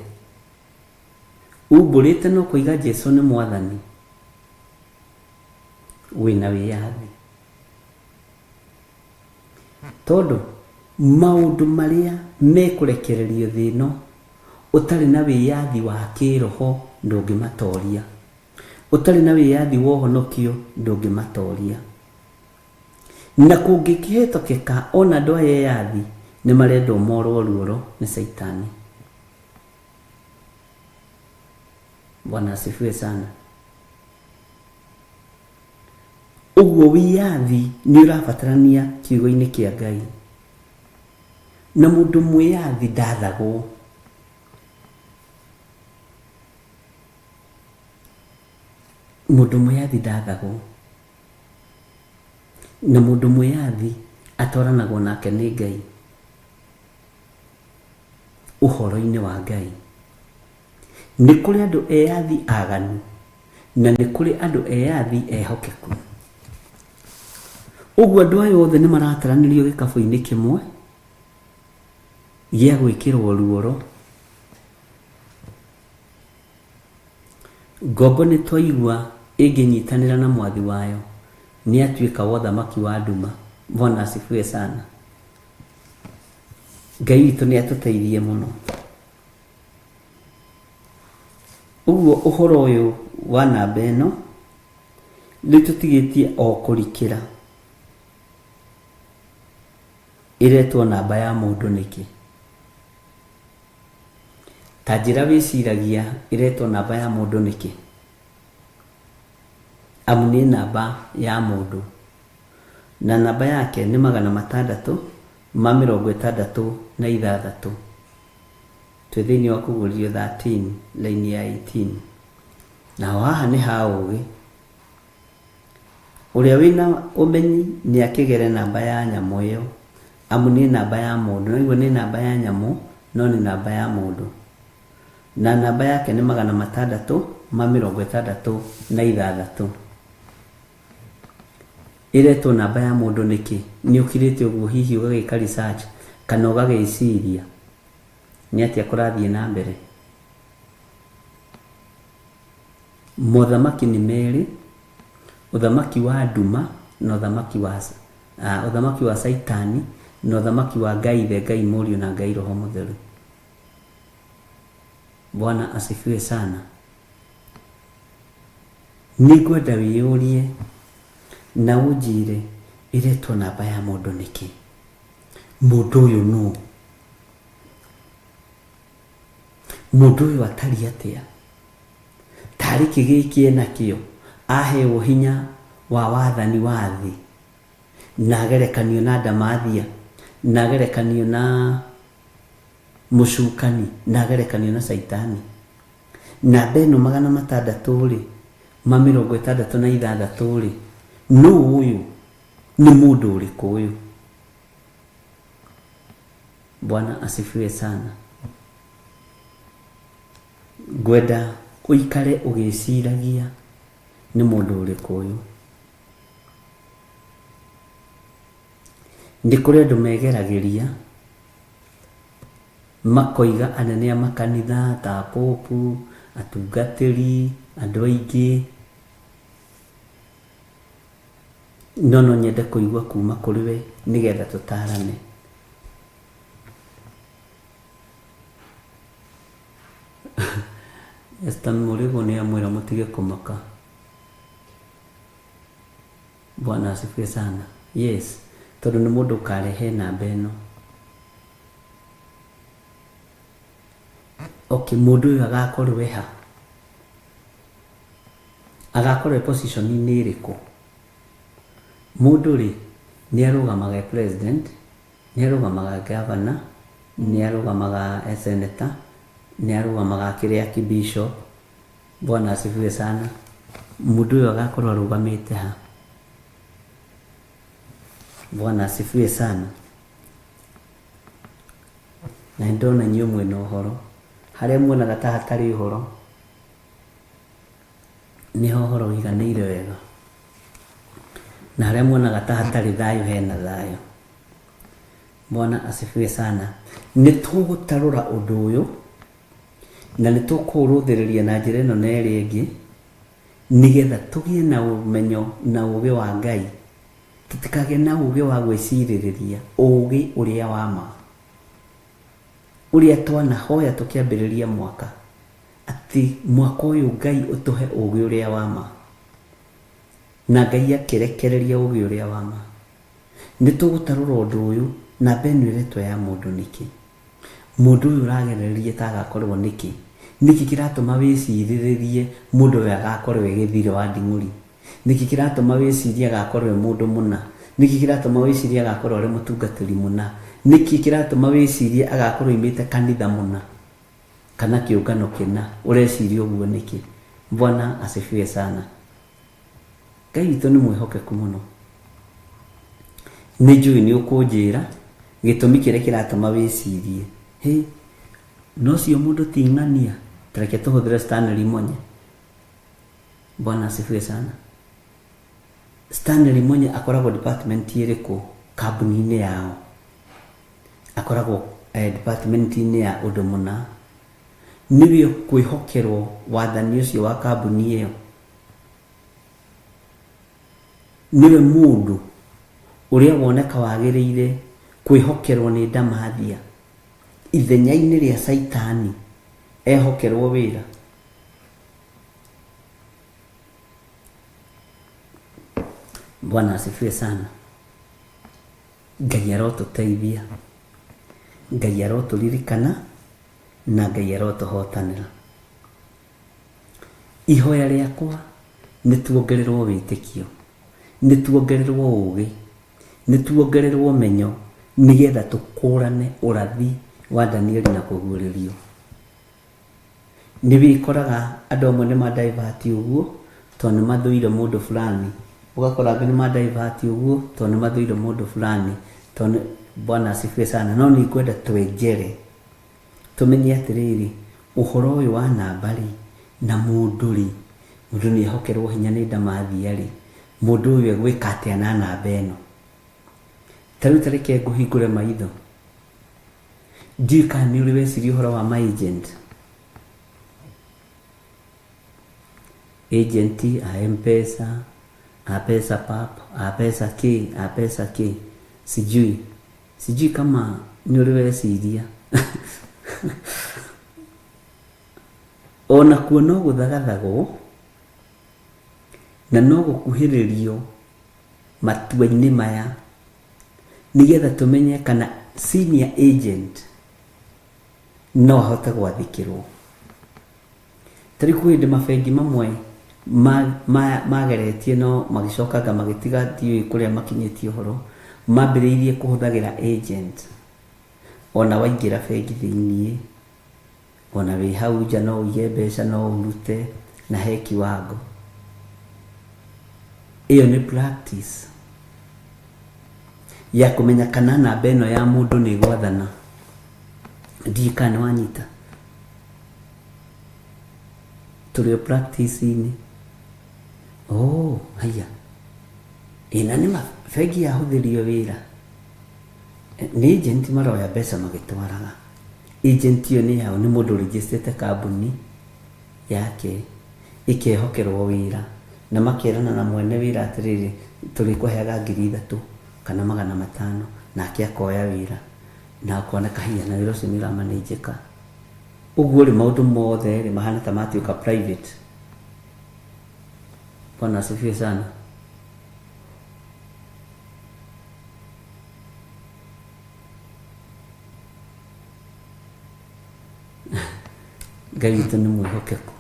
umbũrĩte na ũkoiga Jesu nĩ mwathani, wĩna wĩyathi. Tondũ maũndũ marĩa mekũrekererio thĩ ĩno ũtarĩ na wĩyathi wa kĩroho ndũngĩmatoria. Ũtarĩ na wĩyathi wa ũhonokio ndũngĩmatoria. Na kũngĩkĩhĩtũkĩka ona andũ aya eyathi nĩ marendwo morwo ruoro nĩ Caitani. Bwana asifiwe sana. Ũguo wĩyathi nĩ ũrabatarania kiugo-inĩ kĩa Ngai. Na mũndũ mwĩyathi ndathagwo. Mũndũ mwĩyathi ndathagwo. Na mũndũ mwĩyathi atwaranagwo nake nĩ Ngai. Ũhoro-inĩ wa Ngai. Nĩ kũrĩ andũ eyathi aganu na nĩ kũrĩ andũ eyathi ehokeku. Ũguo andũ aya othe nĩ marataranĩrio gĩkabũ-inĩ kĩmwe gĩa gwĩkĩrwo ruoro. Ngombo nĩ twaigua ĩngĩnyitanĩra na mwathi wayo nĩ atuĩka wa ũthamaki wa nduma. Bwana asifiwe sana. Ngai witũ nĩ atũteithie mũno. Ũguo ũhoro ũyũ wa namba ĩno rĩu tũtigĩtie o kũrikĩra ĩretwo namba ya mũndũ nĩkĩ. Ta njĩra wĩciragia ĩretwo namba ya mũndũ nĩkĩ? Amu nĩ namba ya mũndũ. Na namba yake nĩ 666. Twĩ thĩinĩ wa Kũguũrĩrio 13 raini ya 18. Naho haha nĩ ha ũũgĩ. Ũrĩa wĩna ũmenyi nĩ akĩgere namba ya nyamũ ĩyo, amu nĩ namba ya mũndũ. Nĩwaigua nĩ namba ya nyamũ, no nĩ namba ya mũndũ. Na namba yake nĩ 666. Ĩretwo namba ya mũndũ nĩkĩ? Nĩ ũkirĩte ũguo hihi ũgagĩka research kana ũgagĩciria nĩ atĩa kũrathiĩ na mbere? Mothamaki nĩ merĩ, ũthamaki wa nduma na ũthamaki wa ũthamaki wa Caitani na ũthamaki wa Ngai Ithe, Ngai Mũriũ na Ngai Roho Mũtheru. Bwana asifiwe sana. Nĩngwenda wĩyũrie na ũnjĩre ĩretwo namba ya mũndũ nĩkĩ? Mũndũ ũyũ nũ? Mũndũ ũyũ atariĩ atĩa? Tarĩ kĩ gĩkĩ enakĩo aheo hinya wa wathani wa thĩ na agerekanio na ndamathia na agerekanio na mũcukani na agerekanio na caitani? Namba ĩno 666-rĩ, nũ ũyũ? Nĩ mũndũ ũrĩkũ ũyũ? Bwana asifiwe sana. Ngwenda ũikare ũgĩciragia nĩ mũndũ ũrĩkũ ũyũ. Nĩ kũrĩ andũ megeragĩria makoiga anene a makanitha ta popu, atungatĩri, andũ aingĩ. No no nyende kũigua kuma kũrĩ we nĩgetha tũtarane. Esther Mũrĩgo nĩ amwĩra mũtige kũmaka. Bwana asifiwe sana. Yes, tondũ nĩ mũndũ ũkarehe namba ĩno. Okay, mũndũ ũyũ agakorwo e ha? Agakorwo e position-inĩ ĩrĩkũ? Mũndũ rĩ, nĩ arũgamaga e president, nĩ arũgamaga e governor, nĩ arũgamaga e senator, nĩ arũgamaga akĩrĩ archbishop. Bwana asifiwe sana. Mũndũ ũyũ agakorwo arũgamĩte ha? Bwana asifiwe sana. Na ndona inyuĩ mwĩna ũhoro. Harĩa muonaga ta hatarĩ ũhoro, nĩho ũhoro ũiganĩire wega. Na harĩa muonaga ta hatarĩ thayũ hena thayũ. Bwana asifiwe sana. Nĩ tũgũtarũra ũndũ ũyũ na nĩ tũkũũrũthĩrĩria na njĩra ĩno na ĩrĩa ĩngĩ nĩgetha tũgĩe na ũmenyo na ũgĩ wa Ngai. Tũtikagĩe na ũgĩ wa gwĩcirĩrĩria, ũgĩ ũrĩa wa ma. Ũrĩa twanahoya tũkĩambĩrĩria mwaka, atĩ mwaka ũyũ Ngai ũtũhe ũgĩ ũrĩa wa ma. Na Ngai akĩrekereria ũgĩ ũrĩa wa ma. Nĩ tũgũtarũra ũndũ ũyũ, namba ĩno ĩretwo ya mũndũ nĩkĩ? Mũndũ ũyũ ũragereria ta agakorwo nĩkĩ? Nĩkĩ kĩratũma wĩcirĩrĩrie mũndũ ũyũ agakorwo e gĩthirĩ wa nding'ũri? Nĩkĩ kĩratũma wĩcirie agakorwo e mũndũ mũna? Nĩkĩ kĩratũma wĩcirie agakorwo arĩ mũtungatĩri mũna? Nĩkĩ kĩratũma wĩcirie agakorwo oimĩte kanitha mũna kana kĩũngano kĩna? Ũreciria ũguo nĩkĩ? Bwana asifiwe sana. Ngai witũ nĩ mwĩhokeku mũno. Nĩ njũĩ nĩ ũkũnjĩra gĩtũmi kĩrĩa kĩratũma wĩcirie. Hĩ, na ũcio mũndũ ti ng'ania? Ta reke tũhũthĩre Stanley Monye. Bwana asifiwe sana. Stanley Monye akoragwo department ĩrĩkũ kambuni-inĩ yao? Akoragwo department-inĩ ya ũndũ mũna. Nĩwe ũkwĩhokerwo wathani ũcio wa kambuni ĩyo. Nĩwe mũndũ ũrĩa woneka wagĩrĩire kwĩhokerwo nĩ ndamathia ithenya-inĩ rĩa Caitani ehokerwo wĩra. Bwana asifiwe sana. Ngai arotũteithia, Ngai arotũririkana na Ngai arotũhotanĩra. Ihoya rĩakwa nĩ tuongererwo wĩtĩkio, nĩ tuongererwo ũgĩ, nĩ tuongererwo ũmenyo nĩgetha tũkũrane ũrathi wa Danieli na kũguũrĩrio. Nĩ wĩkoraga andũ amwe nĩ ma divert ũguo tondũ nĩ mathũire mũndũ fulani, ũgakora angĩ nĩ ma divert ũguo tondũ nĩ mathũire mũndũ fulani, tondũ Bwana asifiwe sana. No nĩ ngwenda twenjere tũmenye atĩrĩrĩ, ũhoro ũyũ wa namba rĩ, na mũndũ rĩ, mũndũ nĩ ehokerwo hinya nĩ ndamathia rĩ, mũndũ ũyũ egwĩka atĩa na namba ĩno? Ta rĩu ta reke ngũhingũre maitho. Ndiũĩ kana nĩ ũrĩ weciria ũhoro wa ma agent. Agent a M-Pesa, a Pesa Pap, a Pesa K, a Pesa K. Sijui. Sijui kama nĩ ũrĩ weciria. Onakuo no gũthagathagwo na no gũkuhĩrĩrio matua-inĩ maya nĩgetha tũmenye kana senior agent no ahote gwathĩkĩrwo. Ta rĩu kwĩ hĩndĩ mabengi mamwe mageretie no magĩcokanga magĩtiga ndiũĩ kũrĩa makinyĩtie ũhoro, mambĩrĩirie kũhũthagĩra agent. Ona waingĩra bengi thĩiniĩ, ona wĩ hau nja no ũige mbeca no ũrute na he kiwango. Ĩyo nĩ practice ya kũmenya kana namba ĩno ya mũndũ nĩ ĩgwathana. Ndiũĩ kana nĩ wanyita. Tũrĩ o practice-inĩ. Oh, haiya. Ĩ na nĩma bengi yahũthĩrio wĩra. Nĩ agent maroya mbeca magĩtwaraga. Agent ĩyo nĩ yaũ? Nĩ mũndũ ũrĩnjĩstĩte kambuni yake ĩkehokerwo wĩra na makerana na mwene wĩra atĩrĩrĩ, tũrĩkũheaga 3000 kana 500 nake akoya wĩra na akoneka hinya na wĩra ũcio nĩ ũramanĩnjĩka. Ũguo rĩ maũndũ mothe rĩ mahana ta matuĩka private. Bwana asifiwe sana. Ngai witũ nĩ mwĩhokeku.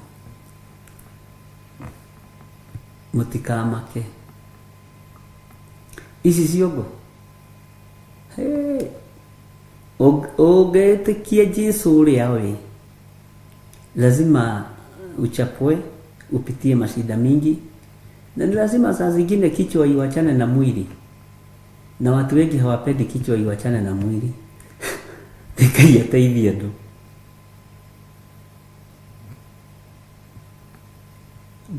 Mũtikamake. Ici ciongo. Hey. Ũngĩtĩkia Jesu ũrĩa ũrĩ, lazima uchapwe, upitie mashida mingi, na ni lazima saa zingine kichwa iwachane na mwili, na watu wengi hawapendi kichwa iwachane na mwili. Ngai ateithie andũ.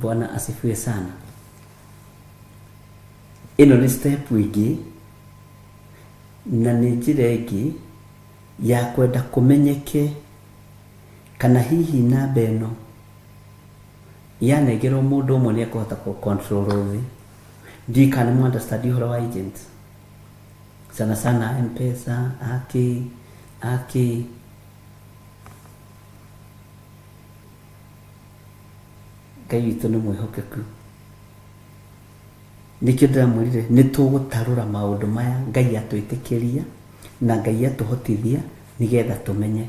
Bwana asifiwe sana. Ĩno nĩ step ĩngĩ na nĩ njĩra ĩngĩ ya kwenda kũmenyeke kana hihi namba ĩno yanengerwo mũndũ ũmwe nĩ ekũhota kũ control thĩ. Ndiũĩ kana nĩ mũ understand ũhoro wa agents sana sana M-Pesa akĩ akĩ Ngai witũ nĩ mwĩhokeku. Nĩkĩo ndĩramwĩrire nĩ tũgũtarũra maũndũ maya Ngai atwĩtĩkĩria na Ngai atũhotithia nĩgetha tũmenye.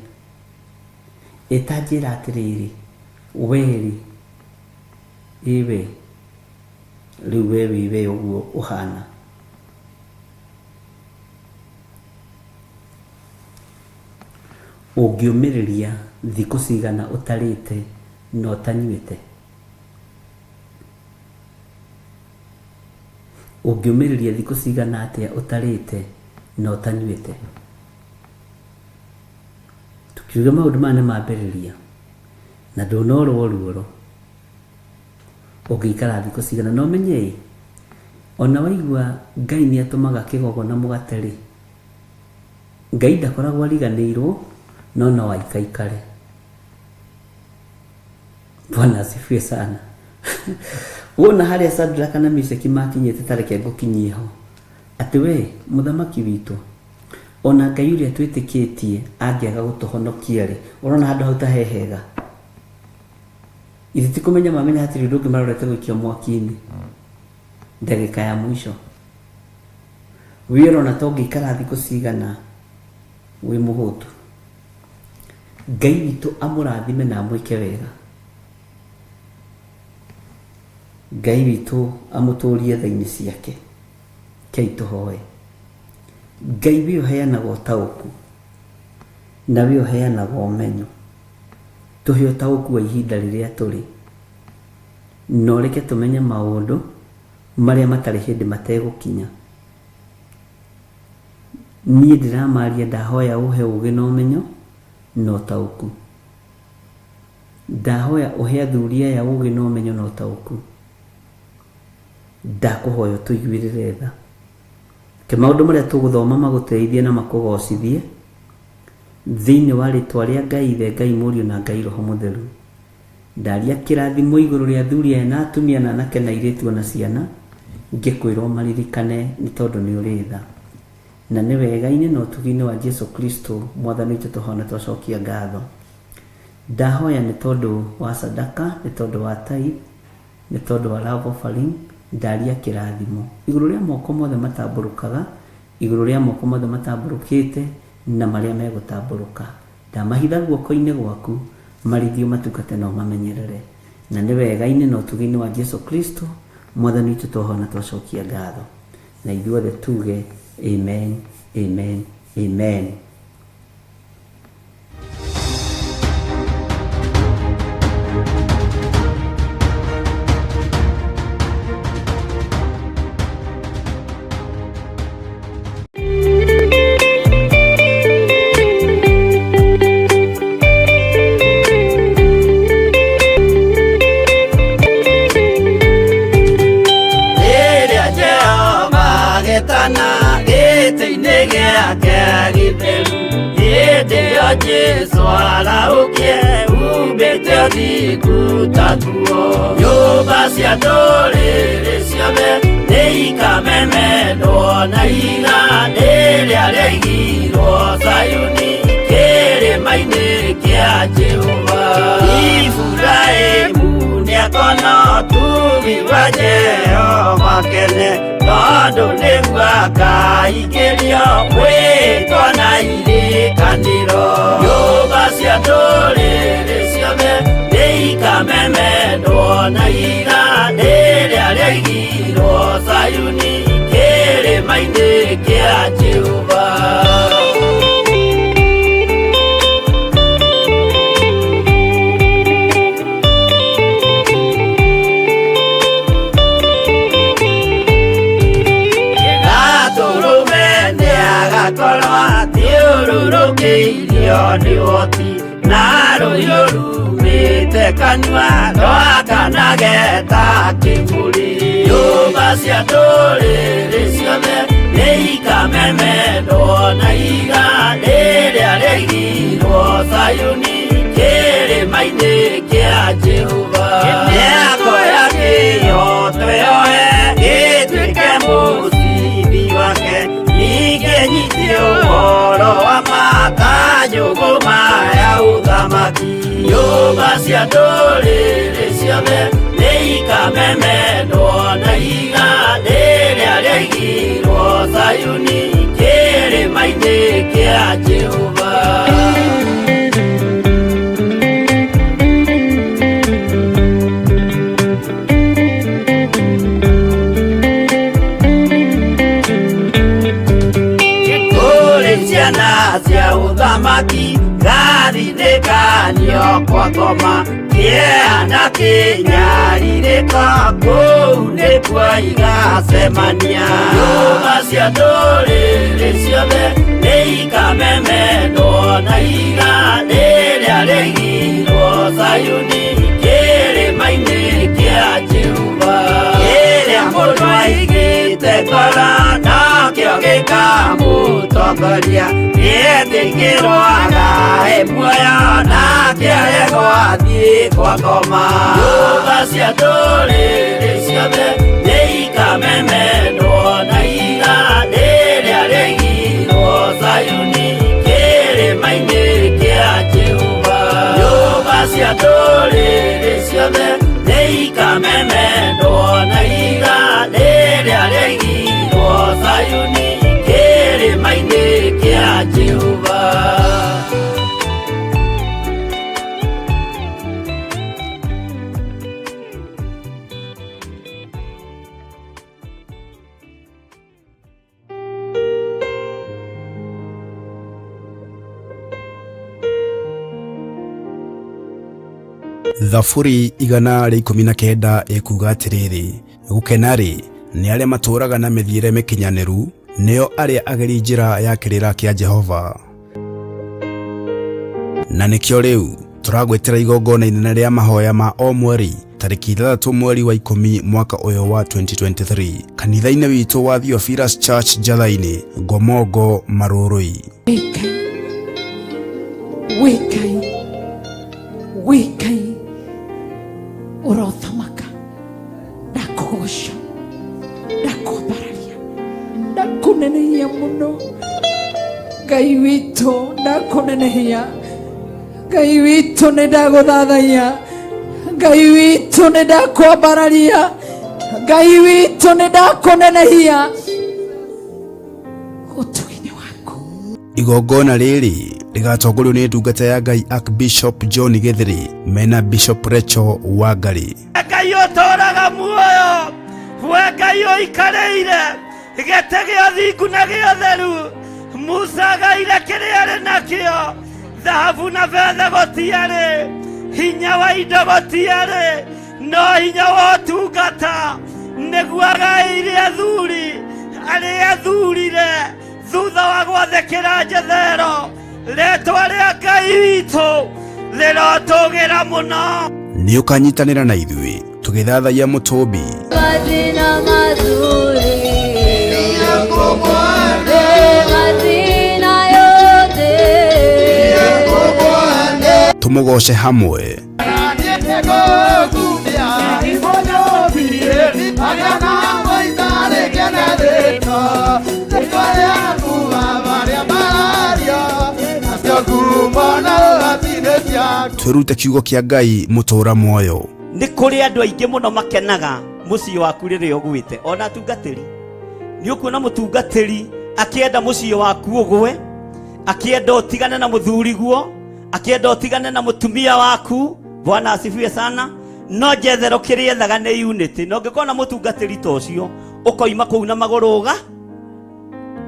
Ĩ ta njĩra atĩrĩrĩ, we-rĩ, ĩ we, rĩu we wĩ we ũguo ũhana. Ũngĩũmĩrĩria thikũ cigana ũtarĩte na ũtanyuĩte? Ũngĩũmĩrĩria thikũ cigana atĩa ũtarĩte na ũtanyuĩte? Tũkiuga maũndũ maya nĩ mambĩrĩria na ndũnorwo ruoro, ũngĩikara thikũ cigana? Na ũmenye ĩ, ona waigua Ngai nĩ atũmaga kĩgogo na mũgate rĩ, Ngai ndakoragwo ariganĩirwo no no aikaikare. Bwana asifiwe sana. Wona harĩa Shadraka na Meshaki makinyĩte ta reke ngũkinyie ho. Atĩ we mũthamaki witũ ona Ngai ũrĩa twĩtĩkĩtie angĩaga gũtũhonokia rĩ, ũrona handũ hau ta he hega? Ithe ti kũmenya mamenya hatirĩ ũndũ ũngĩ marorete gũikio mwaki-inĩ ndagĩka ya mũico. We ũrona ta ũngĩikara thikũ cigana wĩ mũhũtu? Ngai witũ amũrathime na amwĩke wega. Ngai witũ amũtũrie tha-inĩ ciake. Rekei tũhoe. Ngai we ũheanaga ũtaũku na we ũheanaga ũmenyo, tũhe ũtaũku wa ihinda rĩrĩa tũrĩ, na ũreke tũmenye maũndũ marĩa matarĩ hĩndĩ mategũkinya. Niĩ ndĩramaria ndahoya ũhe ũgĩ na ũmenyo na ũtaũku. Ndahoya ũhe athuri aya ũgĩ na ũmenyo na ũtaũku. Ndakũhoya ũtũiguĩrĩre tha. Reke maũndũ marĩa tũgũthoma magũteithie na makũgocithie. Thĩinĩ wa rĩtwa rĩa Ngai Ithe, Ngai Mũriũ na Ngai Roho Mũtheru. Ndaria kĩrathimo igũrũ rĩa athuri aya na atumia na anake na airĩtu ona ciana, ngĩkwĩra ũmaririkane nĩ tondũ nĩ ũrĩ tha. Na nĩ wega-inĩ na ũtugi-inĩ wa Jesu Kristo Mwathani witũ tũhona twacokia ngatho. Ndahoya nĩ tondũ wa sadaka, nĩ tondũ wa tithe, nĩ tondũ wa love offering, ndaria kĩrathimo igũrũ rĩa moko mothe matambũrũkaga, igũrũ rĩa moko mothe matambũrũkĩte na marĩa megũtambũrũka. Ndamahitha guoko-inĩ gwaku, marithio matungate na ũmamenyerere. Na nĩ wega-inĩ na ũtugi-inĩ wa Jesu Kristo, Mwathani witũ twahoya na twacokia ngatho. Na ithuothe tuge, Amen, Amen, Amen. Rĩrĩa Jehova agetana gĩtĩ-inĩ gĩake gĩtheru, hĩndĩ ĩyo Jesũ arahũkie umbĩte ũthingu ta nguo. Nyũmba cia ndũrĩrĩ ciothe nĩikamemendwo na ihiga rĩrĩa rĩaigirwo Zayuni kĩrĩma-inĩ kĩa Jehova. Iburahĩmu nĩakona ũtugi wa Jehova kene, tondũ nĩguo akaingĩrio mwĩtwa na irĩkanĩro. Nyũmba cia ndũrĩrĩ ciothe nĩikamemendwo na ihiga rĩrĩa rĩaigirwo Zayuni kĩrĩma-inĩ kĩa Jehova. Gatũrũme nĩagakorwo athiũrũrũkĩirie Rũgarũrũkĩirio nĩ ũhoti na rũhiũ rumĩte kanua rwakanage ta kĩbũri. Nyũmba cia ndũrĩrĩ ciothe nĩ ikamemendwo na ihiga rĩrĩa rĩaigirwo Zayuni kĩrĩma-inĩ kĩa Jehova. Mĩako ya kĩhooto yoe ĩtuĩke mũcibi wake, ningĩ nyite ũhoro wa ma ta njũgũma ya ũthamaki. Nyũmba cia ndũrĩrĩ ciothe nĩ ikamemendwo na ihiga rĩrĩa rĩaigirwo Zayuni kĩrĩma-inĩ kĩa Jehova. Kũrĩ ciana cia ũthamaki gathindĩkanio kwa ngoma kĩeha na kĩnyarirĩko kũu nĩkuo igacemania. Nyũmba cia ndũrĩrĩ ciothe nĩ ikamemendwo na ihiga rĩrĩa rĩaigirwo Zayuni kĩrĩma-inĩ kĩa Jehova. Kĩrĩa mũndũ aigĩte ngoro nakĩo gĩkamũtongoria, nĩetĩkĩrwo agae muoyo nake aregwo athiĩ kwa ngoma. Nyũmba cia ndũrĩrĩ ciothe nĩ ikamemendwo na ihiga rĩrĩa rĩaigirwo Zayuni kĩrĩma-inĩ kĩa Jehova. Nyũmba cia ndũrĩrĩ ciothe nĩ ikamemendwo na ihiga rĩrĩa rĩaigirwo Zayuni kĩrĩma-inĩ kĩa Jehova. Thaburi 119 ĩkuuga atĩrĩrĩ, gũkena-rĩ, nĩ arĩa matũũraga na mĩthiĩre mĩkinyanĩru, nĩo arĩa ageri njĩra ya kĩrĩra kĩa Jehova. Na nĩkĩo rĩu tũragwĩtĩra igongona inene rĩa mahoya ma o mweri tarĩki 6 mweri wa 10 mwaka ũyũ wa 2023 kanitha-inĩ witũ wa Theophilus Church Njatha-inĩ, Ngomongo, Marũrũi. Wĩ Ngai, wĩ Ngai, ũrothamaka, ndakũgoca, ndakwambararia, ndakũnenehia mũno. Ngai witũ, ndakũnenehia. Ngai witũ, nĩ ndagũthathaiya. Ngai witũ, nĩ ndakwambararia. Ngai witũ, nĩ ndakũnenehia ũtugi-inĩ waku. Igongona rĩrĩ rĩgatongorio nĩ ndungata ya Ngai Archbishop John Gĩthĩrĩ mena Bishop Rachel Wangari. Ngai ũtũũraga muoyo, we Ngai ũikarĩire gĩtĩ gĩa thingu na gĩa ũtheru. Musa agaire kĩrĩa arĩ nakĩo, thahabu na betha gũtiarĩ, hinya wa indo gũtiarĩ, no hinya wa ũtungata nĩguo agaĩire athuri arĩa athurire thutha wa gwathĩkĩra Jethero. Rĩtwa rĩa Ngai witũ rĩrotũgĩra mũno. Nĩ ũkanyitanĩra na ithuĩ tũgĩthathaiya mũtũmbi. Majina mazuri, majina yote. Tũmũgoce hamwe. Twĩrute kiugo kĩa Ngai mũtũũra muoyo. Nĩ kũrĩ andũ aingĩ mũno makenaga mũciĩ waku rĩrĩa ũgwĩte, ona atungatĩri. Nĩ ũkuona mũtungatĩri akĩenda mũciĩ waku ũgwe, akĩenda ũtigane na mũthuriguo, akĩenda ũtigane na mũtumia waku. Bwana asifiwe sana. No Jethero kĩrĩa ethaga nĩ unity. Na ũngĩkorwo na mũtungatĩri ta ũcio, ũkoima kũu na magũrũ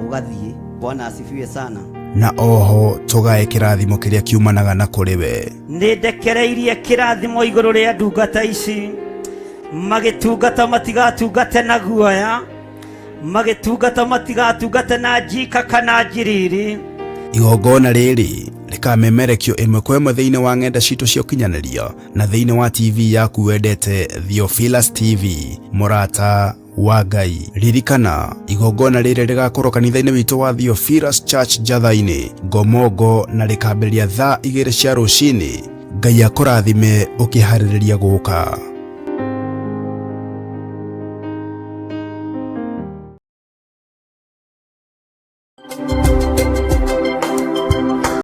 ũgathiĩ. Bwana asifiwe sana. Na oho tũgae kĩrathimo kĩrĩa kiumanaga na kũrĩ we. Nĩ ndekereirie kĩrathimo igũrũ rĩa ndungata ici, magĩtungata matigatungate na guoya, magĩtungata matigatungate na njika kana njiriri. Igongona rĩrĩ rĩkamemerekio ĩmwe kwa ĩmwe thĩinĩ wa ng'enda citũ cia ũkinyanĩria na thĩinĩ wa TV yaku wendete Theophilus TV, mũrata wa Ngai. Ririkana, igongona rĩrĩ rĩgakorwo kanitha-inĩ witũ wa Theophilus Church Njatha-inĩ, Ngomongo, na rĩkambĩrĩria thaa 2 cia rũcinĩ. Ngai akũrathime ũkĩharĩrĩria gũka.